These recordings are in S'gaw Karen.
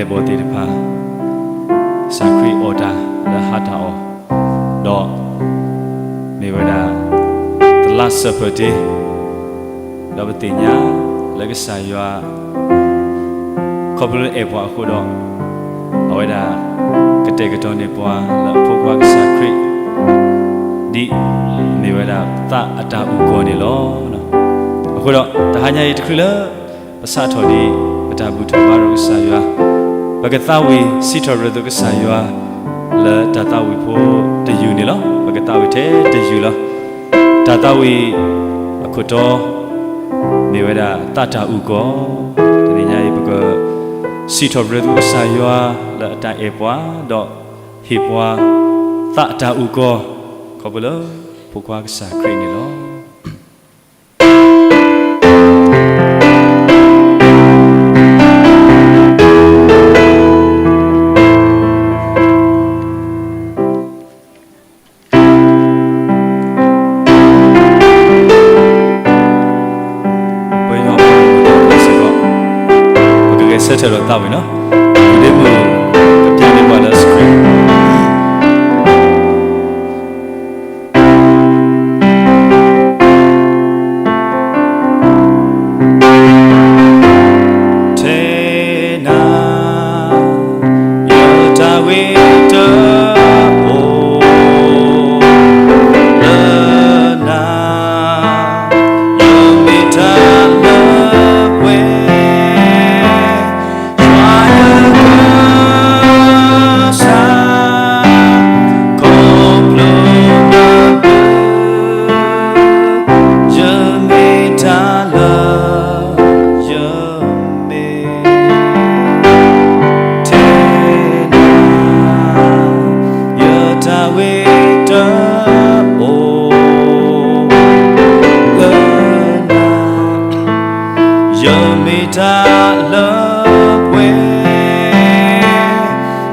အဲၣ်ဘီသ့ၣ်တဖၣ် ကစၢ်ခရံာ်အီၣ်တၢ်လၢဟါတၢ်အီၣ်, ဒီးမ့ၢ်ဝဲဒၣ် the Last Supper Day, ဒီးပသ့ၣ်ညါလၢကစၢ်ယွၤ ခီဖျိလၢအဲၣ်ပှၤအဃိဒီး အဝဲဒၣ်ကတဲာ်ကတီၤန့ၢ်ပှၤလၢအဖိခွါကစၢ်ခရံာ် ဒ်မ့ၢ်ဝဲဒၣ်သးအတၢ်အုၣ်ကီၤန့ၣ်လီၤ. အဃိဒီး တဟါညါအံၤတချုးလၢ ပစးထီၣ်ဒံး ပတၢ်ဘူၣ်ထီၣ်ဘါထီၣ်ကစၢ်ယွၤ, ပကသးဝံၣ်စံးထီၣ်ပတြၢၤကစၢ်ယွၤ လၢတၢ်သးဝံၣ်ဖိတယုၢ်န့ၣ်လီၤ. ပကသးဝံၣ်ထဲတယုၢ်လီၤ. တၢ်သးဝံၣ်အခိၣ်တီ မ့ၢ်ဝဲဒၣ်သးတၢ်အုၣ်ကီၤ, တနံၤညါအံၤ ပကစံးထီၣ်ပတြၢၤကစၢ်ယွၤလၢအတၢ်အဲၣ်ပှၤ, ဒီးဟ့ၣ်ပှၤသးအတၢ်အုၣ်ကီၤ ခီဖျိလၢဖိခွါကစၢ်ခရံာ်န့ၣ်လီၤ. ပကဂဲၤဆၢထၢၣ်ဒီးသးဝံၣ်လီၤ. ဒ်မုၢ်ကပျၢ်န့ၢ်ပှၤလၢ screen ထဲနၤ ယတၢ်ဝံတၢ်အိၣ်လၢနၤ, ယမ့ၢ်တၢ်လၢပှဲၤ ယွၤယကစၢ်, ခီဖျိနဘျုး, ယမ့ၢ်တၢ်လၢ ယမ့ၢ် ထဲနၤ ယတၢ်ဝံတၢ်အိၣ်လၢနၤ, ယမ့ၢ်တၢ်လၢပှဲၤ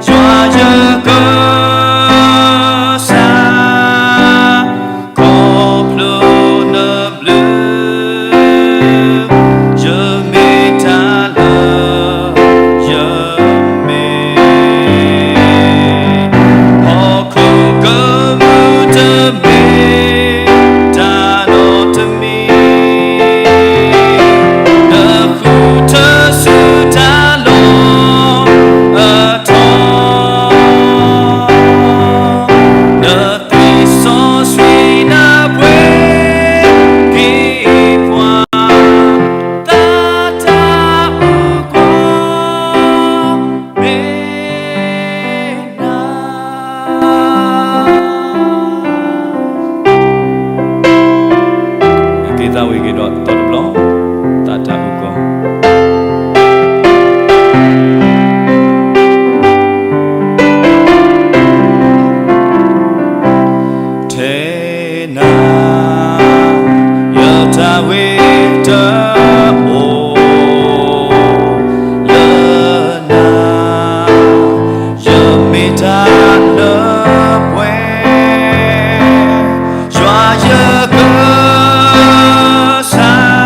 ယွၤယကစၢ်, ခီဖျိနဘျုး, ယမ့ၢ်တၢ်လၢ ယမ့ၢ်, ဟီၣ်ခိၣ်ကမူၣ်တမ့ၢ် တၢ်နီတမံၤ နဃုထၢဆူတၢ်လီၢ်အထီ, နသွံၣ်စီဆှံနပှဲၤက့ၤပှၤ, သးတၢ်အုၣ်ကီၤ မ့ၢ်နၤ. က့ၤသးဝံၣ်က့ၤဒီးသီတဘျီ, သးတၢ်အုၣ်ကီၤ ထဲနၤ ယတၢ်ဝံတၢ်အိၣ်လၢနၤ, ယမ့ၢ်တၢ်လၢပှဲၤ ယွၤယကစၢ်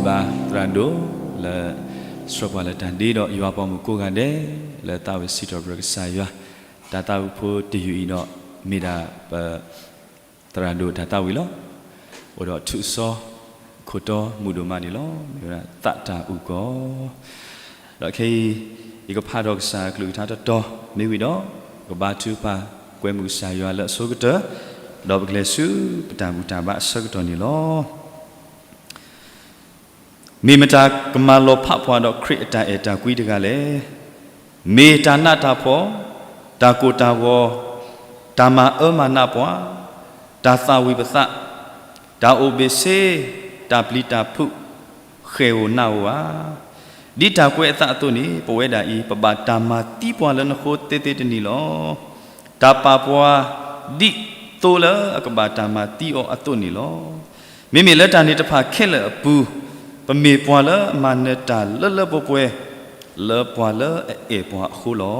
ဘါသရၣ်ဒိၣ်လၢ ဆှၢပှၤလၢတၢ်ဒ့ဒီးယွၤပှၤမုၣ်ကိးဂၤဒဲး လၢသးဝံၣ်စံးထီၣ်ပတြၢၤကစၢ်ယွၤ, တၢ်သးဝံၣ်ဖိတယုၢ်အံၤဒီး မ့ၢ်ဒၣ်ပ သရၣ်ဒိၣ်တၢ်သးဝံၣ်လီၤ. အိၣ်ဒီးထူးစီ ခိၣ်တီမုၢ်ဒိၣ်မးန့ၣ်လီၤ. မ့ၢ်ဝဲဒၣ်သးတၢ်အုၣ်ကီၤ ဒီးခဲအံၤ ယကဖးထီၣ်ကစၢ်အကလုၢ်ကထါတတီၤမ့ၢ်ဝံၤဒီး ကဘါထုကဖၣ်ကွဲမုာ်ကစၢ်ယွၤလၢအဆိကတၢၢ်, ဒီးပကလဲၤဆူပတၢ်ဘူၣ်တၢ်ဘါအဆၢကတီၢ်န့ၣ်လီၤ. မ့ၢ်မတၤကမၤလီၤဖးပှၤဒီးခရံာ်အတၢ်အဲၣ်တၢ်ကွံတဂၤလဲၣ်. မ့ၢ်တၢ်နးတၢ်ဖှီၣ်, တၢ်ကိၢ်တၢ်ဂီၤ, တၢ်မၤအၢမၤနးပှၤ, တၢ်သၣ်ဝံၤပသး, တၢ်အိၣ်ဘ့ၣ်ဆ့, တၢ်ပျံၤတၢ်ဖုး, ဃဲၣ်ဧိၤနးဧိၤဧါ. ဒ်တၢ်ကွဲးအသးအသိးန့ၣ် ပဝဲဒၣ်အံၤ ပဘၣ်တၢ်မၤသံပှၤလၢနဃိသ့သ့တနံၤလီၤ. တၢ်ပာ်ပှၤဒ်သိလၢအကဘၣ်တၢ်မၤသံအီၤအသိးန့ၣ်လီၤ. မ့မ့ၢ်လၢတၢ်န့ၣ်တဖၣ်ခဲလၢာ်အပူၤ ပမ့ၢ်ပှၤလၢအမၤနၢၤတၢ်လၢလၢပှဲၤပှဲၤ လၢပှၤလၢအအဲၣ်ပှၤအဃိလီ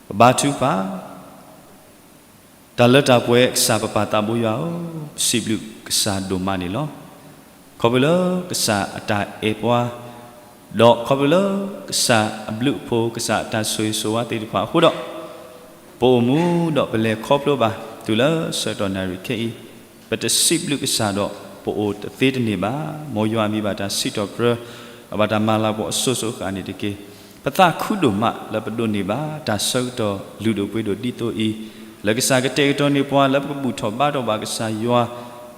ၤ. ပဘါထုကဖၣ် တၢ်လၢတၢ်ပှဲၤကစၢ်ပပၢ်သးဘိယွၤဧၢ, ပစံးဘျုးကစၢ်ဒိၣ်မးန့ၣ်လီၤ. ခီဖျိလၢကစၢ်အတၢ်အဲၣ်ပှၤ, ဒီးခီဖျိလၢကစၢ်အဘျုးအဖှိၣ် ကစၢ်အတၢ်ဆိၣ်ဂ့ၤဆိၣ်ဝါသ့ၣ်တဖၣ်အဃိဒီး ပအိၣ်မူဒီးပလဲၤခီဖျိဘၣ် တုၤလၢဆၢကတီၢ်နၣ်ရံၣ်ခဲအံၤ, ပတစံးဘျုးကစၢ်ဒီး ပအိၣ်တသ့တန့ၢ်ဘၣ်. မ်ယွၤမ့ၢ်ဘၣ်တၢ်စံးထီၣ်ပတြၢၤ အဘၣ်တၢ်မၤလၤကပီၤအစိၤစိၤအဃၣ်န့ၣ်တက့ၢ်. ပသးခုဒိၣ်မးလၢပဒိးန့ၢ်ဘၣ် တၢ်ဆၢကတီၢ်လုၢ်ဒိၣ်ပှ့ၤဒိၣ်ဒ်သိးအံၤ, လၢကစၢ်ကတဲာ်ကတီၤန့ၢ်ပှၤလၢပကဘူၣ်ထီၣ်ဘါထီၣ်ဘၣ်ကစၢ်ယွၤ,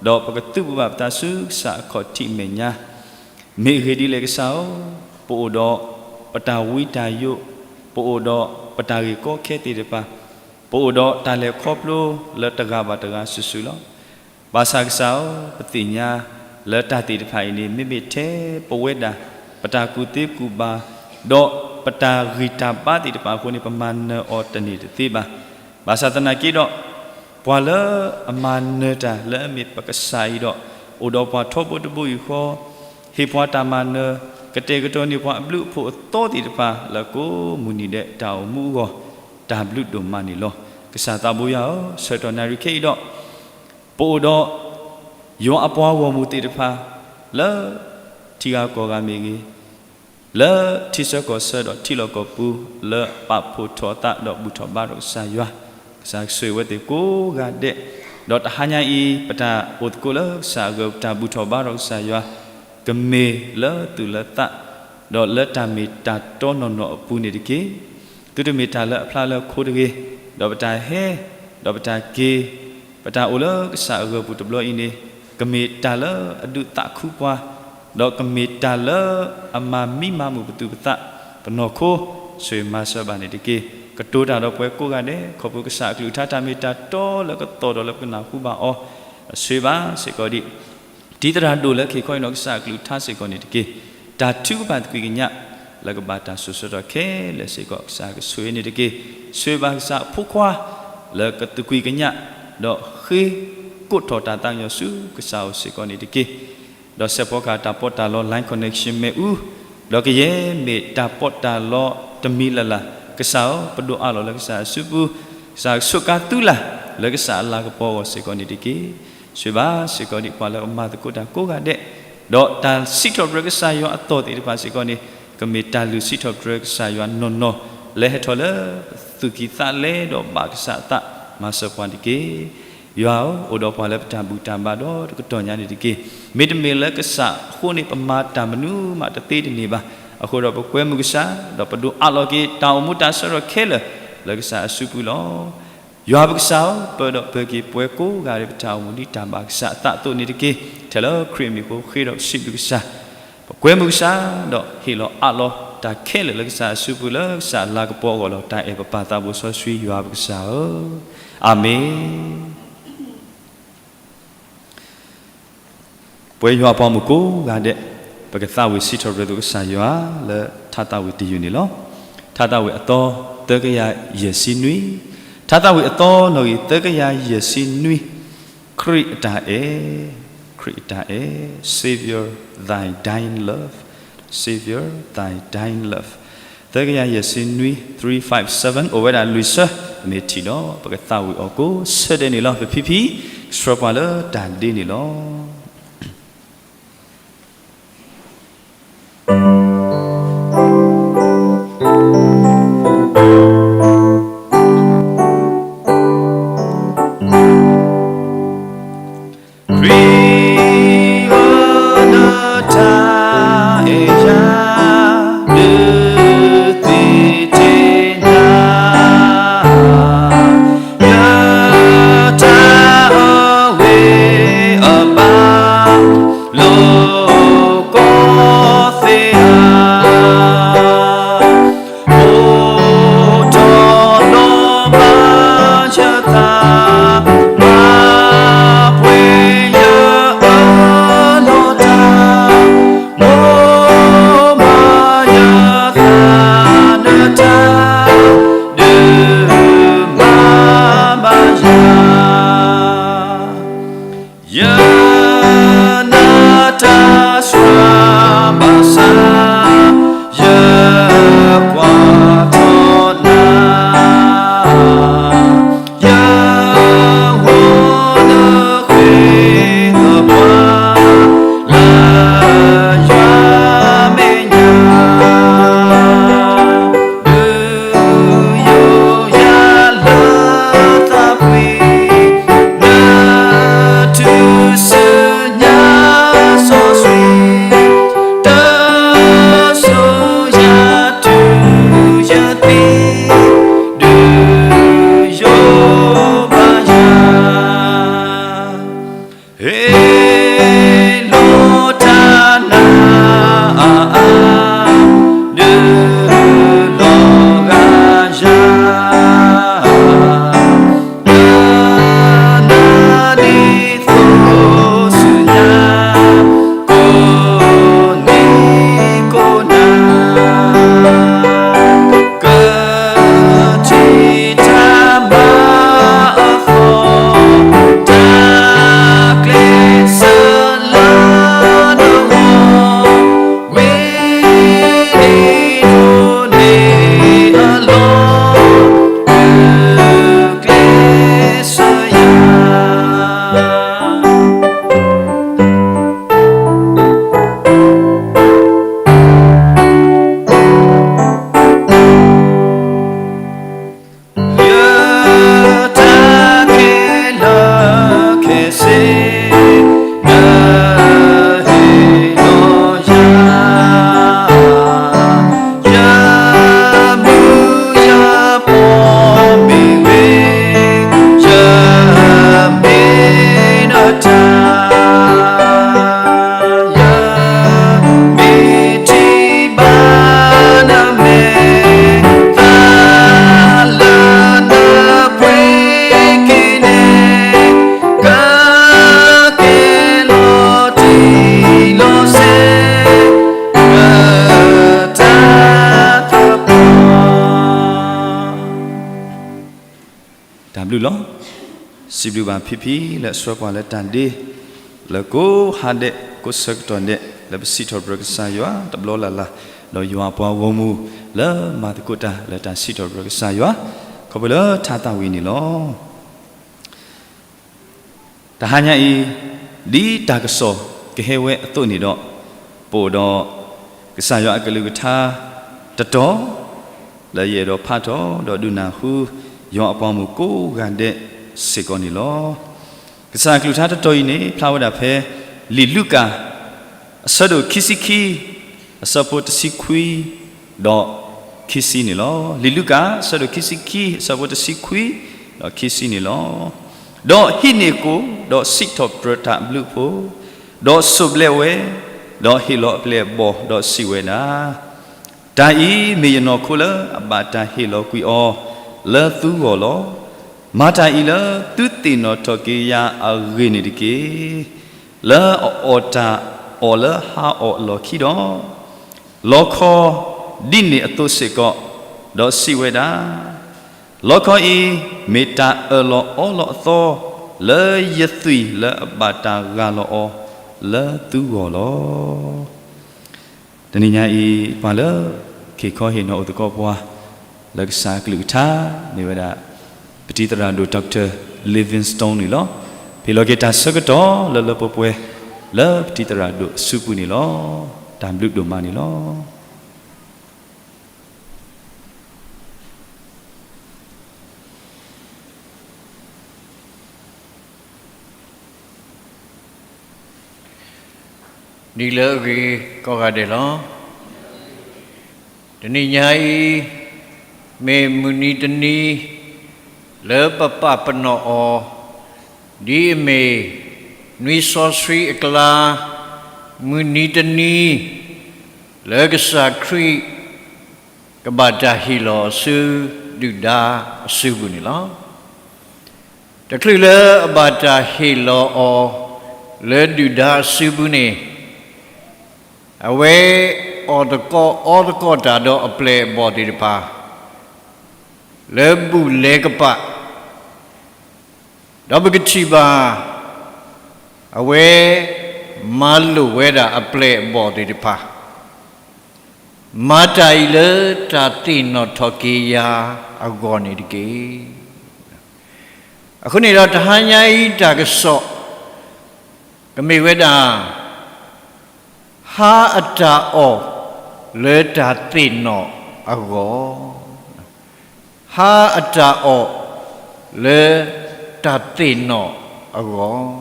ဒီးပကသုးဘူးဘၣ်ပသးဆူကစၢ်အခီၣ်ထံးမဲာ်ညါ မ့ၢ်အဂ့ၢ်ဒ်လဲၣ်ကစၢ်ဧၢ, ပအိၣ်ဒီးပတၢ်ဝံတၢ်ယိး, ပအိၣ်ဒီးပတၢ်ဂ့ၢ်ကီခဲသ့ၣ်တဖၣ်, ပအိၣ်ဒီးတၢ်လဲၤခီဖျိလၢတဂၤဘၣ်တဂၤစုာ်စုာ်လီၤ. ဘၣ်ဆၣ်ကစၢ်ဧၢ, ပသ့ၣ်ညါလၢတၢ်သ့ၣ်တဖၣ်အံၤန့ၣ် မ့မ့ၢ်ထဲပဝဲဒၣ် ပတၢ်ကူၣ်သ့ကူၣ်ဘၣ်, ဒီးပတၢ်ဂံၢ်တၢ်ဘါသ့ၣ်တဖၣ်အဃိန့ၣ် ပမၤနၢၤအီၤတန့ၢ်တသ့ဘၣ်. ဘၣ်ဆၣ်သနာ်က့ဒီး ပှၤလၢအမၤနၢၤတၢ်လၢအမ့ၢ်ပကစၢ်အံၤဒီး အိၣ်ဒီးပှၤထီဘိတဘိယူၢ်ဃီ, ဟ့ၣ်ပှၤတၢ်မၤနၢၤ, ကတဲာ်ကတီၤန့ၢ်ပှၤအဘျုးအဖှိၣ်အသီသ့ၣ်တဖၣ် လၢကိးမုၢ်နံၤဒဲးတၢ်အိၣ်မူအဂီၢ်, တၢ်ဘျုးဒိၣ်မးန့ၣ်လီၤ. ကစၢ်သးဘိယွၤဧၢ, ဆၢကတီၢ်နၣ်ရံၣ်ခဲအံၤဒီး ပအိၣ်ဒီး ယွၤအပှၤဂီၢ်မုၢ်သ့ၣ်တဖၣ် လၢထံဂၤကီၢ်ဂၤမ့ၢ်ဂ့ၤ, လၢထံဆၢကီၢ်ဆၢဒီးထံလီၢ်ကီၢ်ပူၤ လၢပာ်ဖှိၣ်ထီၣ်အသးဒီးဘူၣ်ထီၣ်ဘါထီၣ်ကစၢ်ယွၤ, ကစၢ်ဆိၣ်ဂ့ၤဝဲသ့ၣ်ကိးဂၤဒဲး, ဒီးတဟါညါအံၤ ပတၢ်အိၣ်သကိးလၢကစၢ်အဂီၢ် ပတၢ်ဘူၣ်ထီၣ်ဘါထီၣ်ကစၢ်ယွၤ ကမ့ၢ်လၢသူၣ်လၢသး ဒီးလၢတၢ်မ့ၢ်တၢ်တီနီၢ်နီၢ်အပူၤန့ၣ်တက့ၢ်. သုတမ့ၢ်တၢ်လၢအဖျါလၢခိတဂ့ၤ, ဒီးပတၢ်ဟဲ, ဒီးပတၢ်က့ၤ, ပတၢ်အိၣ်လၢကစၢ်အဂီၢ်ပူၤတဘျီအံၤန့ၣ် ကမ့ၢ်တၢ်လၢအဒုးသးခုပှၤ, ဒီးကမ့ၢ်တၢ်လၢအမၤမံမၤမုာ်ပသူၣ်ပသး, ပနီၢ်ခိ, ဆိၣ်ဂ့ၤမၤစၢၤဘၣ်န့ၣ်တက့ၢ်. ကတိၤတၢ်ဒီးပှၤကိးဂၤဒဲး ခီဖျိကစၢ်အကလုၢ်ကထါတၢ်မ့ၢ်တၢ်တီလၢကသီၣ်ဒီးလၢပကနၢ်ဟူဘၣ်အီၤ, အဆိၣ်ဂ့ၤဘၣ်စ့ၢ်ကီးဒံး တံၤသရၣ်ဒိၣ်လၢခံခီအံၤနီၢ်ကစၢ်အကလုၢ်ကထါစ့ၢ်ကီးန့ၣ်တက့ၢ်. တၢ်ထုကဖၣ်သကွံာ်ကညး လၢကဘၣ်တၢ်စိာ်ဆှၢထီၣ်ခဲလၢာ်စ့ၢ်ကီး ကစၢ်ကဆိၣ်ဂ့ၤန့ၣ်တက့ၢ်. ဆိၣ်ဂ့ၤဘၣ်ကစၢ်အဖိခွါ လၢကသကွံာ်ကညး ဒီးဃ့ကိးထီၣ်တၢ်သးကညီၤဆူကစၢ်အအိၣ်စ့ၢ်ကီးန့ၣ်တက့ၢ်. ဒီးစဲးဖီကဟၣ်တၢ်ပီးတၢ်လီ line connection မ့ၣ်အူ, ဒီးကယဲၢ်မ့ၢ်တၢ်ပီးတၢ်လီတမံၤလၢ်လၢ်, ကစၢ်ဧၢ, ပဒိးအးလီၤလၢကစၢ်အစုပူၤ, ကစၢ်ကဆိးကါသုလၢ် လၢကစၢ်အလၤကပီၤအဂီၢ်စ့ၢ်ကီးန့ၣ်တက့ၢ်. ဆိၣ်ဂ့ၤဘၣ်စ့ၢ်ကီးဒံးပှၤလၢအမၤသကိးတၢ်ကိးဂၤဒဲး, ဒီးတၢ်စံးထီၣ်ပတြၢၤကစၢ်ယွၤအသီၣ်သ့ၣ်တဖၣ်စ့ၢ်ကီးန့ၣ် ကမ့ၢ်တၢ်လုၢ်စံးထီၣ်ပတြၢၤကစၢ်ယွၤနီၢ်နီၢ် လၢဟဲထီၣ်လၢသူၣ်ကံၢ်သးလဲဒီးဘၣ်ကစၢ်အသးမၤစၢၤပှၤန့ၣ်တက့ၢ်. ယွၤဧၢ, အိၣ်ဒီးပှၤလၢပတၢ်ဘူၣ်တၢ်ဘါဒီးတကတီၢ်ညါန့ၣ်တက့ၢ်. မ့တမ့ၢ်လၢကစၢ်အဃိန့ၣ် ပမၤတၢ်မနုၤမးတသ့တန့ၢ်ဘၣ်. အဃိဒီးပကွဲမုာ်ကစၢ်, ဒီးပဒိးအးလီၤက့ၤတၢ်အိၣ်မူတၢ်ဆၢထီၣ်ခဲလၢာ် လၢကစၢ်အစုပူၤလီၤ. ယွၤပကစၢ်ဧၢ, ပၢၤဒီးပၢၤက့ၤပှၤကိးဂၤဒဲး ပတၢ်အိၣ်မူဒ်တၢ်ဘၣ်ကစၢ်အသးအသိးန့ၣ်တက့ၢ်. ထဲလၢခရံာ်အမံၤအဃိ ဃ့ဒီးပစံးဘျုးကစၢ်, ပကွဲမုာ်ကစၢ်, ဒီးဟ့ၣ်လီၤအးလီၤတၢ်ခဲလၢာ်လၢကစၢ်အစုပူၤ လၢကစၢ်အလၤကပီၤအဂီၢ်လီၤ. တၢ်အဲၣ်ပပၢ်သးဘိစီဆှံယွၤပကစၢ်ဧၢ, အၤမ့ၣ်. ပဝဲယွၤအပှၤမုၣ်ကိးဂၤဒဲး, ပကသးဝံၣ်စံးထီၣ်ပတြၢၤသကိးကစၢ်ယွၤလၢထါသးဝံၣ်တယုၢ်န့ၣ်လီၤ. ထါသးဝံၣ်အသီသၢကယၤယဲၢ်ဆံနွံ, ထါသးဝံၣ်အသီနီၣ်ဂံၢ်သၢကယၤယဲၢ်ဆံနွံ, ခရံာ်အတၢ်အဲၣ်, ခရံာ်အတၢ်အဲၣ်, Savior, thy dying love, Savior, thy dying love, သၢကယၤယဲၢ်ဆံနွံ, three five seven, အိၣ်ဝဲဒၣ်လွံၢ်ဆၢ, ပမ့ၢ်ထံၣ်ဒီး ပကသးဝံၣ်အီၤကိးဆၢဒဲးန့ၣ်လီၤ. ပဖံဖံ, ဆှၢပှၤလၢတၢ်ဒ့န့ၣ်လီၤ. စံးဘျုးဘၣ်ဖံဖံလၢအဆှၢပှၤလၢတၢ်ဒ့ လၢကိးဟါဒဲး ကိးဆၢကတီၢ်ဒဲး လၢပစံးထီၣ်ပတြၢၤကစၢ်ယွၤတဘျီလၢ်လၢ် ဒီးယွၤအပှၤဂီၢ်မုၢ်လၢမၤသကိးတၢ်လၢတၢ်စံးထီၣ်ပတြၢၤကစၢ်ယွၤ ခီဖျိလၢထါသၣ်ဝံၤန့ၣ်လီၤ. တဟါညါအံၤ ဒ်တၢ်ကစီၣ်ကဟဲဝဲအသိးန့ၣ်ဒီး ပအိၣ်ဒီး ကစၢ်ယွၤအကလုၢ်ကထါတတီၤ လၢယအဲၣ်ဒိးဖးထီၣ်ဒီးဒုးနၢ်ဟူ ယွၤအပှၤဂီၢ်မုၢ်ကိးဂၤဒဲးစ့ၢ်ကီးန့ၣ်လီၤ. ကစၢ်အကလုၢ်ကထါတတီၤအံၤန့ၣ် ဖျါဝဲဒၣ်ဖဲ လံာ်လူၤကၣ် အဆၢဒိၣ်ခံဆံခံ အဆၢဖိတဆံခွံ ဒီးခံဆံန့ၣ်လီၤ. လံာ်လူၤကၣ် အဆၢဒိၣ်ခံဆံခံ အဆၢဖိတဆံခွံ ဒီးခံဆံန့ၣ်လီၤ. ဒီးဟံးန့ၢ်ကိၣ် ဒီးစံးထီၣ်ပတြၢၤတၢ်ဘျုးအဖိ, ဒီးစိၢ်ဘျဲးဝဲ, ဒီးဟ့ၣ်လီၤအပျဲၢ်အဘီၣ် ဒီးစံးဝဲဒၣ်, တၢ်အံၤမ့ၢ်ယနီၢ်ခိလၢအဘၣ်တၢ်ဟ့ၣ်လီၤကွံာ်အီၤလၢသုဂီၢ်လီၤ. မၤတၢ်အံၤလၢသုသ့ၣ်နီၣ်ထီၣ်က့ၤယၤအဂ့ၢ်န့ၣ်တက့ၢ်. လၢအအီၣ်တၢ်အီၣ်လၢဟါအီၣ်အလီၢ်ခံဒီး, လီခီဒ်န့ၣ်အသိးစ့ၢ်ကီး, ဒီးစံးဝဲဒၣ်, လီခီအံၤ မ့ၢ်တၢ်အၢၣ်လီၤအီလီၤအသီ လၢယသွံၣ်လၢအဘၣ်တၢ်ဂၢ်လီၤအီၤလၢသုဂီၢ်လီၤ. တနံၤညါအံၤ ပှၤလၢ ခ့ၣ်ခီဟ့ၣ်နီၤအိၣ်သကိးပှၤ လၢကစၢ်အကလုၢ်ကထါ မ့ၢ်ဝဲဒၣ် ပတံၤသရၣ်ဒိၣ် Doctor Livingstone န့ၣ်လီၤ. ပဟ့ၣ်လီၤက့ၤတၢ်ဆၢကတီၢ်လၢလၢပှဲၤပှဲၤ လၢပတံၤသရၣ်ဒိၣ်အစုပူၤန့ၣ်လီၤ. တၢ်ဘျုးဒိၣ်မးန့ၣ်လီၤ. နံၤလၢအဂ့ၤကိးဂၤဒဲးလီၤ. တနံၤညါအံၤ မ့ၢ်မုၢ်နံၤတနံၤ လၢပပာ်ပနီၣ်အီၤ ဒ်အမ့ၢ် နွံစီဆှံအကျါ မုၢ်နံၤတနံၤ လၢကစၢ်ခရံာ် ကဘၣ်တၢ်ဟ့ၣ်လီၤအီၤဆူ ဒုၣ်ဒါအစုပူၤန့ၣ်လီၤ. တချုးလၢအဘၣ်တၢ်ဟ့ၣ်လီၤအီၤ လၢဒုၣ်ဒါအစုပူၤန့ၣ် အဝဲအီၣ်သကိးအီသကိးတၢ်ဒီးအပျဲၢ်အဘီၣ်သ့ၣ်တဖၣ် လၢဘူၣ်လဲၤကပၤ ဒီးပကထံၣ်ဘၣ် အဝဲမၤလိာ်ဝဲဒၣ်အပျဲၢ်အဘီၣ်သ့ၣ်တဖၣ် မၤတၢ်အံၤလၢတၢ်သ့ၣ်နီၣ်ထီၣ်က့ၤယၤအဂီၢ်န့ၣ်တက့ၢ်. အဃိန့ၣ်ဒီးတဟါညါအံၤတၢ်ကစီၣ် ကမ့ၢ်ဝဲဒၣ် ဟါအတၢ်အီၣ်လၢတၢ်သ့ၣ်နီၣ်အဂီၢ်, ဟါအတၢ်အီၣ်လၢတၢ်သ့ၣ်နီၣ်အဂီၢ်,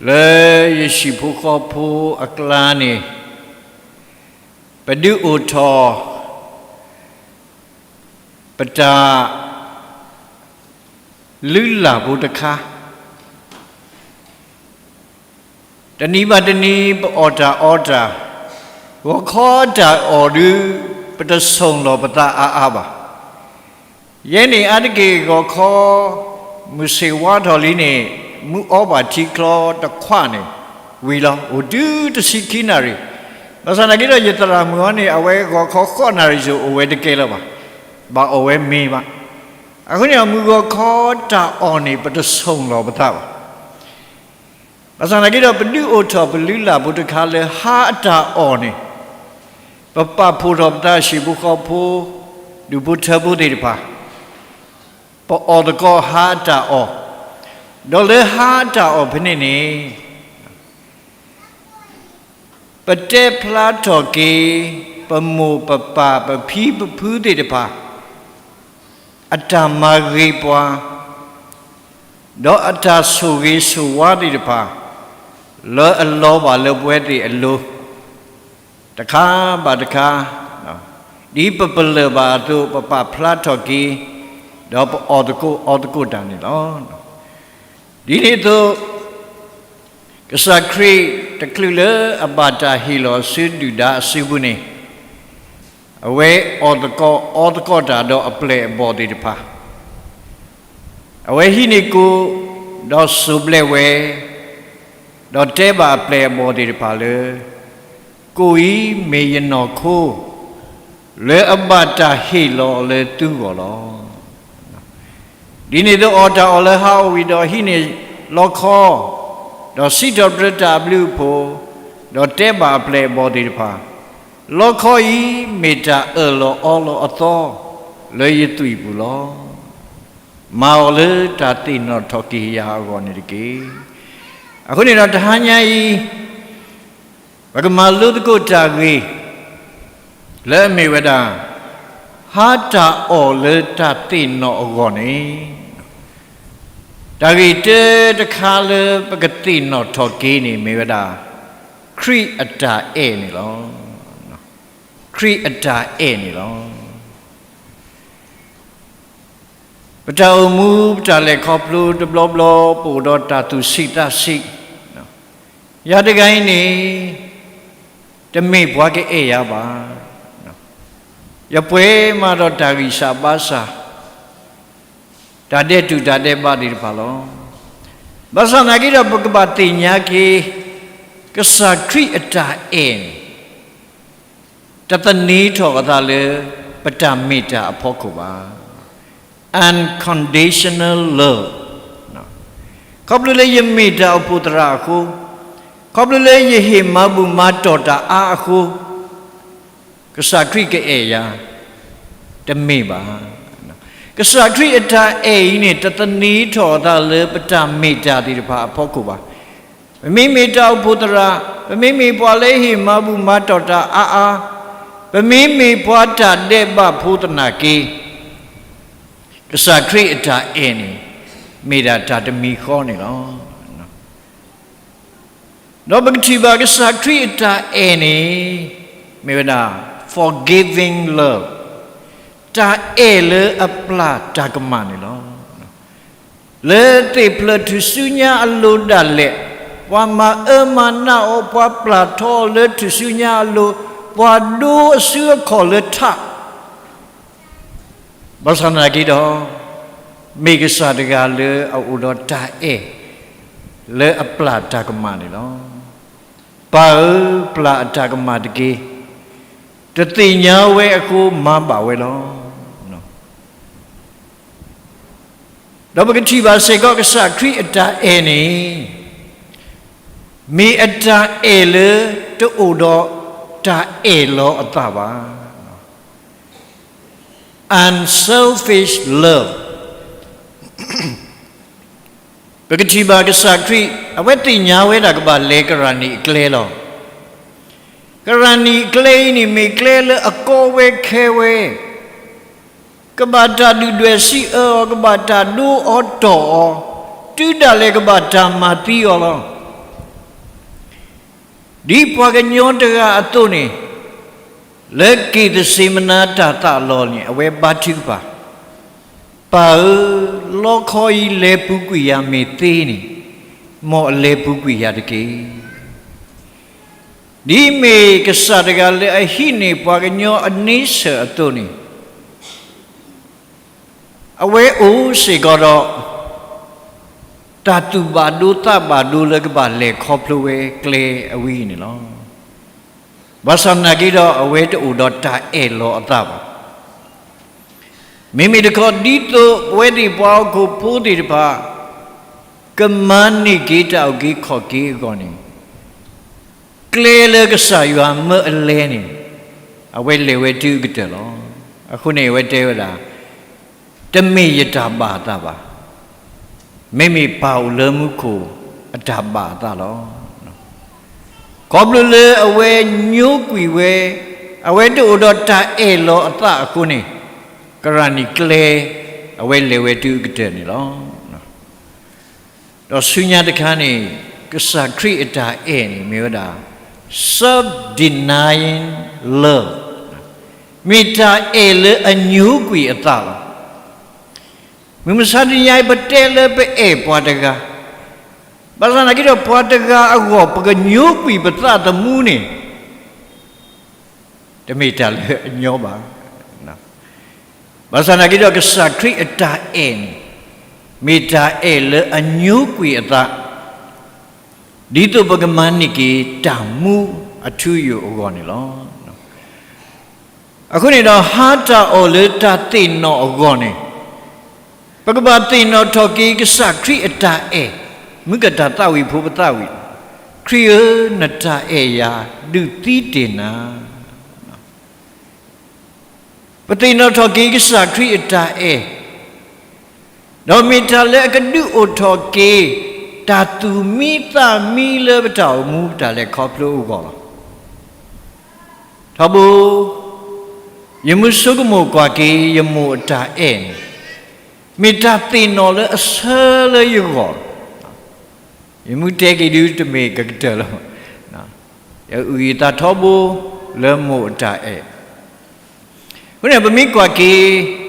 လၢယဟံၣ်ဖိဃီဖိအကျါန့ၣ် ပဒုးအိၣ်ထီၣ် ပတၢ်လုၢ်လၢ်ဖိတခါ တနံၤဘၣ်တနံၤ ပအီၣ်တၢ်အီတၢ်, ဂီၤခီတၢ်အီၣ်ဒုး ပတဆိၣ်လီၤပသးအါအါဘၣ်. ယဲန့ၣ် အါတက့ၢ်ဂီၤခီ မုၢ်ဆ့ၣ်ဝါထီၣ်လံန့ၣ် မုၢ်အီဘၣ်ထံချီတခွးန့ၣ် ဝံၤလီၤ. အိၣ်တုၤတဆံခံနၣ်ရံၣ်, ဘၣ်ဆၣ်သနာ်က့ဒီး ယသရၣ်မုၣ်အံၤန့ၣ် အဝဲဂီၤခီဃိးနၣ်ရံၣ်စ့ၢ် အိၣ်ဝဲတကဲလၢၤဘၣ်, ဘၣ်အီၣ်ဝဲမ့ၤဘၣ်. အဃိန့ၣ် မုၢ်ဂီၤခီတၢ်အီၣ်န့ၣ် ပတဆိၣ်လီၤပသးဘၣ်. ဘၣ်ဆၣ်သနာ်က့ဒီး ပဒုးအိၣ်ထီၣ်ပလုၢ်လၢ်ဖိတခါလၢဟါအတၢ်အီၣ်န့ၣ်, ပပာ်ဖှိၣ်ထီၣ်ပသးဟံၣ်ဖိဃီဖိ, ဒူၣ်ဖိထၢဖိသ့ၣ်တဖၣ်, ပအီၣ်သကိးဟါအတၢ်အီၣ်, ဒီးလၢဟါအတၢ်အီၣ်ဖဲန့ၣ်န့ၣ် ပတဲဖျါထီၣ်က့ၤ ပမိၢ်ပပၢ်ပဖံပဖုသ့ၣ်တဖၣ် အတၢ်မၤဂ့ၤပှၤ, ဒီးအတၢ်ဆိၣ်ဂ့ၤဆိၣ်ဝါသ့ၣ်တဖၣ် လၢအလီၤဘၣ်လၢပဝဲသ့ၣ်အလိၤ, တခါဘၣ်တခါ, ဒ်ပပလၢၢ်ဘၣ်အသိး ပပာ်ဖျါထီၣ်က့ၤ, ဒီးပအီၣ်သကိးအီသကိးတၢ်န့ၣ်လီၤ. ဒ်န့ၣ်အသိး ကစၢ်ခရံာ်တချုးလၢအဘၣ်တၢ်ဟ့ၣ်လီၤဆူဒုၣ်ဒါအစုပူၤန့ၣ်, အဝဲအီၣ်သကိးအီသကိးတၢ်ဒီးအပျဲၢ်အဘီၣ်သ့ၣ်တဖၣ်, အဝဲဟံးန့ၢ်ကိၣ်, ဒီးစိၢ်ဘျဲးဝဲ, ဒီးတဲဘၣ်အပျဲၢ်အဘီၣ်သ့ၣ်တဖၣ်လၢ ကိၣ်အံၤမ့ၢ်ယနီၢ်ခိ လၢအဘၣ်တၢ်ဟ့ၣ်လီၤလၢသုဂီၢ်လီၤ. ဒ်န့ၣ်အသိးအီၣ်တၢ်အီၣ်လၢဟးအိၣ်ဝံၤဒီးဟံးန့ၢ်လီခီ, ဒီးစံးထီၣ်ပတြၢၤတၢ်အဘျုးအဖှိၣ်, ဒီးတဲဘၣ်အပျဲၢ်အဘီၣ်သ့ၣ်တဖၣ်, လီခီအံၤမ့ၢ်တၢ်အၢၣ်လီၤအီလီၤအသီလၢယသွံၣ်ပူၤလီၤ. မၤအီၤလၢတၢ်သ့ၣ်နီၣ်ထီၣ်က့ၤယၤအဂီၢ်န့ၣ်တက့ၢ်. အဃိန့ၣ်ဒီးတဟါညါအံၤ ပကမၤလိသကိးတၢ်ဂ့ၢ် လၢအမ့ၢ်ဝဲဒၣ် ဟါတၢ်အီၣ်လၢတၢ်သ့ၣ်နီၣ်အဂီၢ်န့ၣ်, တၢ်ဂ့ၢ်တၢတခါလၢပကသ့ၣ်နီၣ်ထီၣ်က့ၤန့ၣ်မ့ၢ်ဝဲဒၣ် ခရံာ်အတၢ်အဲၣ်န့ၣ်လီၤ. ခရံာ်အတၢ်အဲၣ်န့ၣ်လီၤ. ပတၢ်အိၣ်မူ ပတၢ်လဲၤခီဖျိတဘျီဘျီ ပအိၣ်ဒီးတၢ်သူၣ်ဆံးသးဆံး, ယၤတဂၤအံၤန့ၣ် တမ့ၢ်ပှၤကအဲၣ်ယၤဘၣ်. ယပှဲၤမးဒီးတၢ်ဂံၢ်စၢ်ဘါစၢ်, တၢ်ဒဲးတူာ်တၢ်ဒဲးဘးသ့ၣ်တဖၣ်လီၤ. ဘၣ်ဆၣ်သနာ်က့ဒီး ပကဘၣ်သ့ၣ်ညါက့ၤ ကစၢ်ခရံာ်အတၢ်အဲၣ်န့ၣ် တသန့ၤထီၣ်အသးလၢ ပတၢ်မ့ၢ်တၢ်အဖီခိၣ်ဘၣ်. Unconditional love. ခီဖျိလၢယမ့ၢ်တၢ်အိၣ်ဖှိၣ်သရၣ်အဃိ, ခီဖျိလၢယဟ့ၣ်မၤဘူၣ်မၤတီၢ်တၢ်အါအဃိ, ကစၢ်ခရံာ်ကအဲၣ်ယၤ, တမ့ၢ်ဘၣ်. ကစၢ်ခရံာ်အတၢ်အဲၣ်အံၤန့ၣ် တသန့ၤထီၣ်အသးလၢပတၢ်မ့ၢ်တၢ်သ့ၣ်တဖၣ်အဖီခိၣ်ဘၣ်. ပမ့မ့ၢ်တၢ်အိၣ်ဖှိၣ်သရၣ်, ပမ့မ့ၢ်ပှၤလၢဟ့ၣ်မၤဘူၣ်မၤတီၢ်တၢ်အါအါ, ပမ့မ့ၢ်ပှၤတၢ်ဒဲးဘးဖိသနာ်က့, ကစၢ်ခရံာ်အတၢ်အဲၣ်န့ၣ် မ့ၢ်ဒၣ်တၢ်တမံၤဃီန့ၣ်လီၤ. ဒီးပကထံၣ်ဘၣ်ကစၢ်ခရံာ်အတၢ်အဲၣ်န့ၣ် မ့ၢ်ဝဲဒၣ် forgiving love, တၢ်အဲၣ်လၢအပျၢ်တၢ်ကမၣ်န့ၣ်လီၤ. လၢသ့ၣ်ဖျၢၣ်ထူၣ်စုညါအလိၤဒၣ်လဲာ်, ပှၤမၤအၢမၤနးအီၤ, ပှၤပျၢ်ထီအီၤလၢထူၣ်စုညါအလိၤ, ပှၤဒိအစုအခီၣ်လၢထး ဘၣ်ဆၣ်သနာ်က့ဒီး, မ့ၢ်ကစၢ်တဂၤလၢအအိၣ်ဒီးတၢ်အဲၣ် လၢအပျၢ်တၢ်ကမၣ်န့ၣ်လီၤ. ပၢ်ဧၢ, ပျၢ်အတၢ်ကမၣ်တက့ၢ်. တသ့ၣ်ညါဝဲအဃိ မၤဘၣ်ဝဲလီၤ. ဒီးပကထံၣ်ဘၣ်စ့ၢ်ကီး ကစၢ်ခရံာ်အတၢ်အဲၣ်န့ၣ် မ့ၢ်အတၢ်အဲၣ်လၢတအိၣ်ဒီးတၢ်အဲၣ်လီၤအသးဘၣ်. Unselfish love. ပကထံၣ်ဘၣ်ကစၢ်ခရံာ် အဝဲသ့ၣ်ညါဝဲဒၣ်ကဘၣ်လဲၤကရၣ်နံၣ်အကျဲလီၤ. ကရၣ်နံၣ်အကျဲအံၤန့ၣ် မ့ၢ်ကျဲလၢအကီဝဲခဲဝဲ, ကဘၣ်တၢ်ဒုၣ်ဒွဲၣ်စံးအၢအီၤ, ကဘၣ်တၢ်ဒိအီၤတီၢ်အီၤ, တုၤဒၣ်လဲာ်ကဘၣ်တၢ်မၤသံအီၤလီၤ. ဒ်ပှၤကညီတဂၤအသိးန့ၣ်, လၢက့ၤသစ့မနၤတၢ်သးလီၤန့ၣ် အဝဲဘါထုကဖၣ်, ပၢ်ဧၢ, လီခီအံၤလဲၤပူၤကွံာ်ယၤမ့ၢ်သ့န့ၣ်, မ်အလဲၤပူၤကွံာ်ယၤတက့ၢ်. ဒ်မ့ၢ်ကစၢ်တဂၤလၢအဟံးန့ၢ်ပှၤကညီအန့ဆၢၣ်အသိးန့ၣ်, အဝဲအိၣ်စ့ၢ်ကီးဒီး တၢ်သူၣ်ဘၣ်ဒိသးဘၣ်ဒိလၢကဘၣ်လဲၤခီဖျိဝဲကျဲအဝဲအံၤန့ၣ်လီၤ. ဘၣ်ဆၣ်သနာ်က့ဒီး အဝဲတအိၣ်ဒီးတၢ်အဲၣ်လီၤအသးဘၣ်. မ့မ့ၢ်တခီ ဒ်သိးပဝဲသ့ၣ်ပှၤဟီၣ်ခိၣ်ဖိသ့ၣ်တဖၣ် ကမၤန့ၢ်က့ၤတၢ်အုၣ်က့ၤခီၣ်က့ၤအဂီၢ်န့ၣ်, ကျဲလၢကစၢ်ယွၤမၢအလဲန့ၣ်, အဝဲလဲၤဝဲတုၤအကတၢၢ်လီၤ. အဃိန့ၣ် အဝဲတဲဝဲဒၣ်, တမ့ၢ်ယတၢ်ဘၣ်အသးဘၣ်, မ့မ့ၢ်ပၢ်အိၣ်လၢမူခိၣ်အတၢ်ဘၣ်အသးလီၤ. ခီဖျိလၢအဝဲညိကွံာ်ဝဲ, အဝဲတအိၣ်ဒီးတၢ်အဲၣ်လီၤအသးအဃိန့ၣ်, ကရၣ်နံၣ်ကျဲ အဝဲလဲၤဝဲတုၤအကတၢၢ်န့ၣ်လီၤ. ဒီးဆူညါတခါန့ၣ်, ကစၢ်ခရံာ်အတၢ်အဲၣ်န့ၣ်မ့ၢ်ဝဲဒၣ် self-denying love, မ့ၢ်တၢ်အဲၣ်လၢအညိကွံာ်အသးလီၤ. မုၢ်မဆါတနံၤအံၤ ပတဲလၢပအဲၣ်ပှၤတဂၤ, ဘၣ်ဆၣ်သနာ်က့ဒီး ပှၤတဂၤအဂီၢ် ပကညိကွံာ်ပသးသမူန့ၣ် တမ့ၢ်တၢ်လၢအညီဘၣ်. ဘၣ်ဆၣ်သနာ်က့ဒီး ကစၢ်ခရံာ်အတၢ်အဲၣ်န့ၣ် မ့ၢ်တၢ်အဲၣ်လၢအညိကွံာ်အသး, ဒ်သိးပကမၤန့ၢ်က့ၤတၢ်မူအထူအယိာ်အဂီၢ်န့ၣ်လီၤ. အဃိန့ၣ်ဒီး ဟါတၢ်အီၣ်လၢတၢ်သ့ၣ်နီၣ်အဂီၢ်န့ၣ်, ပကဘၣ်သ့ၣ်နီၣ်ထီၣ်က့ၤကစၢ်ခရံာ်အတၢ်အဲၣ်, မုၢ်ကတၢ်သးဝံၣ်ဖိပသးဝံၣ်, ခရံာ်ဧၢ, နတၢ်အဲၣ်ယၤ ဒုးသံတ့ၢ်နၤ. ပသ့ၣ်နီၣ်ထီၣ်က့ၤကစၢ်ခရံာ်အတၢ်အဲၣ်, ဒီးမ့ၢ်တၢ်လၢအကဒုးအိၣ်ထီၣ်က့ၤ တၢ်သူၣ်မံသးမံလၢပတၢ်အိၣ်မူ ပတၢ်လဲၤခီဖျိအဂီၢ်လီၤ. ထီဘိ, ယမုၢ်ဆိကမိၣ်ကွၢ်က့ၤ ယမိၢ်အတၢ်အဲၣ်န့ၣ်, မ့ၢ်တၢ်သ့ၣ်နီၣ်လၢအဆၢလၢယဂီၢ်, ယမုၢ်တဲက့ၤဒုးတမ့ၢ်ကကတၢၢ်လၢၤ, ယအုၣ်ယသးထီဘိလၢမိၢ်အတၢ်အဲၣ်. အဃိန့ၣ် ပမ့ၢ်ကွၢ်က့ၤ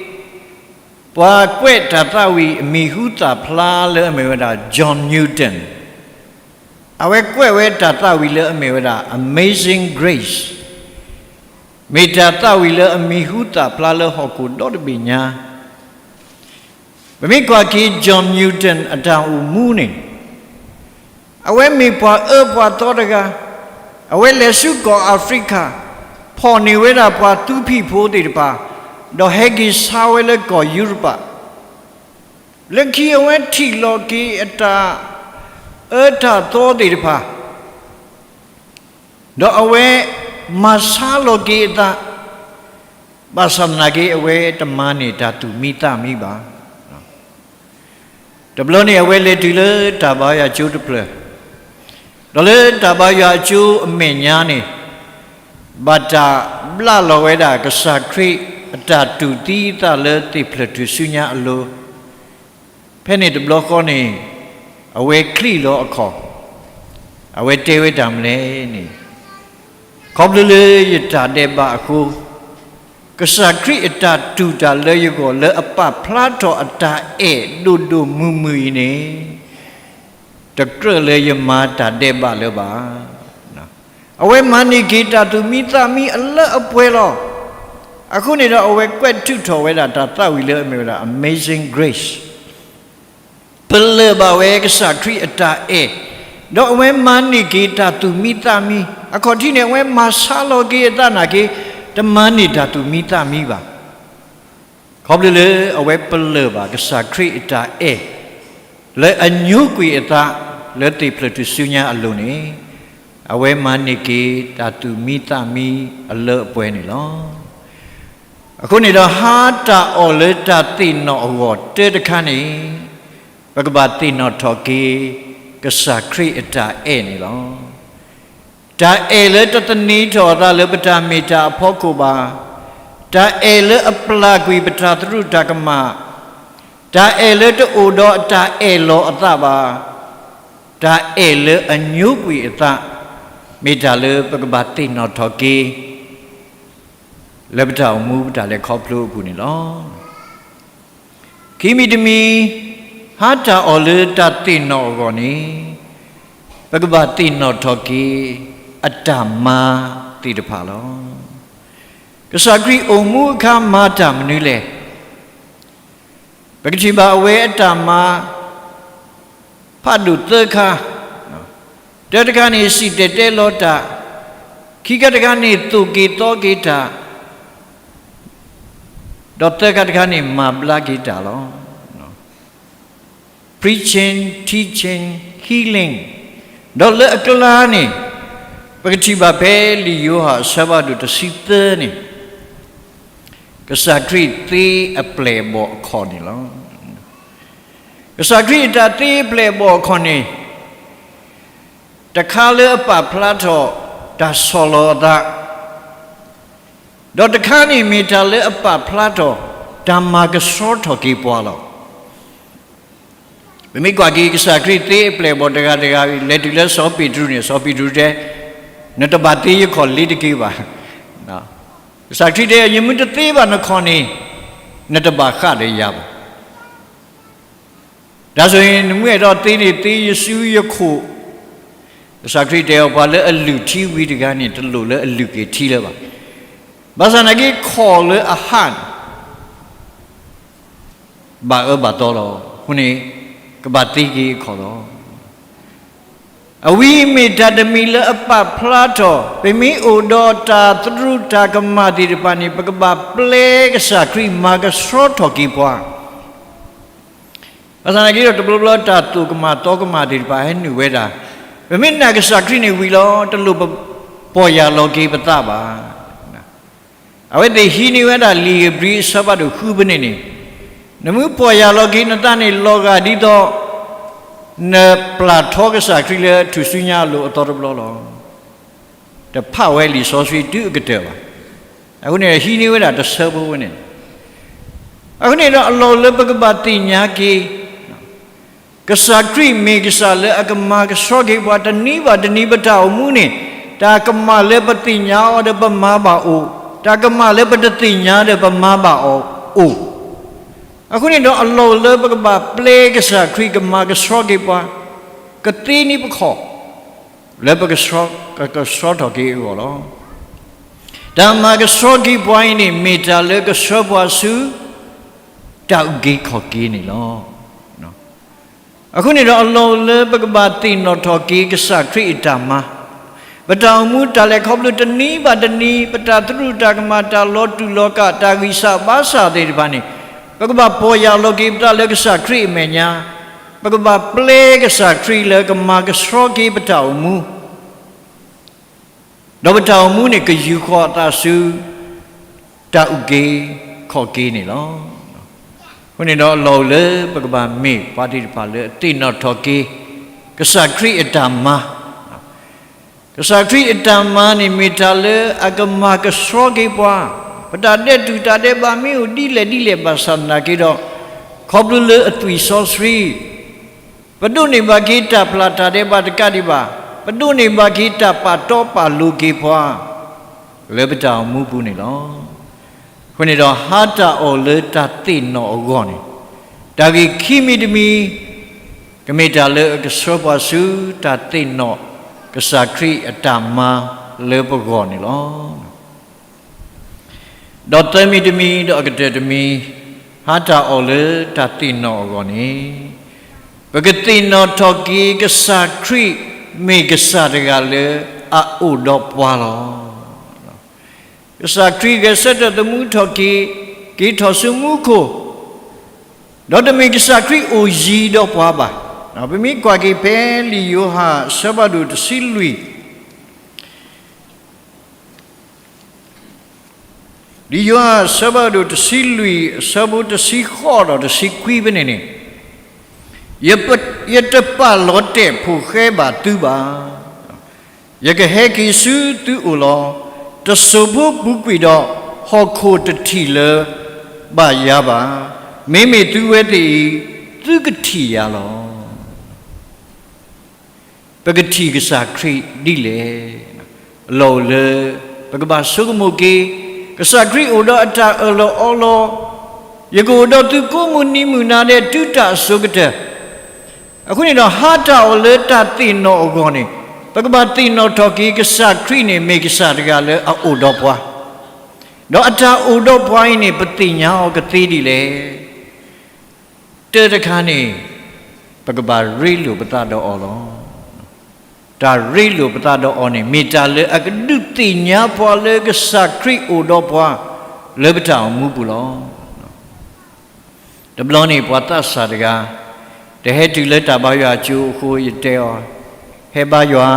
ပှၤကွဲးတၢ်သးဝံၣ်အမံၤဟူသၣ်ဖျါလၢအမ့ၢ်ဝဲဒၣ် John Newton, အဝဲကွဲးဝဲတၢ်သးဝံၣ်လၢအမ့ၢ်ဝဲဒၣ် Amazing Grace, မ့ၢ်တၢ်သးဝံၣ်လၢအမံၤဟူသၣ်ဖျါလၢဟီၣ်ခိၣ်ဒီတဘ့ၣ်ညါ. ပမ့ၢ်ကွၢ်က့ၤ John Newton အတၢ်အိၣ်မူန့ၣ်, အဝဲမ့ၢ်ပှၤအၢပှၤသီတဂၤ, အဝဲလဲၤဆူကီၢ်အၤဖရံကၤ, ဖီၣ်န့ၢ်ဝဲဒၣ်ပှၤသူဖံးဖိသ့ၣ်တဖၣ်, ဒီးဟဲက့ၤဆါဝဲလၢကီၢ်ယူရပၤ, လၢခံအဝဲထံၣ်လီၤက့ၤအတၢ်အၢတၢ်သီသ့ၣ်တဖၣ်, ဒီးအဝဲမၤဆါလီၤက့ၤအသး, ဘၣ်ဆၣ်သနာ်က့ အဝဲတမၤန့ၢ်တၢ်သူၣ်မံသးမံဘၣ်. တဘျီန့ၣ် အဝဲလဲၤတုၤလၢတၢ်ဘါယွၤကၠိတဖျၢၣ်, ဒီးလၢတၢ်ဘါယွၤအကၠိအမဲာ်ညါန့ၣ်, ဘၣ်တၢ်ဘျးလီၤဝဲဒၣ်ကစၢ်ခရံာ်အတၢ်တူၢ်သံအသးလၢသ့ၣ်ဖျၢၣ်ထူၣ်စုညါအလိၤ, ဖဲန့ၣ်တဘျီဃီန့ၣ်, အဝဲချံးလီၤအခီၣ်, အဝဲတဲဝဲတၢ်မနုၤလဲၣ်န့ၣ်, ခီဖျိလၢယတၢ်ဒဲးဘးအဃိ, ကစၢ်ခရံာ်အတၢ်တူၢ်တၢ်လၢယဂီၢ်လၢအပာ်ဖျါထီၣ်အတၢ်အဲၣ်ဒိၣ်ဒိၣ်မုၢ်မုၢ်အံၤန့ၣ်, တကြၢးလၢယမၤတၢ်ဒဲးဘးလၢၤဘၣ်. အဝဲမၤန့ၢ်က့ၤတၢ်သူၣ်မံသးမံအလၢအပှဲၤလီၤ. အဃိန့ၣ်ဒီး အဝဲကွဲးထုးထီၣ်ဝဲဒၣ်တၢ်သးဝံၣ်လၢအမ့ၢ်ဝဲဒၣ် Amazing Grace, ပလၢၢ်ဘၣ်ဝဲကစၢ်ခရံာ်အတၢ်အဲၣ်, ဒီးအဝဲမၤန့ၢ်က့ၤတၢ်သူၣ်မံသးမံ, အခီၣ်ထံးန့ၣ် အဝဲမၤဆါလီၤက့ၤအသးနာ်က့, တမၤန့ၢ်တၢ်သူၣ်မံသးမံဘၣ်. ခီဖျိလၢအဝဲပလၢၢ်ဘၣ်ကစၢ်ခရံာ်အတၢ်အဲၣ်, လၢအညိကွံာ်အသးလၢသ့ၣ်ဖျၢၣ်ထူၣ်စုညါအလိၤန့ၣ်, အဝဲမၤန့ၢ်က့ၤတၢ်သူၣ်မံသးမံအလၢအပှဲၤန့ၣ်လီၤ. အဃိန့ၣ်ဒီး ဟါတၢ်အီၣ်လၢတၢ်သ့ၣ်နီၣ်အဂီၢ်တၢတခါန့ၣ်, ပကဘၣ်သ့ၣ်နီၣ်ထီၣ်က့ၤ ကစၢ်ခရံာ်အတၢ်အဲၣ်န့ၣ်လီၤ. တၢ်အဲၣ်လၢတသန့ၤထီၣ်အသးလၢပတၢ်မ့ၢ်တၢ်အဖီခိၣ်ဘၣ်, တၢ်အဲၣ်လၢအပျၢ်ကွံာ်ပတၢ်သရူးတၢ်ကမၣ်, တၢ်အဲၣ်လၢတအိၣ်ဒီးအတၢ်အဲၣ်လီၤအသးဘၣ်, တၢ်အဲၣ်လၢအညိကွံာ်အသး, မ့ၢ်တၢ်လၢပကဘၣ်သ့ၣ်နီၣ်ထီၣ်က့ၤ လၢပတၢ်အိၣ်မူပတၢ်လဲၤခီဖျိအပူၤန့ၣ်လီၤ. ခံမံၤတမံၤ, ဟါတၢ်အီၣ်လၢတၢ်သ့ၣ်နီၣ်အဂီၢ်န့ၣ်, ပကဘၣ်သ့ၣ်နီၣ်ထီၣ်က့ၤ အတၢ်မၤသ့ၣ်တဖၣ်လီၤ. ကစၢ်ခရံာ်အိၣ်မူအခါမၤတၢ်မနုၤလဲၣ်. ပကထံၣ်ဘၣ်အဝဲအတၢ်မၤ ဖးဒိၣ်သၢခါ, တၢတခါန့ၣ် စံၣ်တဲၤတဲလီၤတၢ်, ခံခါတခါန့ၣ်သိၣ်က့ၤသီက့ၤတၢ်, ဒီးသၢခါတခါန့ၣ် မၤဘျါက့ၤတၢ်လီၤ. Preaching, teaching, healing. ဒီးလၢအကျါန့ၣ်, ပကထံၣ်ဘၣ်ဖဲလံာ်ယိၤဟၣ်အဆၢဖးဒိၣ်တဆံသၢန့ၣ်, ကစၢ်ခရံာ်သ့အပျဲၢ်အဘီၣ်အခီၣ်န့ၣ်လီၤ. ကစၢ်ခရံာ်အတၢ်သ့အပျဲၢ်အဘီၣ်အခီၣ်န့ၣ်, တခါလၢအပာ်ဖျါထီၣ်တၢ်ဆီၣ်လီၤအသး, ဒီးတခါန့ၣ်မ့ၢ်တၢ်လၢအပာ်ဖျါထီၣ် တၢ်မၤကဆှီထီၣ်က့ၤပှၤလီၤ. ပမ့ၢ်ကွၢ်က့ၤကစၢ်ခရံာ်သ့အပျဲၢ်အဘီၣ်တဂၤတဂၤ လဲၤတုၤလၢစီၤပ့းတရူးန့ၣ် စီၤပ့းတရူးတဲ, နတဘၣ်သ့ယခီၣ်လ့ၤတက့ၢ်ဘၣ်. ကစၢ်ခရံာ်တဲ ယမ့ၢ်တသ့ဘၣ်နခီၣ်န့ၣ်, နတဘၣ်ဃၣ်ဒီးယၤဘၣ်. ဒါဆိုရင် နမ့ၢ်အဲၣ်ဒိးသ့န့ၣ် သ့ယစုယခိၣ်. ကစၢ်ခရံာ်တဲအီၤ ပှၤလၢအလုၢ်ထံဝံၤတဂၤန့ၣ် တလိၣ်လၢအလုၢ်က့ၤထံလၢၤဘၣ်. ဘၣ်ဆၣ်သနာ်က့ ခီၣ်လၢအဟးန့ၣ် ဘၣ်အၢဘၣ်သီလီၤ. အဃိန့ၣ် ကဘၣ်သ့က့ၤအခီၣ်လီၤ. အဝဲမ့ၢ်တၢ်တမံၤလၢအပာ်ဖျါထီၣ် ပမ့ၢ်အိၣ်ဒီးတၢ်သရူးတၢ်ကမၣ်သ့ၣ်တဖၣ်န့ၣ် ပကဘၣ်ပျဲကစၢ်ခရံာ်မၤကဆှီထီၣ်က့ၤပှၤ. ဘၣ်ဆၣ်သနာ်က့ဒီး တဘျီဘျီတၢ်သိၣ်ကမၣ်သီကမၣ်သ့ၣ်တဖၣ်ဟဲနုာ်ဝဲဒၣ်, ပမ့ၢ်နာ်ကစၢ်ခရံာ်န့ၣ်ဝံၤလီၤ တလိၣ်ပပီၢ်ယၢ်လီၤက့ၤပသးဘၣ်. အဝဲသ့ၣ်ဟံးန့ၢ်ဝဲဒၣ်လံာ်ဧ့ၤဘြံၤအဆၢဖးဒိၣ်ဃုဖဲန့ၣ်န့ၣ်, နမ့ၢ်ပီၢ်ယၢ်လီၤက့ၤနသးန့ၣ် လီၤဂာ်ဒ်သိး နပျၢ်ထီကစၢ်ခရံာ်လၢထူၣ်စုညါအလိၤအသီတဘျီလီၤ. တဖးဝဲလံာ်စီဆှံတုၤအကတၢၢ်ဘၣ်. အဃိန့ၣ် ဟံးန့ၢ်ဝဲဒၣ်တဆၢဖိဝဲန့ၣ်, အဃိန့ၣ်ဒီးအလီၢ်လၢပကဘၣ်သ့ၣ်ညါက့ၤ ကစၢ်ခရံာ်မ့ၢ်ကစၢ်လၢအကမၤကဆှီက့ၤပှၤ တနံၤဘၣ်တနံၤပတၢ်အိၣ်မူန့ၣ်, တၢ်ကမၣ်လၢပသ့ၣ်ညါအီၤဒီးပမၤဘၣ်အိၣ်, တၢ်ကမၣ်လၢပတသ့ၣ်ညါဒီးပမၤဘၣ်အီၤအိၣ်. အဃိန့ၣ်ဒီးအလီၢ်လၢပကဘၣ်ပျဲကစၢ်ခရံာ်ကမၤကဆှီက့ၤပှၤ ကသ့န့ၣ်ပခီၣ် လၢပကဆှီ, ကဆှီထီၣ်က့ၤအဂီၢ်လီၤ. တၢ်မၤကဆှီက့ၤပှၤအံၤန့ၣ် မ့ၢ်တၢ်လၢကဆှၢပှၤဆူ တၢ်အုၣ်က့ၤခီၣ်က့ၤန့ၣ်လီၤ. အဃိန့ၣ်ဒီးအလီၢ်လၢပကဘၣ်သ့ၣ်နီၣ်ထီၣ်က့ၤကစၢ်ခရံာ်အတၢ်မၤ, ပတၢ်အိၣ်မူတၢ်လဲၤခီဖျိတနံၤဘၣ်တနံၤ ပတၢ်သရူးတၢ်ကမၣ် တၢ်လီၤတူာ်လီၤကာ် တၢ်ဂံၢ်စၢ်ဘါစၢ်သ့ၣ်တဖၣ်န့ၣ်, ပကဘၣ်ပီၢ်ယၢ်လီၤက့ၤပသးလၢကစၢ်ခရံာ်အမဲာ်ညါ, ပကဘၣ်ပျဲကစၢ်ခရံာ်လၢကမၤကဆှီက့ၤပတၢ်အိၣ်မူ ဒီးပတၢ်အိၣ်မူန့ၣ် ကယူာ်ဃီၤအသးဆူ တၢ်အုၣ်က့ၤခီၣ်က့ၤန့ၣ်လီၤ. အဃိန့ၣ်ဒီးအလီၢ်အိၣ်လၢပကဘၣ်မ့ၢ်ပှၤသ့ၣ်တဖၣ်လၢအသ့ၣ်နီၣ်ထီၣ်က့ၤ ကစၢ်ခရံာ်အတၢ်မၤ, ကစၢ်ခရံာ်အတၢ်မၤန့ၣ် မ့ၢ်တၢ်လၢအကမၤကဆှီက့ၤပှၤ, ပတၢ်ဒဲးတူၢ်တၢ်ဒဲးဘးမ့ၢ်အိၣ်ဒ်လဲၣ်ဒ်လဲၣ်ဘၣ်ဆၣ်သနာ်က့ဒီး, ခီဖျိလၢအသွံၣ်စီဆှံ ပဒိးန့ၢ်ဘၣ်က့ၤတၢ်ပျၢ်တၢ်ဒဲးဘးတကးဒံးဘၣ်, ပဒိးန့ၢ်ဘၣ်က့ၤတၢ်ပာ်တီပာ်လိၤက့ၤပှၤ လၢပတၢ်အိၣ်မူပူၤန့ၣ်လီၤ. အဃိန့ၣ်ဒီးဟါတၢ်အီၣ်လၢတၢ်သ့ၣ်နီၣ်အဂီၢ်န့ၣ်, တၢ်ဂ့ၢ်ခံမံၤတမံၤ ကမ့ၢ်တၢ်လၢအကဆှၢပှၤဆူ တၢ်သ့ၣ်နီၣ်ကစၢ်ခရံာ်အတၢ်မၤလၢပဂီၢ်န့ၣ်လီၤ. ဒီးသၢမံၤတမံၤ ဒီးအကတၢၢ်တမံၤ, ဟါတၢ်အီၣ်လၢတၢ်သ့ၣ်နီၣ်အဂီၢ်န့ၣ်, ပကသ့ၣ်နီၣ်ထီၣ်က့ၤကစၢ်ခရံာ်မ့ၢ်ကစၢ်တဂၤလၢအအိၣ်ဒီးပှၤလီၤ. ကစၢ်ခရံာ်ဂဲၤဆၢထၢၣ်သမူထီၣ်က့ၤ, က့ၤထီၣ်ဆူမူခိၣ်, ဒီးတမ့ၢ်ကစၢ်ခရံာ်အိၣ်ယံၤဒီးပှၤဘၣ်. ပမ့ၢ်ကွၢ်က့ၤဖဲလံာ်ယိၤဟၣ်အဆၢဖးဒိၣ်တဆံလွံၢ် လံာ်ယိၤဟၣ်အဆၢဖးဒိၣ်တဆံလွံၢ် အဆၢဖိတဆံဃိးဒီးတဆံခွံဖဲန့ၣ်န့ၣ်, ယပ, ယတပာ်လီၤတဲာ်ဖိဃဲဘၣ်သုဘၣ်. ယကဟဲက့ၤဆူသုအိၣ်လီၤ. တစိၢ်ဖိပူၤကွံာ်ဒီး ဟီၣ်ခိၣ်တထံၣ်လၢၤဘၣ်ယၤဘၣ်. မ့မ့ၢ်သုဝဲသ့ၣ်အံၤ သုကထံၣ်ယၤလီၤ. ပကထံၣ်ကစၢ်ခရံာ်ဒ်လဲၣ်. အလီၢ်အိၣ်လၢ ပကဘၣ်ဆိကမိၣ်က့ၤ, ကစၢ်ခရံာ်အိၣ်ဒီးအတၢ်အၢၣ်လီၤအီလီၤ, ယကအိၣ်ဒီးသုကိးမုၢ်နံၤမုၢ်နၤဒဲးတုၤတၢ်အစိၤကတၢၢ်. အဃိန့ၣ်ဒီး ဟါတၢ်အီၣ်လၢတၢ်သ့ၣ်နီၣ်အဂီၢ်န့ၣ်, ပကဘၣ်သ့ၣ်နီၣ်ထီၣ်က့ၤကစၢ်ခရံာ်န့ၣ် မ့ၢ်ကစၢ်တဂၤလၢအအိၣ်ဒီးပှၤ, ဒီးအတၢ်အိၣ်ဒီးပှၤအံၤန့ၣ် ပသ့ၣ်ညါအီၤကသ့ဒ်လဲၣ်. တၢတခါန့ၣ်, ပကဘၣ်ရ့လိာ်ပသးဒီးအီၤလီၤ. တၢ်ရ့လိာ်ပသးဒီးအီၤန့ၣ် မ့ၢ်တၢ်လၢအကဒုးသ့ၣ်ညါပှၤလၢကစၢ်ခရံာ်အိၣ်ဒီးပှၤ လၢပတၢ်အိၣ်မူပူၤလီၤ. တဘျီန့ၣ် ပှၤသးစၢ်တဂၤ တဟဲတုၤလၢတၢ်ဘါယွၤအစိၤအဃိ ယတဲအီၤ, ဟဲဘါယွၤ,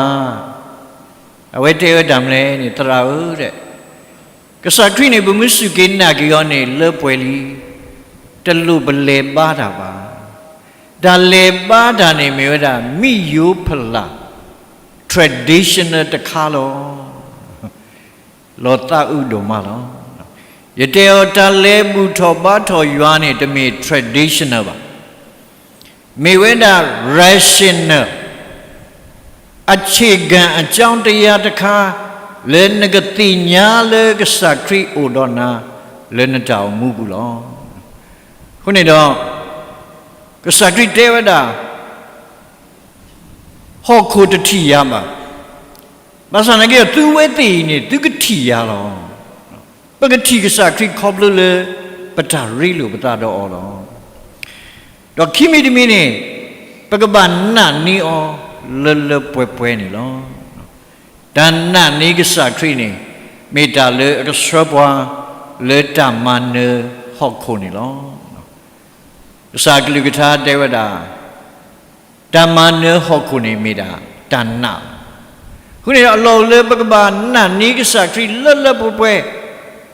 အဝဲတဲဝဲဒၣ်မနုၤလဲၣ်န့ၣ် သရၣ်ဧၢ, ကစၢ်ခရံာ်န့ၣ် ပမ့ၢ်စူၢ်က့ၤနာ်က့ၤအီၤန့ၣ် လၢပှဲၤလံ, တလိၣ်ပလဲၤဘါတၢ်ဘၣ်. တၢ်လဲၤဘါတၢ်န့ၣ်မ့ၢ်ဝဲဒၣ် မ့ၢ်ယိၤဖလၢ် traditional တခါလီၤ. လီၤသးအုးဒိၣ်မးလီၤ. ယတဲအီၤ တၢ်လဲၤဘူၣ်ထီၣ်ဘါထီၣ်ယွၤန့ၣ် တမ့ၢ် traditional ဘၣ်. မ့ၢ်ဝဲဒၣ် rational အဆ့ၣ်ကၣ်အကြောင်းတရားတခါ လၢနကသ့ၣ်ညါလၢကစၢ်ခရံာ်အိၣ်ဒီးနၤ လၢနတၢ်အိၣ်မူပူၤလီၤ. အဃိန့ၣ်ဒီး ကစၢ်ခရံာ်တဲဝဲဒၣ် ဟီၣ်ခိၣ်တထံၣ်ယၤဘၣ်. ဘၣ်ဆၣ်သနာ်က့ဒီး သုဝဲသ့ၣ်အံၤန့ၣ် သုကထံၣ်ယၤလီၤ. ပကထံၣ်ကစၢ်ခရံာ်ခီဖျိလၢ ပတၢ်ရ့လိာ်ပသးဒီးအီၤလီၤ. ဒီးခံမံၤတမံၤန့ၣ် ပကဘၣ်နာ်န့ၢ်အီၤလၢလၢပှဲၤပှဲၤန့ၣ်လီၤ. တၢ်နာ်န့ၢ်ကစၢ်ခရံာ်န့ၣ် မ့ၢ်တၢ်လၢအကဆှၢပှၤ လၢတၢ်မၤနၢၤဟီၣ်ခိၣ်န့ၣ်လီၤ. ကစၢ်ကလုၢ်ကထါတဲဝဲဒၣ်, တၢ်မၤနၢၤဟီၣ်ခိၣ်န့ၣ်မ့ၢ်ဒၣ်တၢ်နာ်လီၤ. အဃိန့ၣ်ဒီး အလီၢ်အိၣ်လၢပကဘၣ်နာ်န့ၢ်ကစၢ်ခရံာ်လၢလၢပှဲၤပှဲၤ,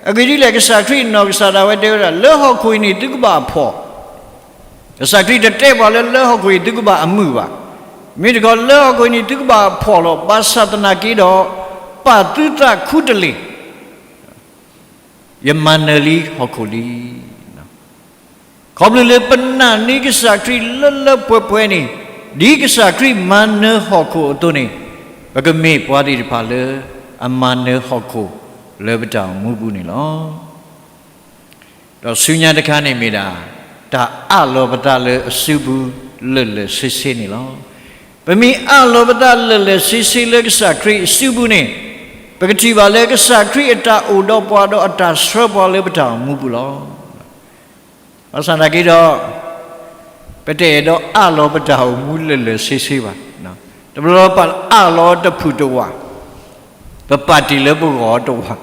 အဂ့ၢ်ဒ်လဲၣ်, ကစၢ်ခရံာ်နီၢ်ကစၢ်ဒၣ်ဝဲတဲဝဲဒၣ် လၢဟီၣ်ခိၣ်အံၤန့ၣ် သုကဘၣ်ဖှီၣ်, ကစၢ်ခရံာ်တတဲပှၤလၢ လၢဟီၣ်ခိၣ်အံၤသုကဘၣ်အမုာ်ဘၣ်. မ့ၢ်တခီ လၢဟီၣ်ခိၣ်အံၤန့ၣ် သုကဘၣ်ဖှီၣ်လီၤ. ဘၣ်ဆၣ်သနာ်က့ဒီး ပာ်သုသးခူတလ့ၢ်, ယမၤနၢၤလံဟီၣ်ခိၣ်လံ. ခီဖျိလၢပနာ်န့ၢ်ကစၢ်ခရံာ်လၢလၢပှဲၤပှဲၤန့ၣ်, ဒ်ကစၢ်ခရံာ်မၤနၢၤဟီၣ်ခိၣ်အသိးန့ၣ်, ပကမ့ၢ်ပှၤသ့ၣ်တဖၣ်လၢအမၤနၢၤဟီၣ်ခိၣ်လၢပတၢ်အိၣ်မူပူၤန့ၣ်လီၤ. ဒီးဆူညါတခါန့ၣ်မ့ၢ်ဒၣ် တၢ်အးလီၤပသးလၢအစုပူၤလၢာ်လၢာ်ဆ့ဆ့န့ၣ်လီၤ. ပမ့ၢ်အးလီၤပသးလၢာ်လၢာ်ဆ့ဆ့လၢကစၢ်ခရံာ်အစုပူၤန့ၣ်, ပကထံၣ်ဘၣ်လၢကစၢ်ခရံာ်အတၢ်အိၣ်ဒီးပှၤဒီးအတၢ်ဆှၢပှၤလၢပတၢ်အိၣ်မူပူၤလီၤ. ဘၣ်ဆၣ်သနာ်က့ဒီး ပတအဲၣ်ဒိးအးလီၤပတၢ်အိၣ်မူလၢာ်လၢာ်ဆ့ဆ့ဘၣ်. တဘျီပအးလီၤတဖုၣ်တဝး, ပပာ်တ့ၢ်လၢပဂီၢ်တဝး,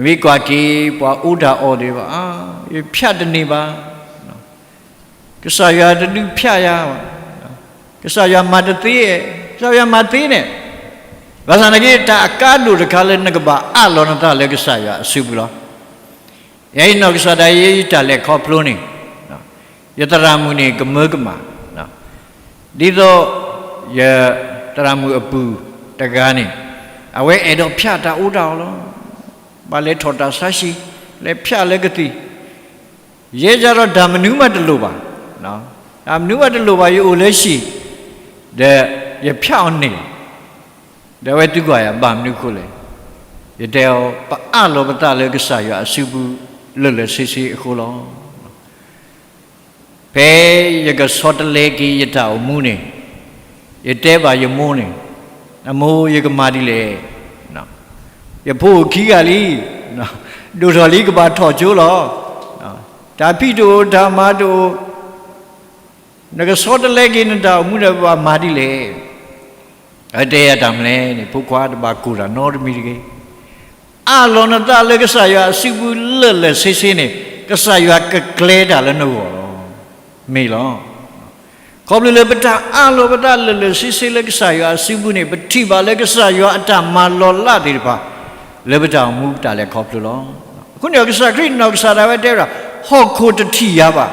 မ့ၢ်ကွၢ်က့ၤပှၤအူတၢ်အီၣ်သ့ၣ်တဖၣ်, ယဖၠးတန့ၢ်ဘၣ်, ကစၢ်ယွၤတဒုးဖၠးယၤဘၣ်, ကစၢ်ယွၤမၤတသ့, ကစၢ်ယွၤမၤသ့န့ၣ်, ဘၣ်ဆၣ်သနာ်က့ တၢ်အကါဒိၣ်တခါလၢနကဘၣ်အးလီၤနသးလၢကစၢ်ယွၤအစုပူၤလီၤ. ယဲအံၤနီၢ်ကစၢ်ဒၣ်ယဲ ယတၢ်လဲၤခီဖျိန့ၣ်, ယသရၣ်မုၣ်န့ၣ်ကမၢကမၣ်, ဒ်သိးယသရၣ်မုၣ်အပုၢ်တဂၤန့ၣ်, အဝဲအဲၣ်ဒိးဖၠးတၢ်အူတၢ်အီၣ်လီၤ. ဘၣ်လဲၤထီၣ်တၢ်ဆါဟံၣ်, လဲၤဖၠးလၢကသံၣ်, ယဲယၤဒီးတၢ်မနုၤမးတလိၣ်ဘၣ်, တၢ်မနုၤမးတလိၣ်ဘၣ်, ယအိၣ်လၢဟံၣ်, ဒီးယဖၠးအီၤန့ၣ်လီၤ. ဒီးအဝဲသံကွၢ်ယၤ ဘၣ်မနုၤအဃိလဲၣ်. ယတဲအီၤ ပအးလီၤပသးလၢကစၢ်ယွၤအစုပူၤလၢာ်လၢာ်ဆ့ဆ့အဃိလီၤ. ဖဲယကဆီတလဲက့ၤယတၢ်အိၣ်မူန့ၣ်, ယတဲဘၣ်ယမိၢ်န့ၣ်, အမိၢ် ယကမၤဒ်လဲၣ်. ယဖိအိၣ်ခံဂၤလံ, ဒိၣ်ထီၣ်လံကဘၣ်ထီၣ်ကၠိလီၤ. တၢ်ဖံးတအိၣ် တၢ်မၤတအိၣ်, နကဆီတလဲက့ၤနတၢ်အိၣ်မူဒီးပဘၣ်မၤဒ်လဲၣ်. အတဲယၤတၢ်မနုၤလဲၣ်န့ၣ်, ဖိခွါတဘၣ်ကိၢ်တၢ်နီတမံၤတဂ့ၤ. အးလီၤနသးလၢကစၢ်ယွၤအစုပူၤလၢာ်လၢာ်ဆ့ဆ့န့ၣ်, ကစၢ်ယွၤကကျဲၤတၢ်လၢနဂီၢ်လီၤ. မ့ၢ်လီၤ. ခီဖျိလၢပတၢ်အးလီၤပသးလၢာ်လၢာ်ဆ့ဆ့လၢကစၢ်ယွၤအစုပူၤန့ၣ်, ပထံၣ်ဘၣ်လၢကစၢ်ယွၤအတၢ်မၤလီၤလးသ့ၣ်တဖၣ် လၢပတၢ်အိၣ်မူပတၢ်လဲၤခီဖျိလီၤ. အဃိန့ၣ်ဒီး ကစၢ်ခရံာ်နီၢ်ကစၢ်ဒၣ်ဝဲတဲဝဲဒၣ်, ဟီၣ်ခိၣ်တထံၣ်ယၤဘၣ်.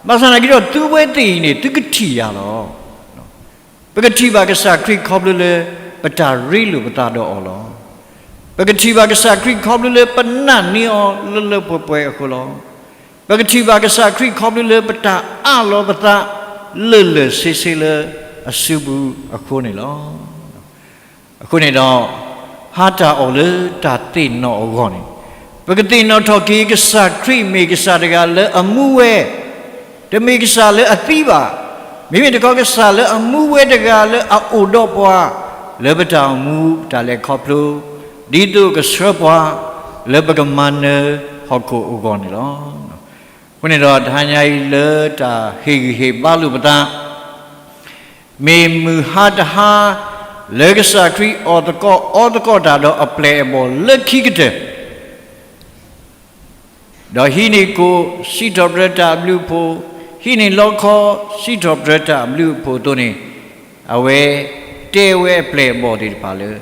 ဘၣ်ဆၣ်သနာ်က့ဒီး သုဝဲသ့ၣ်အံၤန့ၣ် သုကထံၣ်ယၤလီၤ. ပကထံၣ်ဘၣ်ကစၢ်ခရံာ်ခီဖျိလၢ ပတၢ်ရ့လိာ်ပသးဒီးအီၤလီၤ. ပကထံၣ်ဘၣ်ကစၢ်ခရံာ်ခီဖျိလၢပနာ်န့ၢ်အီၤလၢလၢပှဲၤပှဲၤအဃိလီၤ. ပကထံၣ်ဘၣ်ကစၢ်ခရံာ်ခီဖျိလၢပတၢ်အးလီၤပသးလၢာ်လၢာ်ဆ့ဆ့လၢအစုပူၤအဃိန့ၣ်လီၤ. အဃိန့ၣ်ဒီး ဟါတၢ်အီၣ်လၢတၢ်သ့ၣ်နီၣ်အဂီၢ်န့ၣ်, ပကသ့ၣ်နီၣ်ထီၣ်က့ၤကစၢ်ခရံာ်မ့ၢ်ကစၢ်တဂၤလၢအမူဝဲ, တမ့ၢ်ကစၢ်လၢအသံဘၣ်, မ့မ့ၢ်တခီကစၢ်လၢအမူဝဲတဂၤလၢအအိၣ်ဒီးပှၤ လၢပတၢ်အိၣ်မူတၢ်လဲၤခီဖျိ, ဒ်သိးကဆှၢပှၤ လၢပကမၤနၢၤဟီၣ်ခိၣ်အဂီၢ်န့ၣ်လီၤ. အဃိန့ၣ်ဒီး တဟါညါအံၤလၢတၢ်ဟ့ၣ်ဂံၢ်ဟ့ၣ်ဘါလိာ်ပသး မ့ၢ်မုၢ်ဟါတဟါ လၢကစၢ်ခရံာ်အီၣ်သကိးအီသကိးတၢ်ဒီးအပျဲၢ်အဘီၣ်လၢခံကတၢၢ်, ဒီးဟံးန့ၢ်ကိၣ်စံးထီၣ်ပတြၢၤတၢ်အဘျုးအဖှိၣ်, ဟံးန့ၢ်လီခီစံးထီၣ်ပတြၢၤတၢ်အဘျုးအဖှိၣ်အသိးန့ၣ်, အဝဲတဲဝဲအပျဲၢ်အဘီၣ်သ့ၣ်တဖၣ်လၢ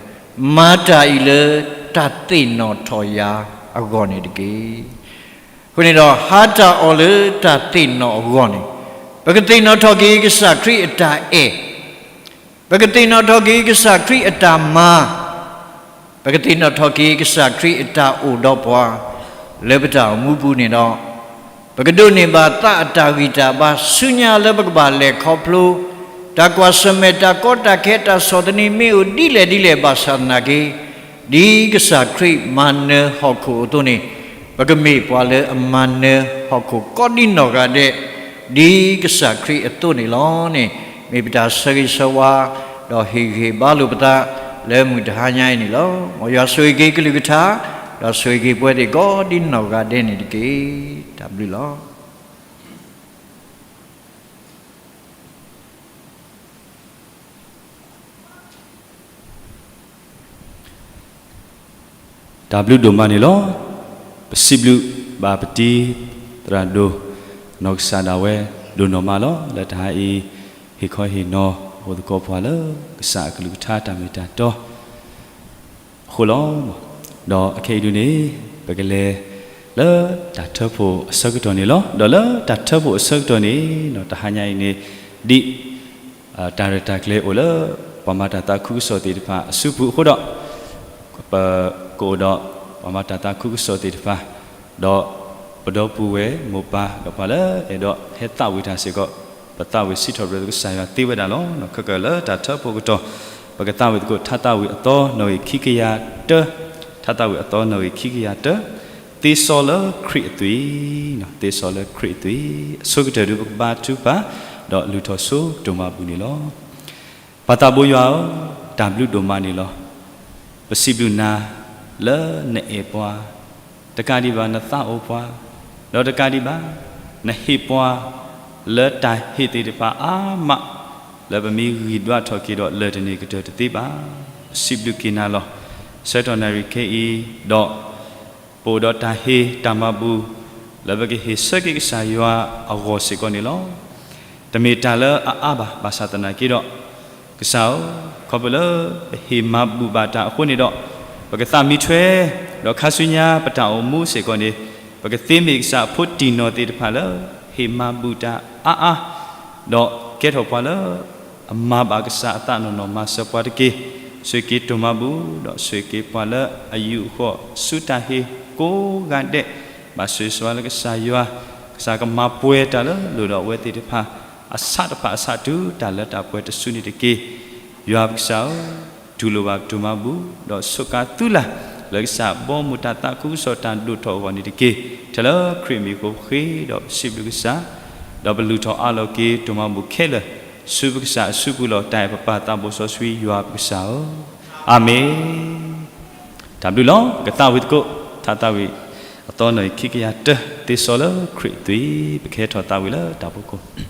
မၤတၢ်အံၤလၢတၢ်သ့ၣ်နီၣ်ထီၣ်ယၤအဂီၢ်န့ၣ်တက့ၢ်. အဃိန့ၣ်ဒီး ဟါတၢ်အီၣ်လၢတၢ်သ့ၣ်နီၣ်အဂီၢ်န့ၣ်, ပကသ့ၣ်နီၣ်ထီၣ်က့ၤကစၢ်ခရံာ်အတၢ်အဲၣ်, ပကသ့ၣ်နီၣ်ထီၣ်က့ၤကစၢ်ခရံာ်အတၢ်မၤ, ပကသ့ၣ်နီၣ်ထီၣ်က့ၤကစၢ်ခရံာ်အတၢ်အိၣ်ဒီးပှၤ လၢပတၢ်အိၣ်မူပူၤန့ၣ်ဒီး, ပကဒိးန့ၢ်ဘၣ်သးအတၢ်ဂံၢ်တၢ်ဘါ ဆူညါလၢပကဘၣ်လဲၤခီဖျိ တၢ်ကွၢ်ဆၢၣ်မဲာ် တၢ်ကီတၢ်ခဲ တၢ်ဆီၣ်သနံးမ့ၢ်အိၣ်ဒ်လဲၣ်ဒ်လဲၣ်ဘၣ်ဆၣ်သနာ်က့, ဒ်ကစၢ်ခရံာ်မၤနၢၤဟီၣ်ခိၣ်အသိးန့ၣ်, ပကမ့ၢ်ပှၤလၢအမၤနၢၤဟီၣ်ခိၣ်ကိးဒ်နီၢ်ဂၤဒဲး ဒ်ကစၢ်ခရံာ်အသိးန့ၣ်လီၤန့ၣ်, မ့ၢ်ပတၢ်ဆၢဂ့ၤဆၢဝါ ဒီးဟ့ၣ်ဂံၢ်ဟ့ၣ်ဘါလိာ်ပသး လၢမုၢ်တဟါညါအံၤန့ၣ်လီၤ. မ်ယွၤဆိၣ်ဂ့ၤက့ၤကလုၢ်ကထါ, ဒီးဆိၣ်ဂ့ၤက့ၤပဝဲသ့ၣ်ကိးဒ်နီၢ်ဂၤဒဲးန့ၣ်တက့ၢ်. တၢ်ဘျုးလီၤ. တၢ်ဘျုးဒိၣ်မးန့ၣ်လီၤ. ပစံးဘျုးဘၣ်ပတံၤသရၣ်ဒိၣ် နီၢ်ကစၢ်ဒၣ်ဝဲဒိၣ်နီၢ်မးလီၤ. လၢတဟါအံၤ ဟ့ၣ်ခီဟ့ၣ်နီၤ အိၣ်သကိးပှၤလၢကစၢ်အကလုၢ်ကထါတၢ်မ့ၢ်တၢ်တီအဃိလီၤ. ဒီးအခဲအံၤဒုန့ၣ် ပကလဲၤလၢတၢ်ထၢဖှိၣ်အဆၢကတီၢ်န့ၣ်လီၤ. ဒီးလၢတၢ်ထၢဖှိၣ်အဆၢကတီၢ်န့ၣ် တဟါညါအံၤန့ၣ် ဒ် တၢ်ရဲၣ်တၢ်ကျဲၤအိၣ်လၢ ပှၤမၤတၢ်သးခုကစီၣ်သ့ၣ်တဖၣ်အစုပူၤအဃိဒီး ပကအိၣ်ဒီးပှၤမၤတၢ်သးခုကစီၣ်သ့ၣ်တဖၣ် ဒီးပဒီပုၢ်ဝဲၢ်မိၢ်ပၢ် ဒီးပှၤလၢအဲၣ်ဒိးဟဲသးဝံၣ်တၢ်စ့ၢ်ကီး ပသးဝံၣ်စံးထီၣ်ပတြၢၤကစၢ်ယွၤသ့ဝဲဒၣ်လီၤ. ခဲကၢၣ်လၢတၢ်ထၢဖှိၣ်ကတီၢ် ပကသးဝံၣ်သကိးထါသးဝံၣ်အသီနီၣ်ဂံၢ်ခံကယၤတၢ, ထါသးဝံၣ်အသီနီၣ်ဂံၢ်ခံကယၤတၢ, သ့စီလၢခရံာ်အသွံၣ်, သ့စီလၢခရံာ်အသွံၣ်, အဆိကတၢၢ်ဒုးပကဘါထုကဖၣ် ဒီးလုၢ်ထီၣ်ဆိကတိၤမၤဘူၣ်န့ၣ်လီၤ. ပၢ်သးဘိယွၤဧၢ, တၢ်ဘျုးဒိၣ်မးန့ၣ်လီၤ. ပစံးဘျုးနၤလၢနအဲၣ်ပှၤ, တကးဒံးဘၣ်နသးအိၣ်ပှၤ, ဒီးတကးဒံးဘၣ် နဟ့ၣ်ပှၤလၢတၢ်ဟ့ၣ်သ့ၣ်တဖၣ်အါမး လၢပမ့ၢ်ဂံၢ်ဒွးထီၣ်က့ၤဒီးလၢၢ်တန့ၢ်ကတၢၢ်တသ့ဘၣ်. ပစံးဘျုးက့ၤနၤလီၤ. ဆၢကတီၢ်နၣ်ရံၣ်ခဲအံၤဒီး ပအိၣ်ဒီးတၢ်ဟ့ၣ်တၢ်မၤဘူၣ် လၢပကဟ့ၣ်ဆၢက့ၤကစၢ်ယွၤအဂီၢ်စ့ၢ်ကီးန့ၣ်လီၤ. တမ့ၢ်တၢ်လၢအအါဘၣ် ဘၣ်ဆၣ်သနာ်က့ဒီး ကစၢ်ဧၢ, ခီဖျိလၢပဟ့ၣ်မၤဘူၣ်ဘၣ်တၢ်အဃိန့ၣ်ဒီး ပကသးမံထွဲ ဒီးခါဆူညါပတၢ်အိၣ်မူစ့ၢ်ကီးန့ၣ် ပကသ့မ့ၢ်ကစၢ်အဖိတံၢ်နီၢ်သ့ၣ်တဖၣ်လၢ ဟ့ၣ်မၤဘူၣ်တၢ်အါအါ ဒီးကဲထီၣ်ပှၤလၢ အမၤဘၣ်ကစၢ်အသးနီၢ်နီၢ်မၤစၢၤပှၤတက့ၢ်. ဆိၣ်ဂ့ၤက့ၤတိၢ်မၤဘူၣ် ဒီးဆိၣ်ဂ့ၤက့ၤပှၤလၢအယူးအဃီၣ်ဆူတၢ်ဟ့ၣ်ကိးဂၤဒဲး, ဘၣ်ဆိၣ်ဂ့ၤဆိၣ်ဝါလၢကစၢ်ယွၤ, ကစၢ်ကမၤပှဲၤတၢ်လၢလိၣ်ဒီးအဝဲသ့ၣ်တဖၣ် အဆးတဖၣ်အဆးတုၤတၢ်လၢတၢ်ပှဲၤတစုန့ၣ်တက့ၢ်. ယွၤပကစၢ်ဧၢ, တူၢ်လိာ်ဘၣ်ပတိၢ်မၤဘူၣ် ဒီးဆိးကါသုလၢ် လၢကစၢ်ဘီမုၢ်တၢ်သးခုကစီၣ်တၢ်ဒိၣ်ထီၣ်အဂီၢ်န့ၣ်တက့ၢ်. ထဲလၢခရံာ်မံၤအဃိပဃ့ဒီးပစံးဘျုးကစၢ်, ဒီးပလုၢ်ထီၣ်အးလီၤက့ၤတိၢ်မၤဘူၣ်ခဲလၢာ် ဆူပကစၢ်အစုပူၤလီၤ. တၢ်အဲၣ်ပပၢ်သးဘိစီဆှံယွၤပကစၢ်ဧၢ, အၤမ့ၣ်. တၢ်ဘျုးလီၤ. ကသးဝံၣ်သကိး ထါသးဝံၣ်အသီနီၣ်ဂံၢ်ခံကယၤတၢ သ့စီလၢခရံာ်အသွံၣ်, ပကဟဲထီၣ်သးဝံၣ်လၢတၢ်ဖီခိၣ်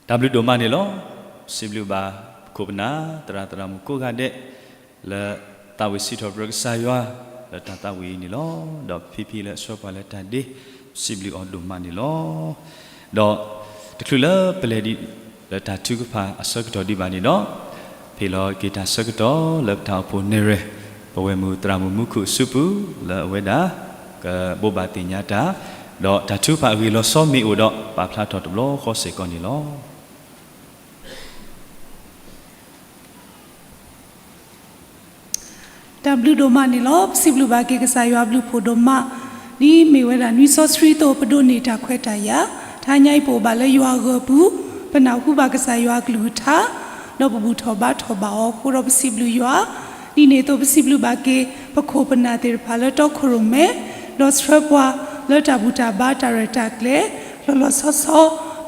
တၢ်ဘျုးဒိၣ်မးန့ၣ်လီၤ. စံးဘျုးဘၣ်ပခိၣ်ပနၢ် သရၣ်သရၣ်မုၣ်ကိးဂၤဒဲး လၢသးဝံၣ်စံးထီၣ်ပတြၢၤကစၢ်ယွၤ လၢတၢ်သးဝံၣ်အံၤန့ၣ်လီၤ. ဒီးဖံဖံလၢအဆှၢပှၤလၢတၢ်ဒ့ စံးဘျုးအီၤဒိၣ်မးန့ၣ်လီၤ. ဒီးတချုးလၢပလဲၤဒံးလၢတၢ်ထုကဖၣ်အဆၢကတီၢ်ဒံးဘၣ်န့ၣ်ဒီး ဖ့ၣ်လီၤက့ၤတၢ်ဆၢကတီၢ်လၢပတၢ်အိၣ်ဖှိၣ်နဲၣ်ရွဲၣ် ပဝဲမုၢ်သရၣ်မုၣ်မူခိၣ်အစုပူၤ လၢအဝဲဒၣ် ကဘိးဘၣ်သ့ၣ်ညါတၢ် ဒီးတၢ်ထုကဖၣ်အဂ့ၢ်လီၤဆီမ့ၢ်အိၣ်ဒီး ပာ်ဖျါထီၣ်တဘျီဃီစ့ၢ်ကီးန့ၣ်လီၤ. တၢ်ဘျုးဒိၣ်မးန့ၣ်လီၤ. ပစံးဘျုးဘၣ်က့ၤကစၢ်ယွၤဘျုးဖှိၣ်ဒိၣ်မး ဒ်မ့ၢ်ဝဲဒၣ်နွံစီဆှံအသိး ပဒိးန့ၢ်တၢ်ခွဲးတၢ်ယာ်, တဟါညါအံၤပအိၣ်ဘၣ်လၢယွၤအဂီၢ်ပူၤ, ပနၢ်ဟူဘၣ်ကစၢ်ယွၤအကလုၢ်ကထါ, ဒီးပဘူၣ်ထီၣ်ဘါထီၣ်ဘၣ်အီၤအဃိဒီး ပစံးဘျုးယွၤ, ဒ်န့ၣ်အသိးပစံးဘျုးဘၣ်က့ၤ ပခိၣ်ပနၢ်သ့ၣ်တဖၣ်လၢတီခိၣ်ရိၣ်မဲ ဒီးဆှၢပှၤလၢတၢ်ဘူၣ်တၢ်ဘါတၢ်ရဲၣ်တၢ်ကျဲၤ လီၤလီၤဆီဆီ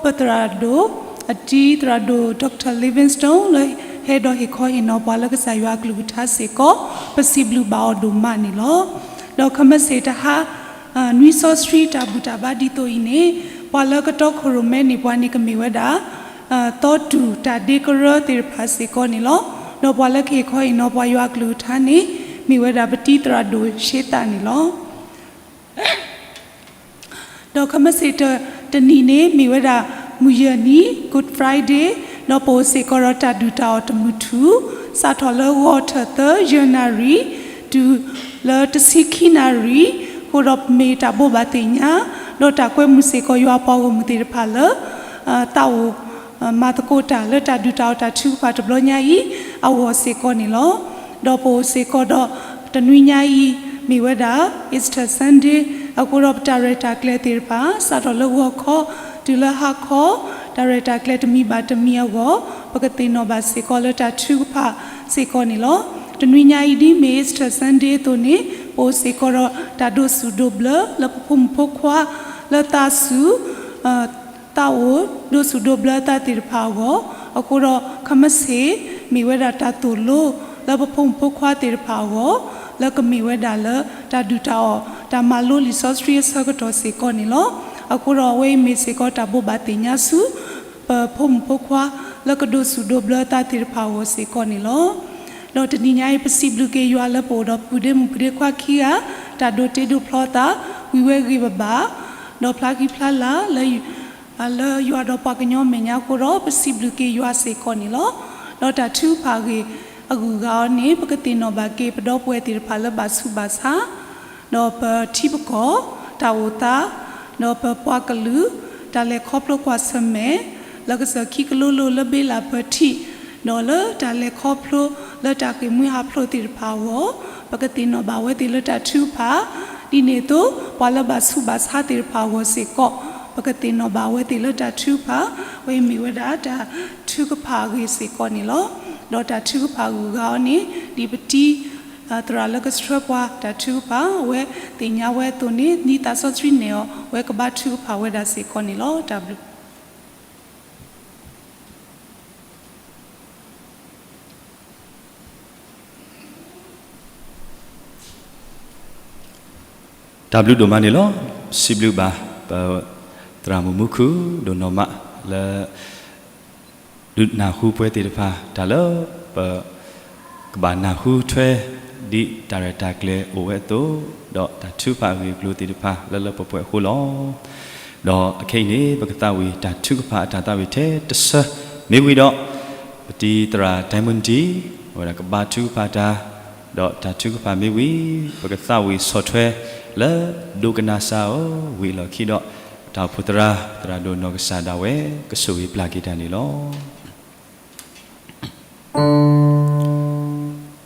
ပသရၣ်ဒိၣ်အတံ သရၣ်ဒိၣ် Doctor Livingstone လၢဟဲဒီးဟ့ၣ်ခီဟ့ၣ်နီၤပှၤလၢကစၢ်ယွၤအကလုၢ်ကထါစ့ၢ်ကီး ပစံးဘျုးဘၣ်အီၤဒိၣ်မးန့ၣ်လီၤ. ဒီးခဲမုၢ်ဆ့ၣ်တဟါ နွံစီဆှံတၢ်ဘူၣ်တၢ်ဘါဒ်သိးအံၤန့ၣ် ပှၤလၢကတီခိၣ်ရိၣ်မဲန့ၢ်ပှၤန့ၣ်ကမ့ၢ်ဝဲဒၣ် သီတူၢ်တၢ်ဒ့ကရၢသ့ၣ်တဖၣ်စ့ၢ်ကီးန့ၣ်လီၤ. ဒီးပှၤလၢကဟ့ၣ်ခီဟ့ၣ်နီၤပှၤယွၤအကလုၢ်ကထါန့ၣ် မ့ၢ်ဝဲဒၣ်ပတံသရၣ်ဒိၣ်ရှ့သးန့ၣ်လီၤ. ဒီးခဲမုၢ်ဆ့ၣ်တနံၤန့ၣ် မ့ၢ်ဝဲဒၣ်မုၢ်ယဲၢ်နံၤ Good Friday ဒီးပအိၣ်စ့ၢ်ကီးဒီးတၢ်ဒုၣ်တၢ်အီၣ်တမုၢ်ထူၣ် စးထီၣ်လၢဂီၤထၢၣ်သၢယဲၢ်နၣ်ရံၣ် တုၤလၢတဆံခံနၣ်ရံၣ် အဃိဒီးပမ့ၢ်တၢ်ဘိးဘၣ်သ့ၣ်ညါ ဒီးတၢ်ကွဲမုာ်စ့ၢ်ကီးယွၤပှၤဂီၢ်မုၢ်သ့ၣ်တဖၣ်လၢ သးအိၣ် မၤသကိးတၢ်လၢတၢ်ဒုၣ်တၢ်အီၣ်တၢ်ထုကဖၣ်တဘျီညါအံၤ အဂီၢ်စ့ၢ်ကီးန့ၣ်လီၤ. ဒီးပအိၣ်စ့ၢ်ကီးဒီးတနွံညါအံၤ မ့ၢ်ဝဲဒၣ် Easter Sunday အဃိဒီးပတၢ်ရဲၣ်တၢ်ကျဲၤသ့ၣ်တဖၣ် စးထီၣ်လၢဂီၤခီ တုၤလၢဟါခီ တၢ်ရဲၣ်တၢ်ကျဲၤတမံၤဘၣ်တမံၤအဂီၢ် ပကသ့ၣ်နီၣ်ဘၣ်စ့ၢ်ကီးလၢတၢ်ထုကဖၣ်စ့ၢ်ကီးန့ၣ်လီၤ. တနွံညါအံၤဒ်မ့ၢ် Easter Sunday အသိးန့ၣ် ပအိၣ်စ့ၢ်ကီးဒီးတၢ်ဒိးဆူၣ်ဒိးဘျၢလၢပဖိမုၣ်ဖိခွါလၢသးဆူၣ် သးအိၣ်ဒိးဆူၣ်ဒိးဘျၢသးသ့ၣ်တဖၣ်အဂီၢ်, အဃိဒီးခဲမုၢ်ဆ့ၣ် မ့ၢ်ဝဲဒၣ်တၢ်သိၣ်လိလၢပဖိမုၣ်ဖိခွါသ့ၣ်တဖၣ်အဂီၢ် လၢကမ့ၢ်ဝဲဒၣ်လၢတၢ်ဒုၣ်တၢ်အီၣ် တၢ်မၤလိလံာ်စီဆှံအဆၢကတီၢ်စ့ၢ်ကီးန့ၣ်လီၤ. အဃိဒီးအဝဲအံၤမ့ၢ်စ့ၢ်ကီးတၢ်ဘိးဘၣ်သ့ၣ်ညါဆူ ပဖိမုၣ်ဖိခွါလၢကဒိးဆူၣ်ဒိးဘျၢသးသ့ၣ်တဖၣ်အဂီၢ်စ့ၢ်ကီးန့ၣ်လီၤ. ဒီးတနံၤညါအံၤ ပစံးဘျုးက့ၤယွၤလၢပအိၣ်ဒီးပုၢ်ဒ့မုၣ်ပုၢ်ဒ့ခွါခံဂၤ တၢ်ဒိးတ့ဒိးဖျီသး ဝံၤဝဲဂ့ၤဘၣ်ဘၣ် ဒီးဖျါဃံဖျါလၤ လၢယွၤဒီးပှၤကညီမဲာ်ညါအဃိဒီး ပစံးဘျုးက့ၤယွၤစ့ၢ်ကီးန့ၣ်လီၤ. ဒီးတၢ်ထုကဖၣ်အဂ့ၢ်အဂုၤအဂၤအီၤန့ၣ် ပကသ့ၣ်နီၣ်ဘၣ်က့ၤပဒီပုၢ်ဝဲၢ်သ့ၣ်တဖၣ်လၢဘၣ်ဆူးဘၣ်ဆါ ဒီးပထံပကီၢ် တၢ်အိၣ်သး ဒီးပပှၤကလုာ် တၢ်လဲၤခီဖျိကွၢ်ဆၢၣ်မဲာ် လၢကစၢၢ်ခံကလိလိလၢဘ့လၣ်ပၢၤထံး ဒီးလၢတၢ်လဲၤခီဖျိလၢတၢ်ဃ့ၢ်မှံဟးဖျိးသ့ၣ်တဖၣ်အဂီၢ် ပကသ့ၣ်နီၣ်ဘၣ်ဝဲသ့ၣ်လၢတၢ်ထုကဖၣ် ဒ်န့ၣ်အသိး ပှၤလၢဘၣ်ဆူးဘၣ်ဆါသ့ၣ်တဖၣ်အဂီၢ်စ့ၢ်ကီး ပကသ့ၣ်နီၣ်ဘၣ်ဝဲသ့ၣ်လၢတၢ်ထုကဖၣ် ဝဲအံၤမ့ၢ်ဝဲဒၣ်တၢ်ထုကဖၣ်အဂ့ၢ်စ့ၢ်ကီးန့ၣ်လီၤ. ဒီးတၢ်ထုကဖၣ်အဂုၤအဂၤအီၤန့ၣ် ဒ်ပတံ သရၣ်လၢကဆှၢပှၤတၢ်ထုကဖၣ် အဝဲသ့ၣ်ညါဝဲအသိးန့ၣ် ဒ်သးစီဆှံနဲၣ်အီၤ အဝဲကဘၣ်ထုကဖၣ်ဝဲဒၣ်စ့ၢ်ကီးန့ၣ်လီၤ. တၢ်ဘျုး တၢ်ဘျုးဒိၣ်မးန့ၣ်လီၤ. စံးဘျုးဘၣ် ပသရၣ်မုၣ်မူခိၣ် ဒိၣ်နီၢ်မး လၢ ဒုးနၢ်ဟူပဝဲသ့ၣ်တဖၣ် တၢ်လၢပ ကဘၣ်နၢ်ဟူထွဲ ဒ်တၢ်ရဲၣ်တၢ်ကျဲၤအိၣ်ဝဲအသိး ဒီးတၢ်ထုကဖၣ်အဂ့ၢ်အကျိၤသ့ၣ်တဖၣ်လၢလၢပှဲၤပှဲၤအဃိလီၤ. ဒီးအခဲအံၤန့ၣ် ပကသးဝံၣ်တၢ်ထုကဖၣ်အတၢ်သးဝံၣ်ထဲတဆၢ မ့ၢ်ဝံၤဒီး ပတံၤသရၣ် Diamond D အဝဲဒၣ်ကဘါထုကဖၣ်တၢ် ဒီးတၢ်ထုကဖၣ်မ့ၢ်ဝံၤ ပကသးဝံၣ်ဆီၣ်ထွဲလၢ ဒိကနၣ်စၢ်ဧၢ ဝံၤအလီၢ်ခံဒီး တၢ်အိၣ်ဖှိၣ်သရၣ် သရၣ်ဒိၣ်နီၢ်ကစၢ်ဒၣ်ဝဲ ကဆိၣ်ဂ့ၤပျၢ်က့ၤတၢ်န့ၣ်လီၤ.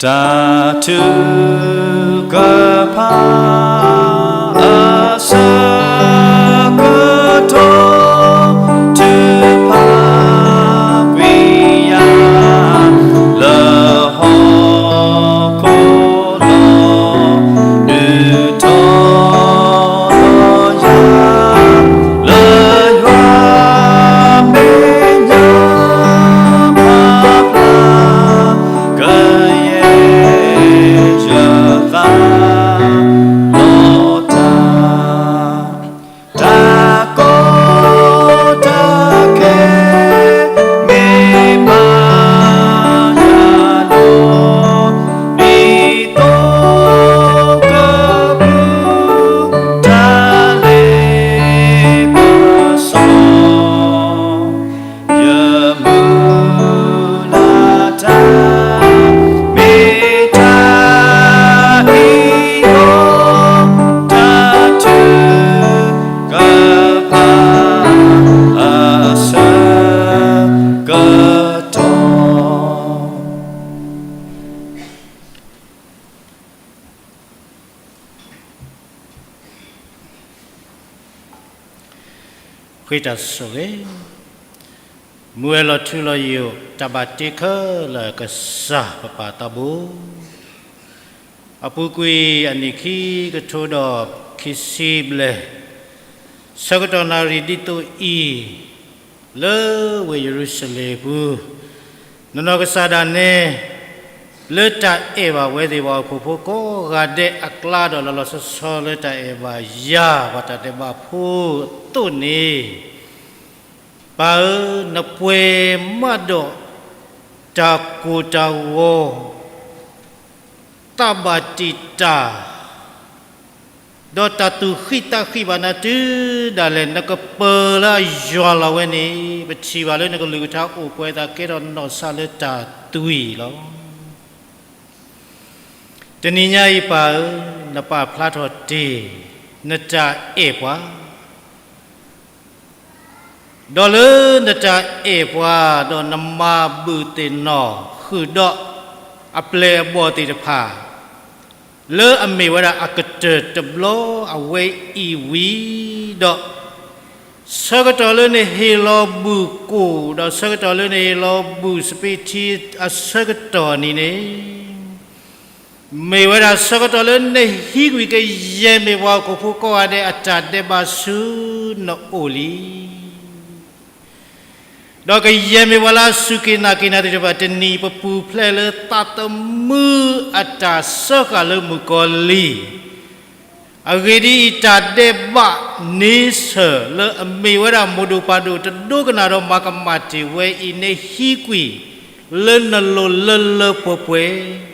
တၢ်ထုကဖၣ်အဆၢကတီၢ် ထုကဖၣ်ကွံာ်ယၤ လၢဟီၣ်ခိၣ်လီၤ ဒုးထီၣ်လီၤယၤ လၢယွၤမဲာ်ညါ ပာ်ဖျါ ကယဲၢ်ယသး လီၤ တၢ်ဆိၣ်ဂ့ၤ, မုၢ်ဝဲၢ်လီၤထူလီၤယိာ် တၢ်ဘၣ်တ့ခဲလၢာ်ကစၢ်ပပၢ်သးဘိ, အပူၤကွံာ်အနံၣ်ခံကထိဒီးခံဆံဘျဲၣ်, ဆၢကတီၢ်နၣ်ရံၣ်ဒ်သိးအံၤ, လၢဝ့ၢ်ယရူၤၡလ့ၣ်အပူၤ, နီၢ်နီၢ်ကစၢ်ဒၣ်နဲ လၢတၢ်အဲၣ်ဘၣ်ဝဲသ့ၣ်ပှၤဟီၣ်ခိၣ်ဖိကိးဂၤဒဲးအကျါဒီး လီၤလီၤဆီဆီလၢတၢ်အဲၣ်ဘၣ်ယၤ ပှၤတၢ်ဒဲးဘးဖိအသိးန့ၣ်, ပၢ်ဧၢ, နပှဲၤမးဒီးတၢ်ကိၢ်တၢ်ဂီၤ, သးဘၣ်တံာ်တာ်, ဒီးတၢ်သူၣ်ဃံသးဃံဘၣ်နၤတုၤဒၣ်လဲာ်, နကပၢၤလၢအယွၤလီၤဝဲန့ၣ်, ပထံၣ်ဘၣ်လၢနကလုၢ်ကထါအိၣ်ပှဲၤသးကဲထီၣ်နီၢ်ဆါလၢတၢ်သွံၣ်လီၤ. တနံၤညါအံၤပၢ်ဧၢ, နပာ်ဖျါထီၣ်တ့ၢ် နတၢ်အဲၣ်ပှၤ ဒီးလၢနတၢ်အဲၣ်ပှၤ, ဒီးနမၤဘုၣ်သ့ၣ်နီၣ်ဃုာ်ဒီးအပျဲၢ်အဘီၣ်သ့ၣ်တဖၣ်, လၢအမ့ၢ်ဝဲဒၣ်အကတၢၢ်တဘျီအဝဲအံၤဝံၤဒီး, ဆၢကတီၢ်လၢနဟ့ၣ်လီၤဘုၣ်ကိၣ်, ဒီးဆၢကတီၢ်လၢနဟ့ၣ်လီၤဘုၣ်စပံးထံအဆၢကတီၢ်နံၤန့ၣ်, မ့ၢ်ဝဲဒၣ်ဆၢကတီၢ်လၢနဟံးကွံာ်ကယဲၢ်မ့ၢ်ပှၤဟီၣ်ခိၣ်ဖိကိးဂၤဒဲးအတၢ်ဒဲးဘးဆူနအိၣ်လံ. ဒီးကယဲၢ်မ့ၢ်ပှၤလၢအစူၢ်က့ၤနာ်က့ၤနၤသ့ၣ်တဖၣ် တနံၤပပူၤဖျဲးလၢသးသမူအတၢ်စၢဃာ်လၢမုၣ်ကီၤလံၢ်, အဂ့ၢ်ဒ်အံၤ, တၢ်ဒဲးဘးန့ဆၢၣ်လၢအမ့ၢ်ဝဲဒၣ်မိၢ်ဒိၣ်ပၢ်ဒိၣ်တဒိကနၣ်ဒီးမၤကမၣ်တ့ၢ်ဝဲအံၤ နဟံးကွံာ်လၢနလိၤလၢလၢပှဲၤပှဲၤ,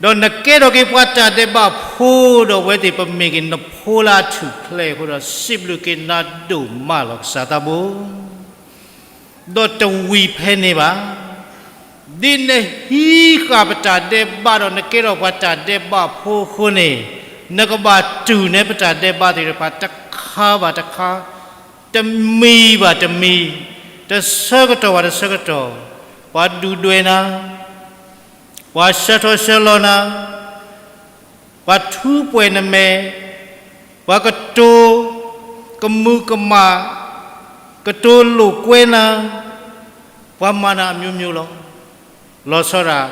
ဒီးနကဲထီၣ်က့ၤပှၤတၢ်ဒဲးဘးဖိ, ဒီးအဝဲသ့ၣ်ပမ့ၢ်က့ၤနဖိလၢအထူၣ်ဖျဲးအဃိဒီး စံးဘျုးက့ၤနၤဒိၣ်မးလီၤ ကစၢ်သးဘိ. ဒီးတဝံၤဖဲန့ၣ်ဘၣ်, ဒ်နဟံးဃာ်ပတၢ်ဒဲးဘးဒီးနကဲထီၣ်ပှၤတၢ်ဒဲးဘးဖိအဃိန့ၣ်, နကဘၣ်တူၢ်န့ၢ်ပတၢ်ဒဲးဘးသ့ၣ်တဖၣ်တခါဘၣ်တခါ, တမံၤဘၣ်တမံၤ, တဆၢကတီၢ်ဘၣ်တဆၢကတီၢ်, ပှၤဒုၣ်ဒွဲၣ်နၤ, ပှၤဆှၢထီၣ်ဆှၢလီၤနၤ, ပှၤထူပှဲၤနမဲာ်, ပှၤကတိၤကမူၤကမၣ်, ကတိၤလိာ်ကွဲနၤ, ပှၤမၤနၤအမျိုးမျိုးလီၤ. လီၤဆီဒၣ်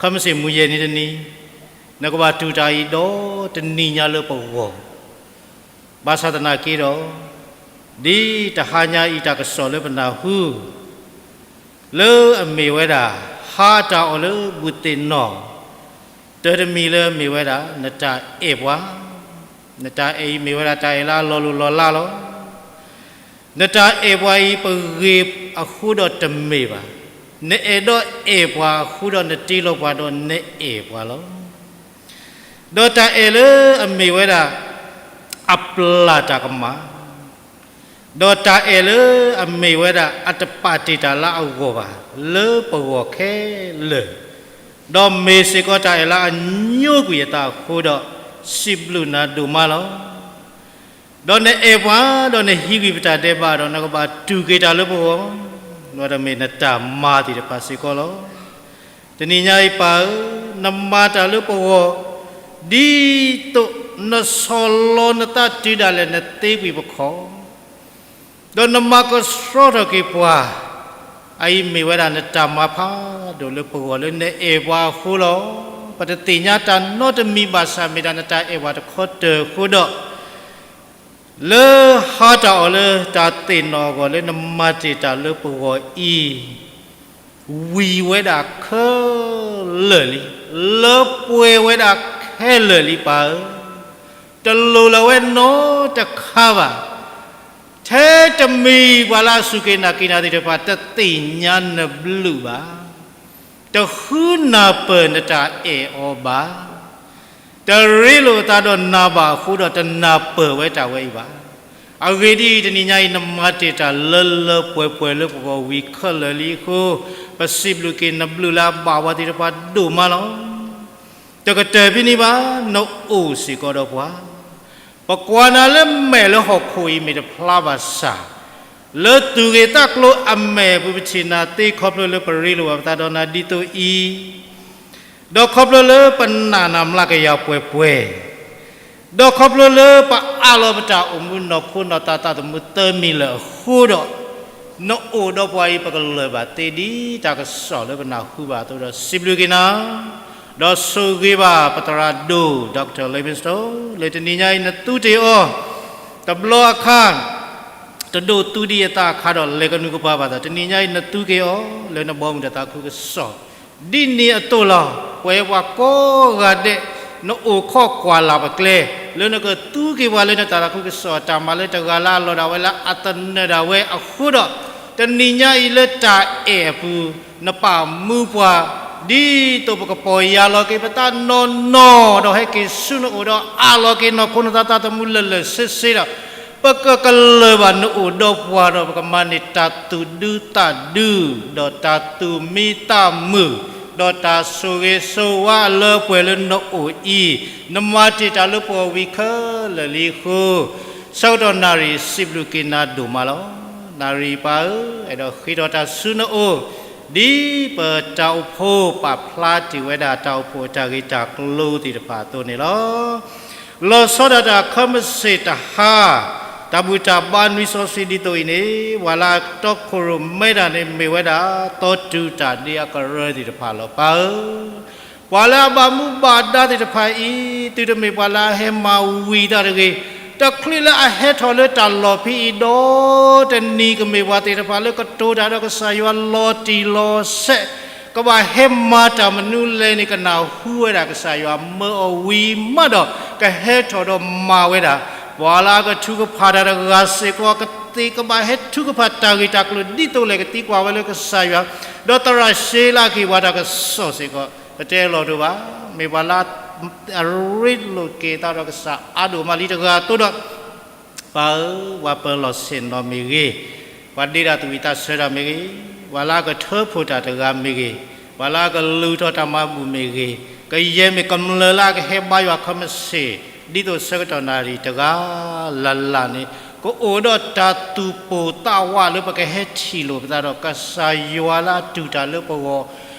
ခဲမုၢ်ဆ့ၣ်မုၢ်ယဲၢ်နံၤတနံၤ, နကဘၣ်တူၢ်တၢ်အံၤဒီးတနံၤညါလၢပဂီၢ်, ဘၣ်ဆၣ်သနာ်က့ဒီး, ဒ်တဟါညါအံၤတၢ်ကစီၣ်လၢပနၢ်ဟူ လၢအမ့ၢ်ဝဲဒၣ် ဟါတၢ်အီၣ်လၢဘုၣ်သ့ၣ်နီၣ်, တၢ်တမံၤလၢအမ့ၢ်ဝဲဒၣ် နတၢ်အဲၣ်ပှၤ, နတၢ်အဲၣ်အံၤမ့ၢ်ဝဲဒၣ်တၢ်အဲၣ်လၢအလီၤလိၢ်လီၤလးလီၤ. နတၢ်အဲၣ်ပှၤအံၤပဂ့ၤအဃိဒီးတမ့ၢ်ဘၣ်, နအဲၣ်ဒိးအဲၣ်ပှၤအဃိဒီးနတ့လီၤပှၤဒီးနအဲၣ်ပှၤလီၤ. ဒီးတၢ်အဲၣ်လၢအမ့ၢ်ဝဲဒၣ် အပျၢ်တၢ်ကမၣ်, ဒီးတၢ်အဲၣ်လၢအမ့ၢ်ဝဲဒၣ်အတပာ်တ့ၢ်တၢ်လၢအဂီၢ်ဘၣ် လၢပဂီၢ်ခဲလၢာ်, ဒီးမ့ၢ်စ့ၢ်ကီးတၢ်အဲၣ်လၢအညိကွံာ်အသးအဃိဒီး စံးဘျုးနၤဒိၣ်မးလီၤ. ဒီးနအဲၣ်ပှၤဒီးနဟံးကွံာ်ပတၢ်ဒဲးဘးဒီး နကဘၣ်တူၢ်က့ၤတၢ်လၢပဂီၢ်, ဒီးတမ့ၢ်နတၢ်မၤသ့ၣ်တဖၣ်စ့ၢ်ကီးလီၤ. တနံၤညါအံၤပၢ်ဧၢ, နမၤတၢ်လၢပဂီၢ်, ဒ်သိးနဆီၣ်လီၤနသးတုၤဒၣ်လဲာ်နသ့ကွံာ်ပခီၣ်, ဒီးနမၤကဆှီထီၣ်က့ၤပှၤ, အအံၤမ့ၢ်ဝဲဒၣ်နတၢ်မၤဖးဒိၣ်လၢပဂီၢ်လၢနအဲၣ်ပှၤအဃိလီၤ. ပတသ့ၣ်ညါတၢ်နီတမံၤဘၣ်ဆၣ် မ့ၢ်ဒၣ်နတၢ်အဲၣ်ပှၤတခီတၢၤအဃိဒီး လၢဟါတၢ်အီၣ်လၢတၢ်သ့ၣ်နီၣ်အဂီၢ်လၢနမၤတ့ၢ်တၢ်လၢပဂီၢ်အံၤ, ဝံၤဝဲဒၣ်ခဲလၢာ်လံ, လၢပှဲၤဝဲဒၣ်ခဲလၢာ်လံပၢ်ဧၢ, တလိၤလၢၤဝဲနီတခါဘၣ်. ထဲတမံၤပှၤလၢအစူၢ်က့ၤနာ်က့ၤနၤသ့ၣ်တဖၣ် တသ့ၣ်ညါနဘျုးဘၣ်. တဃုနၢ်ပၢၢ်နတၢ်အဲၣ်အီၤဘၣ်. တရ့လိာ်အသးဒီးနၤဘၣ်အဃိဒီး တနၢ်ပၢၢ်ဝဲတၢ်ဝဲအံၤဘၣ်. အဂ့ၢ်ဒ်အံၤ, တနံၤညါအံၤ နမၤတ့ၢ်တၢ်လၢလၢပှဲၤပှဲၤလၢပဂီၢ်ဝံၤခဲလၢာ်လံအဃိ, ပစံးဘျုးက့ၤနဘျုးလၢအဘၣ်ဝဲသ့ၣ်တဖၣ်ဒိၣ်မးလီၤ. တကတၢၢ်ဖဲန့ၣ်ဘၣ်, နအိၣ်စ့ၢ်ကီးဒီးပှၤ ပကွၢ်နၤလၢမဲာ်လၢဟီၣ်ခိၣ်အံၤမ့ၢ်တဖျါဘၣ်ဆၣ်, လၢသူၣ်ဂ့ၤသးကျိၤအမဲာ်ပူၤ ပထံၣ်နၤသ့ခီဖျိလၢပရ့လိာ်ဘၣ်ပသးဒီးနၤဒ်သိးအံၤ, ဒီးခီဖျိလၢပနာ်နၤမျးကယၤပှဲၤပှဲၤ, ဒီးခီဖျိလၢပအးလီၤပတၢ်အိၣ်မူ နီၢ်ခိနီၢ်သးသးသမူသၢမံၤလၢာ်အဃိဒီး, နအိၣ်ဒီးပှၤအံၤ ပကလၢၢ်ဘၣ်သ့ဒ်တၢ်ကစီၣ်လၢပနၢ်ဟူဘၣ်အသိးဒီး စံးဘျုးက့ၤနၤ, ဒီးဆိၣ်ဂ့ၤဘၣ်ပသရၣ်ဒိၣ် Doctor Livingstone လၢတနံၤညါအံၤနသူတ့ၢ်အီၤ တဘျီအခါ တဒိးသူဒံးအသးအခါဒီး လဲၤကနူၤကပၤဘၣ်သး တနံၤညါအံၤနသူက့ၤအီၤ လၢနဘီမုၢ်တၢ်သးခုကစီၣ် ဒ်န့ၣ်အသိးလီၤ. ပဝဲပှၤကိးဂၤဒဲး နအိၣ်ခိးကွၢ်လၢ်ပကျဲ လၢနကသူက့ၤပှၤလၢနတၢ်သးခုကစီၣ် တၢ်မၤလၢတဂၤလၢအလီၢ်ဒၣ်ဝဲလၢအသနၢၣ်ဒၣ်ဝဲအဃိဒီး, တနံၤညါအံၤလၢတၢ်အဲၣ်အပူၤ နပာ်မူပှၤ ဒ်သိးပကပီၢ်ယၢ်လီၤက့ၤပသးနီၢ်နီၢ် ဒီးဟဲက့ၤဆူနအိၣ်ဒီးအးလီၤက့ၤနီၢ်ခိနီၢ်သးသးသမူလၢာ်လၢာ်ဆ့ဆ့ဒီး ပကကလၢၢ်ဘၣ်နအိၣ်ဒီးပှၤဒီး ပကမၤန့ၢ်တၢ်သူၣ်ဒူသးဒူ ဒီးတၢ်သူၣ်မံသးမုာ် ဒီးတၢ်ဆိၣ်ဂ့ၤဆိၣ်ဝါအလၢပှဲၤလၢနအိၣ်အံၤ, နမၤတ့ၢ်တၢ်လၢပဂီၢ်ဝံၤခဲလၢာ်လံအဃိ, ဆၢကတီၢ်နၣ်ရံၣ်စံးဘျုးက့ၤနၤဒိၣ်မးလီၤ. နၣ်ရံၣ်ပၢ်ဧၢ, အဲၣ်ဒိးဃ့ထီၣ်တၢ်ဆူနအိၣ်, ဒ်ပတၢ်အိၣ်ဖှိၣ်ပာ်ဖျါတ့ၢ်ဝဲဒၣ် တၢ်အိၣ်ဖှိၣ်အတၢ်ဂ့ၢ်တၢ်ကျိၤသ့ၣ်တဖၣ်အသိးန့ၣ်လီၤ. လီၤဆီဒၣ်တၢ်ခီမ့ၢ်စ့ၣ်တဟါ, တၢ်ဘူၣ်တၢ်ဘါနွံစီဆှံဒ်သိးအံၤန့ၣ်, ပှၤလၢအတီခိၣ်ရိၣ်မဲတၢ်န့ၣ် မ့ၢ်ဝဲဒၣ် သီတူၢ်တၢ်ဒ့အကရၢသ့ၣ်တဖၣ်လီၤ. ပၢ်ဧၢ, ပှၤလၢအဘၣ်မူဘၣ်ဒါသ့ၣ်တဖၣ်အံၤ, သုတမ့ၢ်ပှၤလၢအဟဲမၤဝံၤတၢ်တဂ့ၤ, တချုးလၢအဟဲထီၣ်လၢတၢ်လီၢ်ဖဲအံၤဒီးတနံၤ ကမ့ၢ်ပှၤသ့ၣ်တဖၣ်လၢကတိၤတၢ်ဒီးကစၢ်ယွၤလီၤတံၢ်လီၤဆဲး, ကဘၣ်ဟဲမၤတၢ်မနုၤလဲၣ်န့ၣ် ကနၢ်ဟူဝဲဒၣ်ကစၢ်ယွၤမၢအီၤဝံၤမးဒီး ကဟဲထီၣ်ဒီးမၤဝဲဒၣ်, ပှၤလၢအကထုကဖၣ်တၢ်တဂၤစ့ၢ်ကီး ကသ့ကဘၣ်ဟဲထုကဖၣ်တၢ်ဂ့ၢ်တၢ်ကျိၤဒ်သိးလဲၣ် ကသံကွၢ်ဝဲလၢကစၢ်ယွၤ, ဒီးသရၣ်ရှဲလၢက့ၤပှၤတၢ်ကစီၣ်စ့ၢ်ကီး, ပတဲလီၤဒိၣ်ဘၣ်, မ့ၢ်ပှၤလၢအရ့လိာ်က့ၤသးဒီးကစၢ်အါဒိၣ်မးလံတဂၤအသိးဒီး ပၢ်ဧၢ, ပှၤပၢၤလီၢ်ဆ့ၣ်နီၤမ့ၢ်ဂ့ၤ, ပှၤဒ့တၢ်သူၣ်ဝံၣ်သးဆၢတၢ်မ့ၢ်ဂ့ၤ, ပှၤလၢအကထၢဖှိၣ်တၢ်တဂၤမ့ၢ်ဂ့ၤ, ပှၤလၢအကလုၢ်ထီၣ်တၢ်မၤဘူၣ်မ့ၢ်ဂ့ၤ, ကယဲၢ်မ့ၢ်ကမျၢၢ်လၢအကဟဲဘါယွၤခီမ့ၢ်စ့ၢ်, ဒ်သိးဆၢကတီၢ်နၣ်ရံၣ်တဂၤလၢ်လၢ်န့ၣ် ကအိၣ်ဒီးတၢ်သူၣ်ပိၢ်သးဝးလၢပကဟဲထံၣ်လိာ်ပသးဒီး ကစၢ်ယွၤလၢအတူၢ်တၢ်လၢပဂီၢ်,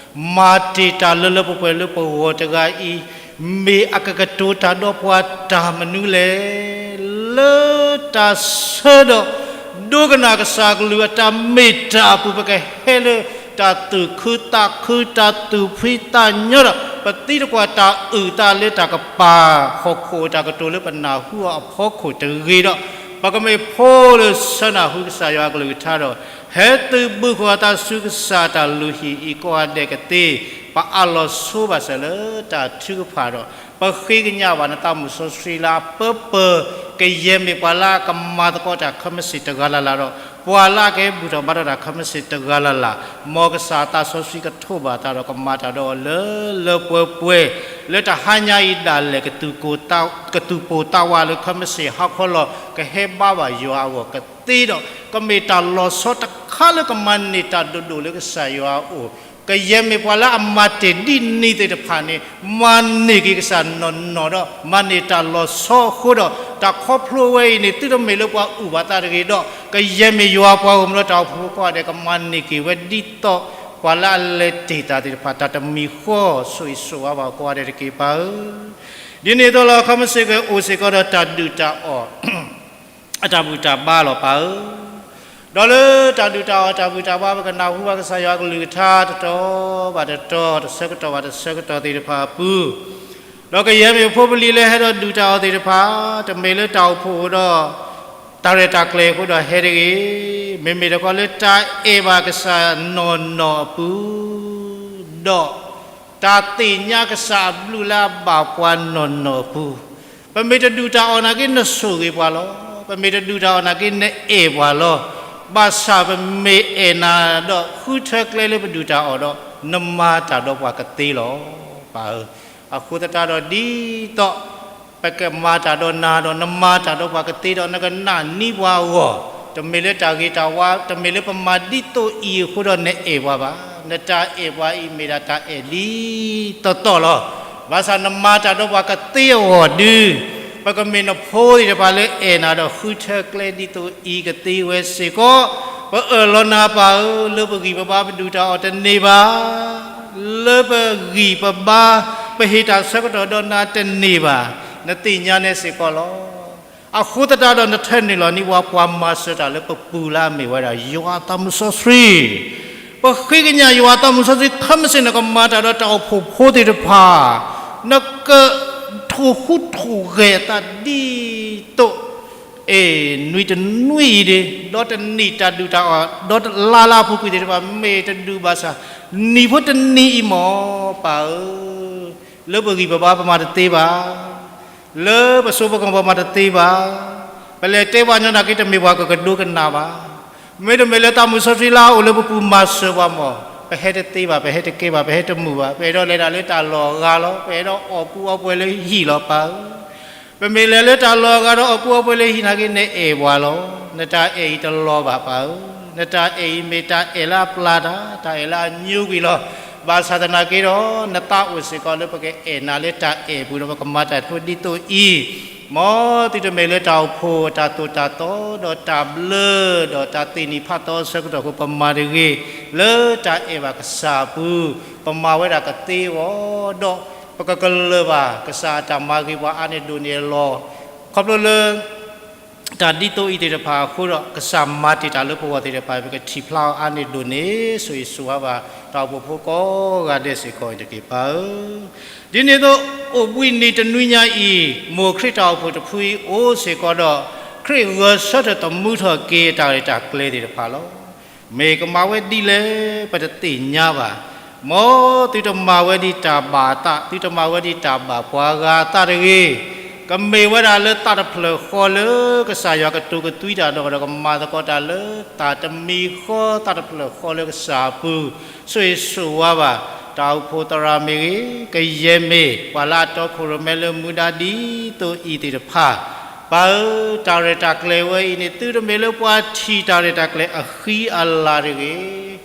မၤတ့ၢ်တၢ်လၢလၢပှဲၤပှဲၤလၢပဂီၢ်တဂၤအံၤ, မ့ၢ်အကကတိၤတၢ်ဒီးပှၤတၢ်မနုၤလဲၣ်. လၢတၢ်ဆၢဒီး ဒိကနၣ်ကစၢ်အကလုၢ်အတၢ်မ့ၢ်တၢ်အပူၤ ပကဟဲလၢတၢ်သူၣ်ခုသးခု တၢ်သူၣ်ဖှံသးညီဒီး ပသံတကွၢ်တၢ်အုၣ်သးလၢတၢ်ကပၤ ဟီၣ်ခိၣ်အတၢ်ကတိၤလၢပနၢ်ဟူအီၤအဖီခိၣ်တဂ့ၤဒီး ပကမ့ၢ်ဖိလၢဆၢနၢ်ဟူကစၢ်ယွၤအကလုၢ်ကထါဒီး ဟဲသုးဘူးဃီၤအသးဆူကစၢ်တၢ်လုၢ်ဟံၣ်အံၤကိးဂၤဒဲးကသ့, ပအးလီၤဆိဘၣ်စၢၤလၢတၢ်ထုကဖၣ်ဒီး ပဃ့ကညးဘၣ်နသးမုၢ်စီဆှံလၢအပၢပၢၤ, ကယဲၢ်မ့ၢ်ပှၤလၢအကမၤသကိးတၢ်ခီမ့ၢ်စ့ၢ်တဂၤလၢ်လၢ်ဒီး ပှၤလၢအကဟဲဘူၣ်ထီၣ်ဘါထီၣ်တၢ်ခီမ့ၢ်စ့ၢ်တဂၤလၢ်လၢ်, မ်ကစၢ်အသးစီဆှံကထိးဘၣ်အသးဒီးကမၤတၢ်ဒီးအီၤလၢလၢပှဲၤပှဲၤ, လၢတဟါညါအံၤဒၣ်လဲာ် ကသူၣ်ပိၢ်သးဝးလၢခီမ့ၢ်စ့ၢ်ဟီၣ်ခိၣ်လီၤ ကဟဲဘါဘၣ်ယွၤအဂီၢ်ကသ့ဒီး ကမ့ၢ်တၢ်လီၤဆီတခါလၢကမၤန့ၢ်တၢ်ဒိၣ်ဒိၣ်လၢကစၢ်ယွၤအအိၣ်, ကယဲၢ်မ့ၢ်ပှၤလၢအမၤတ့ၢ်ဒ်န့ၣ်သ့ၣ်တဖၣ်န့ၣ် မၤန့ၢ်က့ၤကစၢ်နီၢ်နီၢ်ဒီး မၤန့ၢ်တၢ်လီၤဆီအဃိဒီး တၢ်ခီဖျိဝဲအံၤန့ၣ် သုတမ့ၢ်လၢပှၤအုၣ်ဘၣ်သးတဂ့ၤဒီး ကယဲၢ်မ့ၢ်ယွၤပှၤဂီၢ်မုၢ်လၢတၢ်အိၣ်ဖှိၣ်ကိးဂၤဒဲး ကမၤန့ၢ်က့ၤဝဲဒ်သိး ပှၤလၢအလဲၤတ့ၢ်တၢ်သ့ၣ်တဖၣ် တၢ်တမံၤဃီဆိၣ်ဂ့ၤဆိၣ်ဝါဘၣ်ကိးဂၤဒဲးတက့ၢ်ပၢ်ဧၢ, ဒ်န့ၣ်အသိးလီၤ ခီမ့ၢ်စ့ၢ်ကီးအိၣ်စ့ၢ်ကီးဒီးတၢ်ဒုၣ်တၢ်အီၣ် အတၢ်ဘူၣ်တၢ်ဘါလီၤပၢ်ဧၢ, ဒီးလၢတၢ်ဒုၣ်တၢ်အီၣ်တၢ်ဘူၣ်တၢ်ဘါ ပကနၢ်ဟူဘၣ်ကစၢ်ယွၤအကလုၢ်ကထါတတီၤဘၣ်တတီၤ တဆၢကတီၢ်ဘၣ်တဆၢကတီၢ်သ့ၣ်တဖၣ်အပူၤ, ဒီးကယဲၢ်မ့ၢ်ဖိပလံၤလၢဟဲဒီးဒုၣ်တၢ်အီၣ်သ့ၣ်တဖၣ် တမ့ၢ်လၢတၢ်အိၣ်ဖှိၣ်ဒီး တၢ်ရဲၣ်တၢ်ကျဲၤအဃိဒီးဟဲတဂ့ၤ, မ့မ့ၢ်တခီလၢတၢ်အဲၣ်ဘၣ်ကစၢ်နီၢ်နီၢ်အပူၤ ဒီး တၢ်သ့ၣ်ညါကစၢ်အဘျုးလၢအဘၣ်ပှၤနီၢ်နီၢ်အပူၤ, ပမ့ၢ်တဒုၣ်တၢ်အီၣ်နာ်က့ နဆိၣ်ဂ့ၤပှၤလီၤ. ပမ့ၢ်တဒုၣ်တၢ်အီၣ်နာ်က့ နအဲၣ်ပှၤလီၤ. ဘၣ်ဆၣ်ပမ့ၢ်အဲၣ်နၤဒီးဃုထၢကျဲလၢပဒုၣ်တၢ်အီၣ်ဒီး နမၤတၢ်ဒီးပှၤကသ့လီၤ. ပၢ်ဧၢ, အဃိသတးဒီးဒ်သိး ပကမၤတၢ်ဒီးနၤဒီး နမၤတၢ်ဒီးပှၤကသ့ဒီး နကနာ်န့ၢ်ပှၤအဂီၢ်, တမ့ၢ်လၢတၢ်ဂ့ၤတၢ်ဝါ, တမ့ၢ်လၢပမၤဒ်သိးအံၤအဃိဒီးနအဲၣ်ပှၤဘၣ်. နတၢ်အဲၣ်ပှၤအံၤမ့ၢ်ဒၣ်တၢ်အဲၣ်ဒ်သိးသိးလီၤ. ဘၣ်ဆၣ်နမၤတၢ်ဒီးပှၤကသ့အဂီၢ်ဒုး, ပကမ့ၢ်နဖိသ့ၣ်တဖၣ်လၢအဲၣ်နၤဒီးဃုထၢကျဲဒ်သိးအံၤကသ့ဝဲစ့ၢ်ကီး, ပအၢၣ်လီၤနၤပၢ်ဧၢ, လၢပဂံၢ်ပဘါပဒုၣ်တၢ်အီၣ်တန့ၢ်ဘၣ် လၢပဂံၢ်ပဘါ ပဟ့ၣ်တၢ်ဆၢကတီၢ်ဒီးနၤတန့ၢ်ဘၣ်. နသ့ၣ်ညါန့ၣ်စ့ၢ်ကီးလီၤ. အဃိသတးဒီးနထၢနုာ်လီၤန့ၢ်ပှၤ ပှၤမၤစၢၤတၢ်လၢပပူၤလၢအမ့ၢ်ဝဲဒၣ် ယွၤအသးမုၢ်စီဆှံ, ပဃ့ကညးယွၤအသးမုၢ်စီဆှံ ခါမ့ၢ်စ့ၢ် နကမၤတၢ်ဒီးတၢ်အိၣ်ဖှိၣ်ဖိသ့ၣ်တဖၣ်, နကထိၣ်ဟူးထိၣ်ဂဲၤအသးဒ်သိး အ့ၣ် နွံတနွံအံၤဒၣ်, ဒီးတနံၣ်တၢ်ဒုၣ်တၢ်အီၣ်, ဒီးတလါလၢအပူၤကွံာ်သ့ၣ်တဖၣ် မ့ၢ်တဒုၣ်ဘၣ်ဆၣ်, နံၣ်ဖိတနံၤအံၤမ့ၢ် ပၢ်ဧၢ, လၢပဂံၢ်ပဘါပမၤတသ့ဘၣ်, လၢပစိပကမီၤပမၤတသ့ဘၣ်, ပလဲၤတဲပှၤညီနာ်က့ တမ့ၢ်ပှၤကကဒိကနၣ်ဘၣ်, မ့တမ့ၢ်လၢသးမုၢ်စီဆှံလၢအအိၣ်လၢပပူၤမၤစၢၤပှၤမ့ၢ်, ပဟဲတသ့ဘၣ်, ပဟဲတကဲဘၣ်, ပဟဲတမုာ်ဘၣ်, ပအဲၣ်ဒိးလဲၤတၢ်လၢတၢ်လီၢ်အဂၤလီၤ, ပအဲၣ်ဒိးအီၣ်ကူအီပှဲၤလၢဟံၣ်လီၤ ပၢ်ဧၢ. ပမ့ၢ်လဲၤလၢတၢ်လီၢ်အဂၤဒီးအီၣ်ကူအီပှဲၤလၢဟံၣ်နာ်က့ နအဲၣ်ပှၤလီၤ. နတၢ်အဲၣ်အံၤတလီၤဘၣ် ပၢ်ဧၢ, နတၢ်အဲၣ်အံၤမ့ၢ်တၢ်အဲၣ်လၢအပျၢ်တၢ်, တၢ်အဲၣ်လၢအညိကွံာ်လီၤ. ဘၣ်ဆၣ်သနာ်က့ဒီး နသးအိၣ်စ့ၢ်ကီးလၢပကအဲၣ်နၤလၢတၢ်အဲၣ်ပူၤဒီး ပကမၤတၢ်ဖိဒ်သိးအံၤ, မ်သုတမ့ၢ်လၢတၢ်အိၣ်ဖှိၣ်တၢ်သိၣ်တၢ်သီ ဒီးတၢ်ဘျၢ ဒီးတၢ်သ့ၣ်နံၣ်ဖးသီအဆၢကတီၢ်အဃိ ပမၤတဂ့ၤ, လၢတၢ်အဲၣ်ဘၣ်ကစၢ်အပူၤ, ပမၤဝဲဒၣ်ကသ့အဂီၢ်ဒီး ပကကလၢၤဘၣ်ကစၢ်အတၢ်မၤဂ့ၤပှၤအါန့ၢ်ဒိၣ်န့ၢ်အလီၢ်, ခီဖျိလၢ တၢ်ဒ်သိးအံၤသ့ၣ်တဖၣ်အဃိဒီး ကစၢ်မၤတ့ၢ်တၢ်လၢပဂီၢ်သ့ၣ်တဖၣ် ပကထံၣ်ဖျါအီၤအါန့ၢ်ဒိၣ်န့ၢ် ဆိၣ်ဂ့ၤဆိၣ်ဝါဘၣ် တၢ်အိၣ်ဖှိၣ်ဖိကိးဂၤဒဲးစ့ၢ်ကီးအံၤတက့ၢ် ပၢ်ဧၢ. ဒ်န့ၣ်အသိး အိၣ်ဘှံးနံၤတနွံညါအံၤ မိၢ်ခရံာ်တၢ်အိၣ်ဖှိၣ်တဖုအံၤအိၣ်စ့ၢ်ကီးဒီး ခရံာ်ဂဲၤဆၢထၢၣ်သမူထီၣ်က့ၤအတၢ်ရဲၣ်တၢ်ကျဲၤသ့ၣ်တဖၣ်လီၤ. မ့ၢ်ကမၤဝဲဒ်လဲၣ် ပတသ့ၣ်ညါဘၣ်. မ်သုတမၤဝဲဒ်တၢ်ဘၣ်အသး, သုတမၤဝဲဒ်တၢ်ဘၣ်ပှၤဂၤအသးတဂ့ၤ. ကမ့ၢ်ဝဲဒၣ်လၢသးတဖျၢၣ်ဃီလၢ ကစၢ်ယွၤကတိၤကသွံတၢ်ဒီး ကမၤသကိးတၢ်လၢသးတမံၤဃီ သးတဖျၢၣ်ဃီလၢကစၢ်အပူၤ, ဆိၣ်ဂ့ၤဆိၣ်ဝါဘၣ် တၢ်အိၣ်ဖှိၣ်သရၣ်မ့ၢ်ဂ့ၤ, ကယဲၢ်မ့ၢ် ပှၤလၢအတီခိၣ်ရိၣ်မဲလၢမူဒါဒ်သိးအံၤသ့ၣ်တဖၣ်, ပၢ်ဧၢ, တၢ်ရဲၣ်တၢ်ကျဲၤဝဲအံၤန့ၣ် သုတမ့ၢ်လၢပှၤထံၣ်တၢ်ရဲၣ်တၢ်ကျဲၤအဃံအလၤတဂ့ၤ.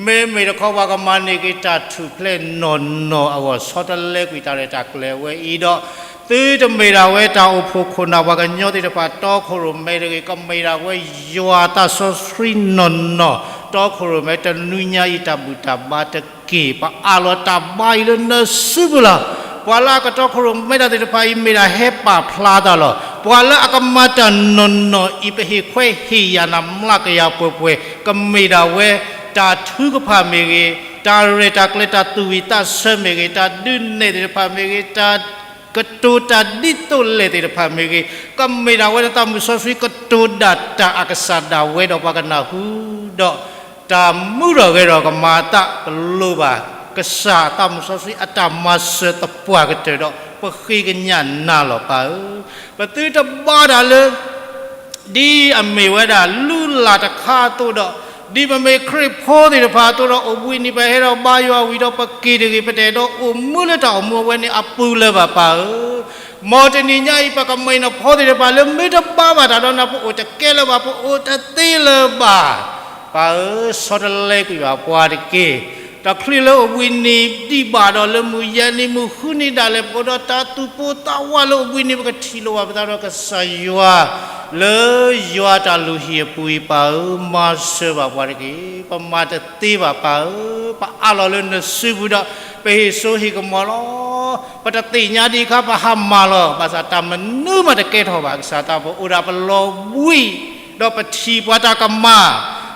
မ့မ့ၢ်တခီပှၤကမၤန့ၢ်က့ၤတၢ်ထူၣ်ဖျဲးနီၢ်နီၢ်အဂီၢ် ဆီတလဲကွံာ်တၢ်ရဲၣ်တၢ်ကျဲၤဝဲအံၤဒီး, သုတမ့ၢ်ဒၣ်ဝဲတၢ်အိၣ်ဖှိၣ်ခိၣ်နၢ်ပှၤကညီသ့ၣ်တဖၣ်တီခိၣ်ရိၣ်မဲတဂ့ၤ, ကမ့ၢ်ဒၣ်ဝဲယွၤအသးစီဆှံနီၢ်နီၢ် တီခိၣ်ရိၣ်မဲတနွံညါအံၤ တၢ်ဘူၣ်တၢ်ဘါတက့ၢ်. ပအးလီၤတၢ်ဘါအံၤလၢနစုပူၤလီၤ. ပှၤလၢအကတီခိၣ်ရိၣ်မဲတၢ်သ့ၣ်တဖၣ်အံၤ မ့ၢ်ဒၣ်ဟဲပာ်ဖျါသးလီၤ. ပှၤလၢအကမၤတၢ်နီၢ်နီၢ်အံၤ ပဟ့ၣ်ခွဲးဟ့ၣ်ယာ်နၤမျးကယၤပှဲၤပှဲၤ, ကမ့ၢ်ဒၣ်ဝဲ တၢ်ထုကဖၣ်မ့ၢ်ဂ့ၤ, တၢ်ရဲၣ်တၢ်ကျဲၤ တၢ်သူၣ်ဝံၣ်သးဆၢမ့ၢ်ဂ့ၤ, တၢ်ဒုးနဲၣ်သ့ၣ်တဖၣ်မ့ၢ်ဂ့ၤ, တၢ်ကတိၤတၢ်ဒ်သိးလဲၣ်သ့ၣ်တဖၣ်မ့ၢ်ဂ့ၤ, ကမ့ၢ်ဒၣ်ဝဲနသးမုၢ်စီဆှံကတိၤဒၣ်တၢ်အကစၢ်ဒၣ်ဝဲဒီးပှၤကနၢ်ဟူဒီး တၢ်မူထီၣ်ဂဲၤထီၣ်ကမၤအသး ပလိၣ်ဘၣ် ကစၢ်အသးမုၢ်စီဆှံအတၢ်မၤစၢၤသပှၢ်ကတၢၢ်ဒီး ပဃ့ကညးနၤလီၤ ပၢ်ဧၢ. ပသုတဘါတၢ်လၢ ဒ်အမ့ၢ်ဝဲဒၣ်လုၢ်လၢ်တခါအသိးဒီး, ဒ်ပမ့ၢ်ခရံာ်ဖိသ့ၣ်တဖၣ်အသိးဒီး အိၣ်ဘှံးနံၤပဟဲဒီးဘါယွၤဝံၤဒီး ပက့ၤတဂ့ၤ ပတအဲၣ်ဒိးအိၣ်မူလၢတၢ်အိၣ်မူအဝဲန့ၣ်အပူၤလၢၤဘၣ် ပၢ်ဧၢ. မ်တနံၤညါအံၤ ပကမ့ၢ်နဖိသ့ၣ်တဖၣ်လၢ မ့ၢ်တဘါဘၣ်တၢ်ဒီးနၤ ပအိၣ်တကဲလၢၤဘၣ်, ပအိၣ်တသ့လၢၤဘၣ်. ပၢ်ဧၢ, ဆီတလဲကွံာ်ဘၣ်ပှၤတက့ၢ်. တချုးလၢအိၣ်ဘှံးနံၤဒံးဘၣ်ဒီး လၢမုၢ်ယဲၢ်နံၤမုၢ်ဃုနံၤဒၣ်လဲာ် ပအိၣ်ဒီးတၢ်သူၣ်ပိၢ်သးဝးလၢအိၣ်ဘှံးနံၤ ပကထံၣ်လိာ်ဘၣ်ပသးဒီးကစၢ်ယွၤ လၢယွၤတၢ်လုၢ်ဟံၣ်အပူၤအံၤ ပၢ်ဧၢ, မၤစၢၤဘၣ်ပှၤတက့ၢ်. ပမၤတသ့ဘၣ် ပၢ်ဧၢ, ပအးလီၤလၢနစုပူၤဒီး ပဟ့ၣ်စိဟ့ၣ်ကမီၤလီၤ. ပတသ့ၣ်ညါဒံးအခါ ပဟးမၤလီၤ. ဘၣ်ဆၣ်တၢ်မနုၤမးတကဲထီၣ်ဘၣ်. ကစၢ်သး ပအိၣ်ဒၣ်ပလီၤဘှံး ဒီးပထံၣ်ပှၤတၢ်ကမၣ်,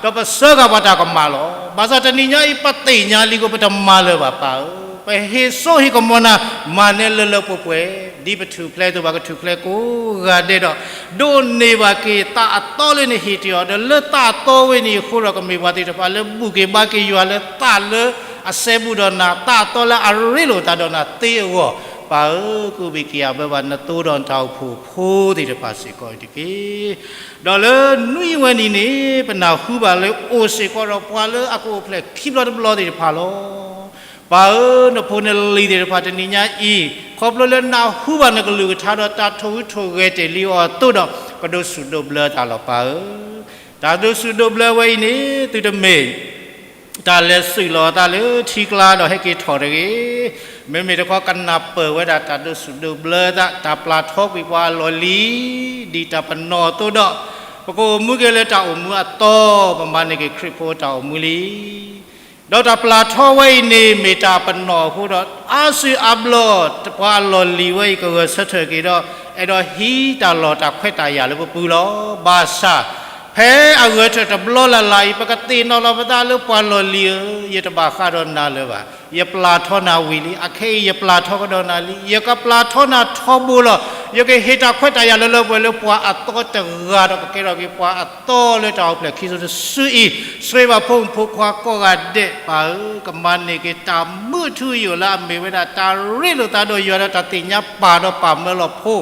ဒီးပစၢဃာ်ပှၤတၢ်ကမၣ်လီၤ. ဘၣ်ဆၣ်တနံၤညါအံၤ ပသ့ၣ်ညါလံအဃိ ပတမၤလၢၤဘၣ် ပၢ်ဧၢ. ပဟ့ၣ်စိဟ့ၣ်ကမီၤနၤ, မၤနၢၤလၢလၢပှဲၤပှဲၤ, ဒ်ပထူၣ်ဖျဲးအသိး ပှၤကထူၣ်ဖျဲးကိးဂၤဒဲးဒီး, ဒိးန့ၢ်ဘၣ်က့ၤသးအသီလၢနဟ့ၣ်တ့ၢ်အီၤ, ဒီးလၢသးအသီဝဲန့ၣ်အဃိဒီး ကမ့ၢ်ပှၤသ့ၣ်တဖၣ်လၢဘူၣ်က့ၤဘါက့ၤယွၤ လၢသးလၢအစဲဘူးဒီးနၤ, သးအသီလၢအရ့လိာ်သးဒီးနၤသ့အဂီၢ်, ပၢ်ဧၢ, ကအိၣ်ဘၣ်က့ၤအဘၢဘၣ်နသိဒီးနတၢ်အိၣ်ဖှိၣ်ဖိသ့ၣ်တဖၣ်စ့ၢ်ကီးတက့ၢ်. ဒီးလၢနွံဝဲနံၤန့ၣ် ပနၢ်ဟူဘၣ်လၢအိၣ်စ့ၢ်ကီးဒီးပှၤလၢအကအိၣ်ဖျဲၣ်ခံဘျီတဘျီသ့ၣ်တဖၣ်လီၤ. ပၢ်ဧၢ, နဖိနလံၤသ့ၣ်တဖၣ်တနံၤညါအံၤ, ခီဖျိလၢနၢ်ဟူဘၣ်နကလုၢ်ကထါဒီးတၢ်ထိၣ်ဟူးထိၣ်ဂဲၤတ့ၢ်လံအီၤအသိးဒီး ပဒိးဆူၣ်ဒိးဘျၢတၢ်လီၤ ပၢ်ဧၢ. တၢ်ဒိးဆူၣ်ဒိးဘျၢဝဲအံၤန့ၣ် သုတမ့ၢ် တၢ်လဲၤစုးလီၤအသးလၢထံကျါဒီးဟဲက့ၤထီၣ်တဂ့ၤ. မ့မ့ၢ်တခီကနၢ်ပၢၢ်ဝဲဒၣ်တၢ်ဒိးဆူၣ်ဒိးဘျၢသး တၢ်ပျၢ်ထီကွံာ်ပှၤအလီၢ်လံၤ ဒ်တၢ်ပနီၣ်အသိးဒီး ပကအိၣ်မူက့ၤလၢတၢ်အိၣ်မူအသီ ပမၤန့ၢ်က့ၤခရံာ်ဖိတၢ်အိၣ်မူလံ. ဒီးတၢ်ပျၢ်ထီဝဲအံၤန့ၣ် မ့ၢ်တၢ်ပနီၣ်အဃိဒီး အါစုအါဘျီ ပှၤအလီၢ်လံၤဝဲအံၤ ကဂဲၤဆၢထၢၣ်က့ၤဒီး အဲၣ်ဒိးဟံးတၢ်လီၢ်တၢ်ခွဲးတၢ်ယာ်လၢပပူၤလီၤ. ဘၣ်ဆၣ် ဖဲအဂဲၤဆၢထၢၣ်တဘျီလၢ်လၢ်အံၤ ပကသ့ၣ်နီၣ်လီၤပသးလၢ ပှၤလီၢ်လံၤဧၢ, ယတဘၣ်ဃးဒီးနၤလၢၤဘၣ်. ယပျၢ်ထီနၤဝံၤလံ, အခဲအံၤယပျၢ်ထီကဒီးနၤလံ, ယကပျၢ်ထီနၤထီဘိလီၤ. ယကဟ့ၣ်တၢ်ခွဲးတၢ်ယာ်လၢလၢပှဲၤပှဲၤလၢပှၤအသီတဂၤဒီး ကကဲထီၣ်က့ၤပှၤအသီလၢတၢ်အိၣ်ဖျဲၣ်ခံစိတစုအံၤ, ဆိၣ်ဂ့ၤဘၣ်ဖိမုၣ်ဖိခွါကိးဂၤဒဲးပၢ်ဧၢ, ကမၤန့ၢ်က့ၤတၢ်မုာ်ထူယိာ်လၢအမ့ၢ်ဝဲဒၣ် တၢ်ရ့လိာ်သးဒီးယွၤဒီးတၢ်သ့ၣ်ညါပၢ်ဒီးပာ်မၢလီၤဖိ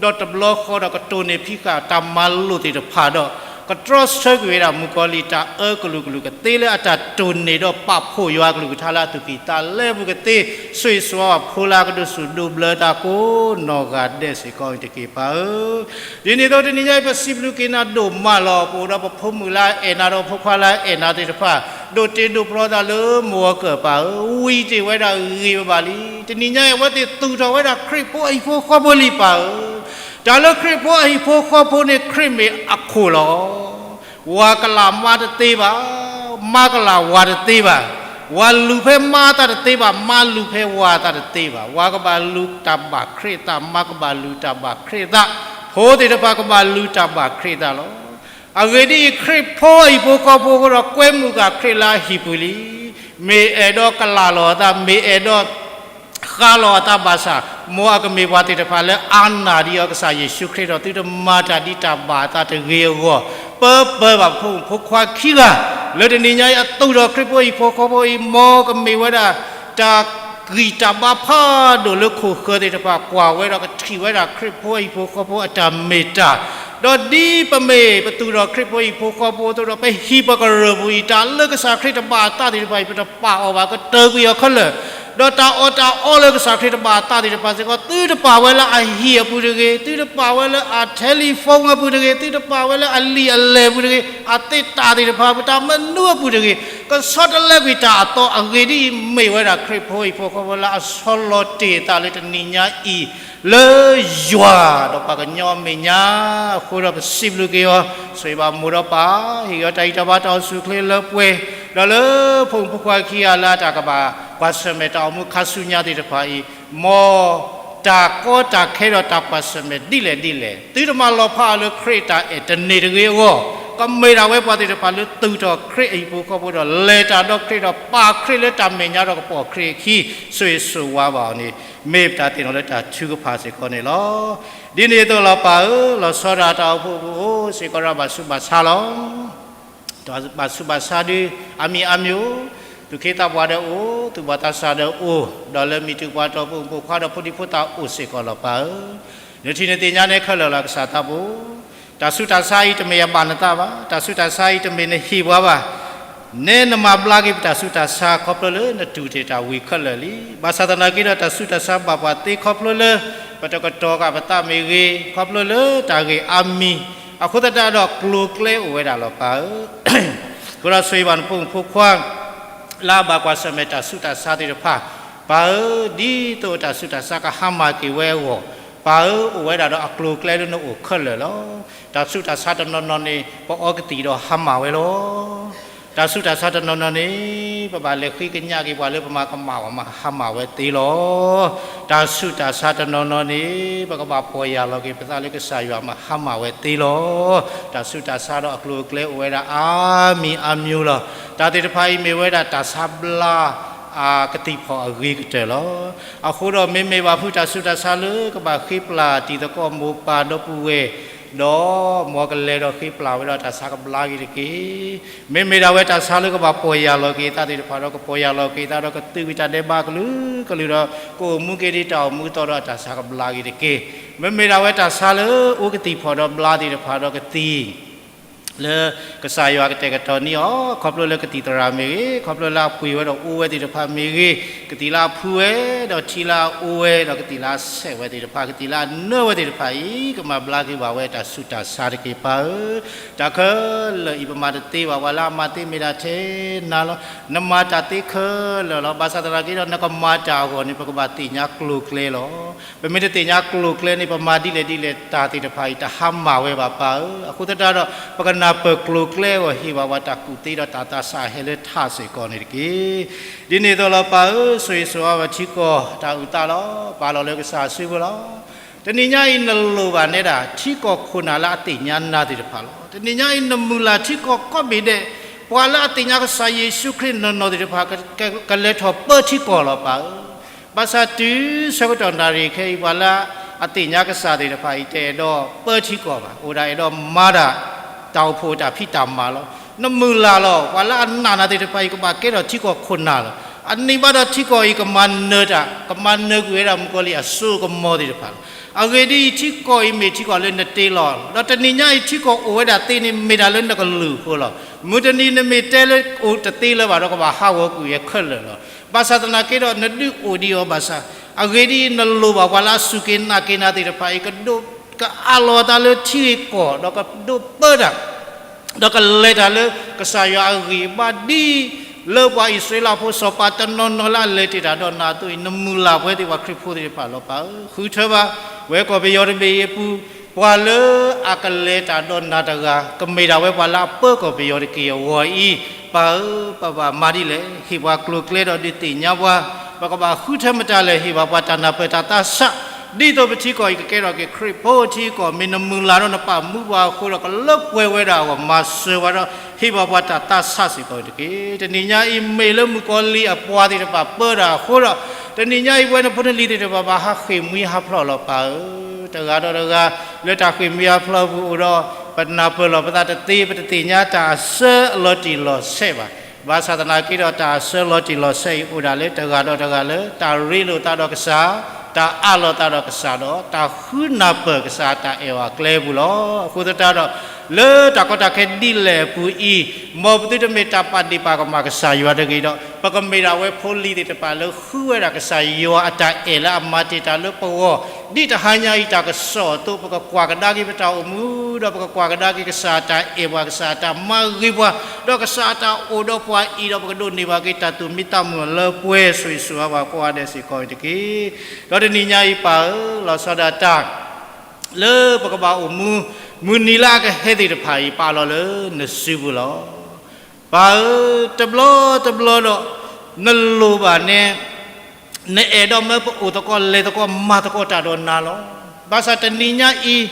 ဒီးတဘျီဃီဒီးကတိၢ်န့ၢ်ဖံးဃာ်တၢ်မၤလိာ်သ့ၣ်တဖၣ်ဒီး ကတြီဆၢကွံာ်ဝဲဒၣ်မုၣ်ကီၤလံၢ်တၢ်အၢကလုာ်ကလုာ်ကသ့လၢအတၢ်တိၢ်န့ၢ်ဒီးပာ်ဖှိၣ်ယွၤအကလုၢ်ကထါလၢအသူၣ်ကံၢ်သးလဲပူၤကသ့, ဆိၣ်ဂ့ၤဆိၣ်ဝါပှၤဖိလၢအကဒိးစူၢ်ဒိးဘျၢတၢ်ကိးနီၢ်ဂၤဒဲးစ့ၢ်ကီးတက့ၢ်ပၢ်ဧၢ. ဒ်န့ၣ်အသိးတနံၤညါအံၤ ပစံးဘျုးက့ၤနၤဒိၣ်မးလီၤ. ပအိၣ်ဒီးပဖိမုၣ်လၢအအဲၣ်နၤဒီးဖိခွါလၢအအဲၣ်နၤသ့ၣ်တဖၣ်, ဒိးတ့ဒိးဖျီသးလၢမုၢ်ဂီၤကၢၢ်ပၢ်ဧၢ, ဝံၤတ့ၢ်ဝဲဒၣ်ဂ့ၤဘၣ်လံ. တနံၤညါအံၤ အဝဲသ့ၣ်သူၣ်ထီၣ်ဝဲဒၣ်ခရံာ်ဖိအဟံၣ်ဖိဃီဖိလံပၢ်ဧၢ. တၢ်လၢခရံာ်ဖိအဟံၣ်ဖိဃီဖိန့ၣ် ခရံာ်မ့ၢ်အခိၣ်လီၤ. ဝၤကလၢ်မါတသ့ဘၣ်, မါကလၢ်ဝၤတသ့ဘၣ်, ဝၤလူၤဖဲမါအသးတသ့ဘၣ်, မါလူၤဖဲဝၤအသးတသ့ဘၣ်. ဝၤကဘၣ်လူၤတၢ်ဘၣ်ခရံာ်အသး, မါကဘၣ်လူၤတၢ်ဘၣ်ခရံာ်အသး, ဖိသ့ၣ်တဖၣ်ကဘၣ်လူၤတၢ်ဘၣ်ခရံာ်အသးလီၤ. အဂ့ၢ်ဒ်အံၤ, ခရံာ်ဖိအဟံၣ်ဖိဃီဖိအဃိဒီး ကွဲမုာ်ဃာ်ခရံာ်လၢအဟံၣ်ပူၤလံ. မ့ၢ်အဲၣ်ဒိးကလၢ်လီၤအသး, မ့ၢ်အဲၣ်ဒိးဃးလီၤအသးဘၣ်ဆၣ်, မ်အကမ့ၢ်ပှၤသ့ၣ်တဖၣ်လၢအါနာ်ဒံးအီၤကစၢ်ယ့ၣ်ၡူးခရံာ်ဒီး သုတမၤတၢ်ဒ်တၢ်ဘၣ်အသးတဂ့ၤအဂီၢ်, ပၢပၢဘၣ်ဖိမုၣ်ဖိခွါခံဂၤ, လၢတနံၤညါအံၤအသူၣ်ထီၣ်ခရံာ်ဖိအဟံၣ်ဖိဃီဖိအံၤ, မ်ကမ့ၢ်ဝဲဒၣ်တၢ်ဂံၢ်တၢ်ဘါဖးဒိၣ်လၢခိၣ်ဃၢၤသ့ၣ်တဖၣ် ကွၢ်ဝဲဒီးကထံၣ်ဝဲဒၣ်ခရံာ်ဖိအဟံၣ်ဖိဃီဖိအတၢ်မ့ၢ်တၢ် ဒီးဒ်ပမ့ၢ်ပသူၣ်ထီၣ်ခရံာ်ဖိအဟံၣ်ဖိဃီဖိအသိးဒီး ပဟံၣ်ပကရၢၢ်ပူၤအံၤ တၢ်လၢကစၢ်ခရံာ်တဘၣ်အသးသ့ၣ်တဖၣ်အံၤ ပတပာ်အီၤဘၣ်, ကတၢၢ်ကွံာ်အီၤခဲလၢာ်, ဒီးတၢ်အီၣ်တၢ်အီလၢကစၢ်ခရံာ်တဘၣ်အသးသ့ၣ်တဖၣ်စ့ၢ်ကီး သုတပာ်ဝဲလၢအဟံၣ်အပူၤတဂ့ၤ, သုတပာ်ဝဲလၢအ telephone အပူၤတဂ့ၤ, သုတပာ်ဝဲလၢအလံာ်အလဲၢ်အပူၤတဂ့ၤ, အသ့ၣ်တၢ်သ့ၣ်တဖၣ် ပတၢ်မနုၤအပူၤတဂ့ၤ, ကဆီတလဲကွံာ်တၢ်အသီအဂ့ၢ်ဒ်အံၤ မ့ၢ်ဝဲဒၣ်ခရံာ်ဖိအဟံၣ်ဖိဃီဖိလၢအဆီလီၤတ့ၢ်အသးလၢတနံၤညါအံၤ လၢယွၤဒီးပှၤကညီအမဲာ်ညါအဃိဒီး ပစံးဘျုးက့ၤအီၤ, ဆိၣ်ဂ့ၤဘၣ်မိၢ်ဒီးပၢ်, ဟ့ၣ်က့ၤအီၤတၢ်ဂံၢ်တၢ်ဘါတၢ်အိၣ်ဆူၣ်အိၣ်ချ့လၢပှဲၤ, ဒီးလၢဖိမုၣ်ဖိခွါခံဂၤလၢအတၢ်ကဘၣ်ကွၢ်ဆၢၣ်မဲာ်တၢ်အိၣ်မူခါဆူညါသ့ၣ်တဖၣ်အံၤ, မ်တၢ်ကီတၢ်ခဲဒီးတၢ်ကွၢ်ဆၢၣ်မဲာ်ဒ်လဲၣ်ဒ်လဲၣ် သုတမၤလီၤဖးအီၤလၢခရံာ်အတၢ်အဲၣ်တန့ၢ်တဂ့ၤအဂီၢ်, ကမ့ၢ်ဒၣ်ဝဲပှၤသ့ၣ်တဖၣ်လၢသူၣ်ထီၣ်ခရံာ်အဟံၣ်ဖိဃီဖိဒီး လဲၤတၢ်ဒီးခရံာ်ဒီးပာ်ခရံာ်လၢတၢ်မဲာ်ညါဒီးကပိာ်ခရံာ်အခံ ဆိၣ်ဂ့ၤဆိၣ်ဝါဘၣ်အီၤန့ၣ် မ့ၢ်ပတၢ်သ့ၣ်နီၣ်လၢတၢ်ထုကဖၣ်စ့ၢ်ကီးန့ၣ်လီၤ. ဒ်န့ၣ်အသိးလီၤပၢ်ဧၢ, လီၤဆီဒၣ်တၢ်အိၣ်ဖှိၣ်ပူၤအိၣ်စ့ၢ်ကီးဒီးဘၣ်ဆူးဘၣ်ဆါလီၤ. ဘၣ်ဆူးဘၣ်ဆါဒုး အါမံၤအါမံၤအိၣ်, သူၣ်က့သးပှၢ်ဒီးအိၣ်, သူၣ်ဘီၣ်သးစၢ်ဒီးအိၣ်, ဒီးလၢမံၤတပှၤတီၢ်ဖိမုၣ်ဖိခွါဒီးဖိဒံဖိသၣ်အိၣ်စ့ၢ်ကီးလီၤပၢ်ဧၢ. နထံၣ်နသ့ၣ်ညါန့ၣ်ခဲလၢာ်လီၤကစၢ်သးဘိ, တၢ်ဆူးတၢ်ဆါအံၤတမ့ၢ်အဘၣ်နသးဘၣ်, တၢ်ဆူးတၢ်ဆါအံၤတမ့ၢ်နဟံၣ်ပှၤဘၣ် နဲနမၤဘျါက့ၤပတၢ်ဆူးတၢ်ဆါခီဖျိလၢနတူၢ်တ့ၢ်တၢ်ဝံၤခဲလၢာ်လံ. ဘၣ်ဆၣ်သနာ်က့ဒီးတၢ်ဆူးတၢ်ဆါဘၣ်ပှၤသ့ခီဖျိလၢ ပတကတီၤဃာ်ပသးမ့ၢ်ဂ့ၤ, ခီဖျိလၢတၢ်ဂ့ၢ်အါမံၤ, အဃိသတးဒီးကျိၤကျဲအိၣ်ဝဲဒၣ်လီၤပၢ်ဧၢ. အဃိဒီးဆိၣ်ဂ့ၤဘၣ်နဖိမုၣ်ဖိခွါ လၢအဘၣ်ကွၢ်ဆၢၣ်မဲာ်တၢ်ဆူးတၢ်ဆါသ့ၣ်တဖၣ်, ပၢ်ဧၢ, ဒ်သိးတၢ်ဆူးတၢ်ဆါကဟါမၢ်က့ၤဝဲအဂီၢ်, ပၢ်ဧၢ, အိၣ်ဝဲဒၣ်ဒီးအကျိၤကျဲလၢနအိၣ်ခဲလၢာ်လီၤ. တၢ်ဆူးတၢ်ဆါတနီၤနီၤန့ၣ် ပအီကသံၣ်ဒီးဟါမၢ်ဝဲလီၤ. တၢ်ဆူးတၢ်ဆါတနီၤနီၤန့ၣ် ပဘၣ်လဲၤဃ့ကညးက့ၤပှၤလၢပမၤကမၣ်အီၤမး ဟါမၢ်ဝဲသ့လီၤ. တၢ်ဆူးတၢ်ဆါတနီၤနီၤန့ၣ် ပကဘၣ်ပီၢ်ယၢ်လီၤက့ၤပသးလၢကစၢ်ယွၤမး ဟါမၢ်ဝဲသ့လီၤ. တၢ်ဆူးတၢ်ဆါဒီးအကျိၤအကျဲအိၣ်ဝဲဒၣ်အါမံၤအါမံၤလီၤ. တၢ်သ့ၣ်တဖၣ်အံၤမ့ၢ်ဝဲဒၣ်တၢ်ဆါဘျါ အကသံၣ်ဖီၣ်အဂ့ၤကတၢၢ်လီၤ. အဃိဒီးမ့မ့ၢ်ဘၣ်ဖုးတၢ်ဆူးတၢ်ဆါလၢကဘၣ်ဃ့ပျၢ်တံၤသကိးမိၢ်ပၢ်ဒီပုၢ်ဝဲၢ်, ဒီးမ်အကလဲၤဒီးဃ့ပျၢ်ဝဲဒီးတၢ်ဆါကဘျါက့ၤတက့ၢ်. မ့မ့ၢ်ဒၣ်ဝဲတၢ်ဆါလၢကဘၣ်ပီၢ်ယၢ်လီၤက့ၤအသးသ့ၣ်တဖၣ်ဒီး ကပီၢ်ယၢ်လီၤက့ၤအသးဒီးကသုးကွံာ်တၢ်ဒဲးဘးကလုာ်ကလုာ်ဒီး ကအိၣ်မူက့ၤဒ်တၢ်အိၣ်မူအသိးဒီးတၢ်ဆါကဘျါက့ၤတက့ၢ်. မ့မ့ၢ်ဒၣ်ဝဲတၢ်ဆါလၢအိၣ်ကသံၣ်ဖီၣ်ဒီးဘျါသ့ၣ်တဖၣ်ဒီးကသံၣ် လၢကစၢ်ယွၤကတဲာ်ကတီၤန့ၢ်အီၤ ခီဖျိလၢကသံၣ်သရၣ်မ့ၢ်ဂ့ၤ, ခီဖျိလၢအပှ့ၤဝဲဒီးအိၣ်ဝဲသ့ၣ်တဖၣ်မ့ၢ်ဂ့ၤ, ကသံၣ်လၢအဖုဝဲ, ဒီးထံလၢအအိၣ်ဝဲ, ဒီးကသံၣ်လၢအဆဲးဝဲသ့ၣ်တဖၣ်, ကသံၣ်လၢအနၢဝဲသ့ၣ်တဖၣ်အံၤ ကမၤဘျါက့ၤဘၣ်ဝဲတၢ်ဆူးတၢ်ဆါတက့ၢ်ပၢ်ဧၢ. တၢ်ခဲလၢာ်အံၤပမၤတသ့ဘၣ်, ပှၤလၢအမၤသ့မ့ၢ်ဒၣ်ထဲနၤလီၤ. နမၤတၢ်သ့ခဲလၢာ်လီၤ. ဘၣ်ဆၣ်သနာ်က့ဒီး နကမၤတၢ်အဂီၢ်န့ၣ် ပကဘၣ်သ့ၣ်ညါကျိၤကျဲလီၤ. ပမ့ၢ်တသ့ၣ်ညါကျိၤကျဲန့ၣ် ပမၤဒ်လဲၣ်ဒ်လဲၣ်တၢ်သ့ၣ်တဖၣ်အံၤ တဟါမၢ်ဝဲဘၣ်ပၢ်ဧၢ. အဃိသတးဒီး ပက နၢ်ပၢၢ်ကျိၤကျဲအဂီၢ် ဟ့ၣ်ဘၣ်ပှၤတၢ်ကူၣ်သ့ဒီးတၢ်သးဆးဟဲလၢထးစ့ၢ်ကီးန့ၣ်တက့ၢ်. ဒ်န့ၣ်အသိးလီၤ ပၢ်ဧၢ, ဆိၣ်ဂ့ၤဆိၣ်ဝါဘၣ်ထံကီၢ်တၢ်အုၣ်သးလီၤ. ပာ်လီၤလၢကစၢ်အစုပူၤလီၤ. တနံၤညါအံၤနလိၣ်ဘၣ်နဲဒၣ် ထံကီၢ်ခိၣ်နၢ်လၢအသ့ၣ်ညါနၤသ့ၣ်တဖၣ်လီၤ. တနံၤညါအံၤနမုၢ်လၢ်ထံကီၢ်ကိးဘ့ၣ်ဒဲး, ပှၤလၢအသ့ၣ်ညါကစၢ်ယ့ၣ်ၡူးခရံာ်နီၢ်နီၢ်သ့ၣ်တဖၣ် ကလဲၤထီၣ်ပၢထံကီၢ်လီၤ ပၢ်ဧၢ. ဘၣ်ဆၣ်တုၤဆၢကတီၢ်နၣ်ရံၣ်ခဲအံၤ ပှၤလၢအသ့ၣ်ညါကစၢ်သ့ၣ်တဖၣ်အံၤ တအဲၣ်ဒိးပၢထံကီၢ်ဘၣ်. အိၣ်ဒၣ်အဲၣ်ဒိးမၤတၢ် တၢ်အိၣ်ဖှိၣ်တၢ်ဖံးတၢ်မၤလီၤ. နမုၢ်လၢ်လီၤ. ပှၤလၢအနာ်နၤသ့ၣ်တဖၣ်အံၤ ကဘၣ်ကဲထီၣ်ထံကီၢ်ခိၣ်နၢ်လီၤ. အန့ၣ်ဘၣ်ဒီးထံကီၢ်အံၤကမၤနၢၤတၢ်, ကမၤနၢၤကွံာ်ဝဲဒၣ်မုၣ်ကီၤလံၢ်အစိကမီၤသ့ၣ်တဖၣ်လီၤ. အဂ့ၢ်ဒ်အံၤ, ထံကီၢ်အံၤမ့ၢ်ထံကီၢ်လၢနတ့လီၤ. ဒီးတနံၤညါအံၤထံကီၢ်အိၣ်ဝဲဒၣ်သ့န့ၣ် မ့ၢ်တၢ်လၢနကလုၢ်အဃိလီၤ. မုၢ်တနံၤနမ့ၢ်တဲလၢအိၣ်တသ့လၢၤဘၣ်ဒီး ကဘၣ်ဟးဂီၤကွံာ်ဝဲခဲလၢာ်လီၤ. ဘၣ်ဆၣ်သနာ်က့ဒီး နဒုးအိၣ်ဒံးအီၤဘၣ်ဆၣ်, အဂ့ၢ်ဒ်အံၤ, နလိၣ်ဘၣ်ပှၤလၢအစူၢ်က့ၤနာ်က့ၤနၤသ့ၣ်တဖၣ်အံၤ ကဒိးကအးလီၤအသးလၢထံဂ့ၢ်ကီၢ်, ဒီးကဒိးပၢတၢ် ဒီးကလဲၤတၢ်လၢကစၢ်ယွၤအဂံၢ်အဘါဒ် လၢပှၤအံၣ်စရ့လးဖိစီၤပၤတနီၤနီၤလၢအလဲၤတ့ၢ်တၢ်ဒီးနၤအသိးအံၤ, နမုၢ်လၢ်ပဝဲသ့ၣ်ပှၤခရံာ်ဖိသ့ၣ်တဖၣ်လီၤ ပၢ်ဧၢ. ဃုထၢဘၣ်ဝဲကီၢ်ပယီၤတဘ့ၣ်အံၤအပူၤ, ပှၤလၢအကလဲၤတၢ်ဒီးနၤတဂၤ ကမ့ၢ်ဒၣ်ဝဲပှၤလၢအပၢကီၢ်ပယီၤတက့ၢ်အဂီၢ်အံၤ, ပၢ်ဧၢ, ပဘၣ်မၤဒ်လဲၣ်. ဟ့ၣ်ပှၤကျိၤကျဲဒီးဒုးသ့ၣ်ညါပှၤ, ပကဘၣ်ဃုထၢမတၤလဲၣ်. ဟ့ၣ်ဘၣ်ပှၤတၢ်နၢ်ပၢၢ်တၢ်သးဆး ဒ်သိးပထံကီၢ်အံၤကကဲထီၣ်က့ၤခရံာ်ဖိထံကီၢ်, မ့ၢ်နမုၢ်လၢ်ဒီးနပာ်မူပှၤအဃိဒီး ကလၢပှဲၤဝဲဒၣ်အဂီၢ် မၤစၢၤဝဲဒီး ဟ့ၣ်ဘၣ်ပှၤတၢ်သးဆးစ့ၢ်ကီးတက့ၢ်. တနံၤညါအံၤမ့ၢ်လၢမုၣ်ကီၤလံၢ်အပှၤသ့ၣ်တဖၣ်ပၢတၢ်အဃိဒီး, တနံၤညါအံၤပဝဲနဖိနလံၤသ့ၣ်တဖၣ် ဘၣ်ဟးဃ့ၢ်မှံဟးဖျိးလီၤ ပၢ်ဧၢ. တဂၤဒီးတဂၤ လၢတၢ်ဃ့ၢ်မှံဟးဖျိးအပူၤအိၣ်ဒီး ပနၢ်ပၢၢ်လီၤပသးတသ့, ပတသ့ၣ်ညါတၢ်အစၢလီၤတံၢ်လီၤဆဲးဘၣ်. ဘၣ်ဆၣ်သနာ်က့ဒီး တၢ်အစၢလီၤတံၢ်လီၤဆဲးအံၤ အိၣ်ဒၣ်လၢတဂၤဒီးတဂၤလၢ တၢ်ရ့လိာ်သးဒီးကစၢ်, တၢ်အးလီၤသးဒီးကစၢ်ဒီး တၢ်ဃုနၢ်ပၢၢ်ကစၢ်အတၢ်အဲၣ်အီၤအကျဲအပူၤလီၤ. အဃိသတးဒီး လၢတၢ်ကီတၢ်ခဲဒ်လဲၣ်အပူၤအံၤ, မ်ပသုတမ့ၢ်တၢ်ပာ်ဒ့ၣ်ပာ်ကမၣ်ကစၢ်ယွၤတဂ့ၤဒီး ပကမ့ၢ်ဒၣ်ဝဲဖိလံၤသ့ၣ်တဖၣ်လၢဃုဝဲဒၣ်ကစၢ်ယွၤအတၢ်အဲၣ်လၢအမၤတ့ၢ်တၢ်လၢပဂီၢ်, ဒ်တဟါညါအံၤတၢ်ကစီၣ်အသိး ပကကွၢ်ကဒါက့ၤပတၢ်အိၣ်မူ, ဒီးပကကွၢ်ကဒါက့ၤကစၢ်အတၢ်အဲၣ်ပှၤ, ကစၢ်အတၢ်မၤဂ့ၤပှၤ, ဒီးကစၢ်အတၢ်အိၣ်ဒီးပှၤအံၤဒီး ပကဒိးန့ၢ်ဘၣ်က့ၤတၢ်သူၣ်မံသးမုာ်လၢပှဲၤ, ဆိၣ်ဂ့ၤဆိၣ်ဝါဘၣ်ကိးဂၤဒဲးစ့ၢ်ကီးတက့ၢ်. ဒီးတနံၤညါအံၤ ပၢ်ဧၢ, လီၤဆီဒၣ်တၢ် လၢပကဘၣ်အိၣ်မူ မုၢ်နံၤလၢအကဟဲသ့ၣ်တဖၣ်အံၤ ပာ်လီၤလၢနစုပူၤလီၤ. ပၢ်ဧၢ, တဘျီတဘျီဒီး နလိၣ်ဘၣ်နဲ နအဲၣ်ဒိးမၢပအိၣ်သကိးလဲၤသကိး မၤသကိးတၢ်ဒီးနၤလီၤ. ဘၣ်ဆၣ်တနံၤညါအံၤ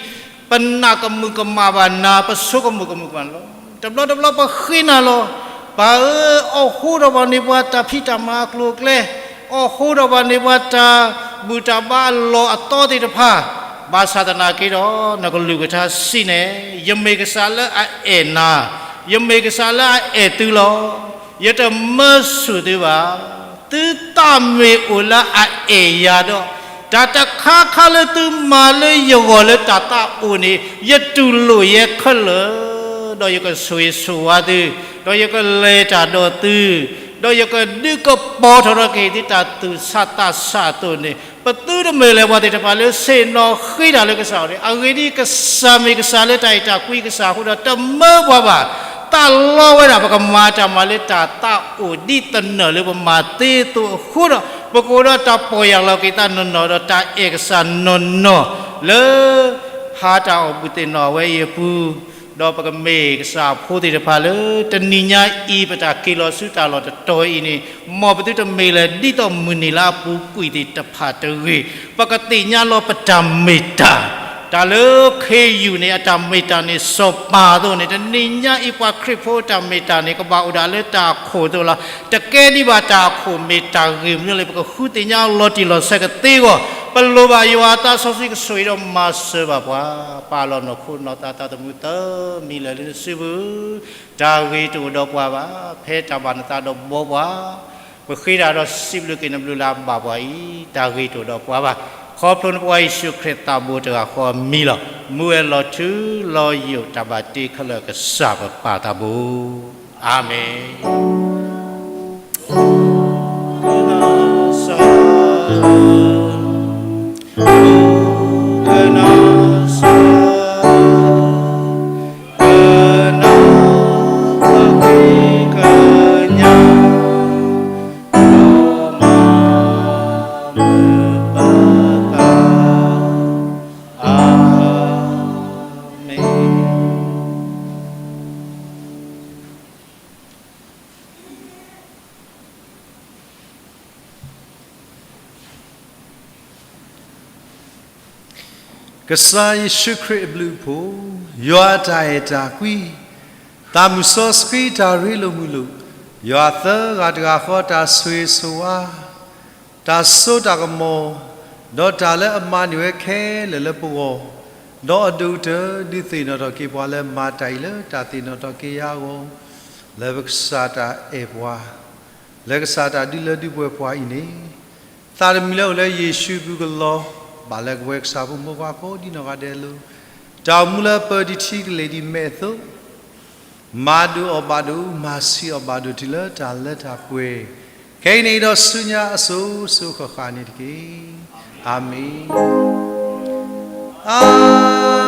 ပနာ်ကမုာ်ကမၣ်ဘၣ်နၤ, ပဆိကမိၣ်ကမုာ်ကမၣ်လီၤ. တဘျီတဘျီပဃ့နၤလီၤ. ပၢ်ဧၢ, အိၣ်ဃူဒီးဘၣ်န့ၢ်ပှၤတၢ်ဖံးတၢ်မၤအကျိၤအကျဲ, အိၣ်ဃူဒီးဘၣ်န့ၢ်ပှၤတၢ်ဘူၣ်တၢ်ဘါအလီၢ်အသီသ့ၣ်တဖၣ်, ဘၣ်ဆၣ်သနာ်က့ဒီး နကလုၢ်ကထါစံးန့ၣ်, ယမ့ၢ်ကစၢ်လၢအအဲၣ်နၤ, ယမ့ၢ်ကစၢ်လၢအအဲၣ်သုလီၤ. ယတမၢဆူၣ်သုဘၣ်. သုသးမ့ၢ်အိၣ်လၢအအဲၣ်ယၤဒီး, တၢ်တခါခါလၢသုမၤလၢယဂီၢ်လၢတၢ်သးအိၣ်န့ၣ် ယတူၢ်လိာ်ယဲခဲလၢာ်, ဒီးယကဆိၣ်ဂ့ၤဆိၣ်ဝါသု, ဒီးယကလဲၤတၢ်ဒီးသု, ဒီးယကဒုးကပီၤထီၣ်ဒီးကဟ့ၣ်သုတၢ်သူၣ်ဆးသးဆးအသိးန့ၣ်, ပသုတမ့ၢ်လၢၤပှၤသ့ၣ်တဖၣ်လၢဆ့ၣ်နီၤဃ့တၢ်လၢကစၢ်အအိၣ်န့ၣ်, အဂ့ၢ်ဒ်အံၤ, ကစၢ်မ့ၢ်ကစၢ်လၢတၢ်အဲၣ်တၢ်ကွံကစၢ်အဃိဒီး တမၢပှၤဘၣ်. သးလီဝဲဒၣ် ပကမၤတၢ်မၤလၢတၢ်သးအိၣ်ဒ်သနၢၣ်လၢပမၤသ့အသိးအဃိဒီး, ပကအိၣ်ဒီးတၢ်ပီၢ်ယၢ်လီၤက့ၤသးနီၢ်နီၢ်ဒီးတၢ်အဲၣ်ကစၢ်နီၢ်နီၢ်, လၢ ဟါတၢ်အီၣ်ဘူၣ်သ့ၣ်နီၣ်ဝဲအံၤအပူၤ, ဒီးပကမ့ၢ်ကစၢ်အဖိသ့ၣ်တဖၣ်လၢ တနံၤညါအံၤ ပတၢ်က့ၤလီၤဆူတၢ်လီၢ်တတီၤအံၤန့ၣ်, မ်ပသုတမ့ၢ်လၢၤဒ်သိးမုၢ်နံၤလၢအပူၤကွံာ်သ့ၣ်တဖၣ်တဂ့ၤ, ပကသ့ၣ်ညါလီၤပတၢ်မ့ၢ်တၢ်, တၢ်လၢခ့ယုၢ်န့ၣ် အတၢ်မ့ၢ်တၢ်န့ၣ် စီၤပၤအသိးန့ၣ်, တနံၤညါအံၤပှၤခရံာ်ဖိတၢ်မ့ၢ်တၢ်န့ၣ် ကဘၣ်အိၣ်ဒၣ်လၢတၢ်အခိၣ်အသိးလီၤ. တကဲဒံးဘၣ်တၢ်အခိၣ်မ့ၢ်တၢ်ဂ့ၢ်မနုၤလဲၣ် ပကဃုသ့ၣ်ညါလီၤတံၢ်လီၤဆဲးကသ့အဂီၢ်, ပလိၣ်ဘၣ်ယွၤအသးစီဆှံကဆိၣ်ဂ့ၤဒီးမၤစၢၤဘၣ်ပှၤ, ပာ်လီၤနီၢ်ခိနီၢ်သးသးသမူသၢမံၤလၢာ်လၢနစုပူၤ, တၢ်ဂ့ၤတအိၣ်ဒီးပှၤဘၣ်, ဖဲတၢ်ဘၣ်နသးဒီးဘှီပှၤ, ပဃ့တၢ်ဒီးစံးဘျုးက့ၤနဘျုးလၢအဘၣ်ပှၤအံၤ, တၢ်ဂ့ၤတအိၣ်ဒီးပှၤဘၣ်, ခီဖျိနဖိခွါယ့ၣ်ၡူးခရံာ်သးဘိတဂၤဃီအမံၤလီၤ. မူဝဲလီၤထူလီၤယိာ်တၢ်ဘၣ်တ့ခဲလၢာ်ကစၢ်ပပၢ်သးဘိ, အၤမ့ၣ်. ကစၢ်ယ့ၣ်ၡူးခရံာ်အဘျုးအဖှိၣ်, ယွၤအတၢ်အဲၣ်တၢ်ကွံ, သးမုၢ်စီဆှံတၢ်ရ့လိာ်မုာ်လိာ်, ယွၤသၢဂၤတဂၤဃီတၢ်ဆိၣ်ဂ့ၤဆိၣ်ဝါ, တၢ်စိတၢ်ကမီၤ, ဒီးတၢ်လၢအမၤန့ၢ်ဝဲခဲလၢာ်လၢပဂီၢ်, ဒီးအဒိၣ်ကတၢၢ် ဒုးသ့ၣ်နီၣ်ထီၣ်က့ၤပှၤလၢမၤတၢ်အံၤလၢတၢ်သ့ၣ်နီၣ်ထီၣ်က့ၤယၤအဂီၢ်, လၢပကစၢ်တၢ်အဲၣ်ပှၤ လၢကစၢ်တၢ်ဒုးလၢဒုးပှဲၤပှၤအံၤန့ၣ်, သးတမံၤလၢအိၣ်လၢယ့ၣ်ၡူးအပူၤကလီၤ, ဘၣ်လၢကဝဲကစၢ်ဖိမုၣ်ဖိခွါကိးဒံနီၢ်ဂၤဒဲးအလိၤ, တၢ်အိၣ်မူလၢပၢၤတံၢ်ထံကလ့ၢ်ဒ်မဲာ်အသိး, မၤဒိၣ်အီၣ်ဘၣ်ဒိၣ်, မၤဆံးအီၣ်ဘၣ်ဒိၣ်တုၤလၢတၢ်လၢတၢ်ပှဲၤ, ခဲအံၤန့ၣ်ဒီးဆူညါအစိၤစိၤဃၣ်ဃၣ်န့ၣ်တက့ၢ်. အၤမ့ၣ်. အၤ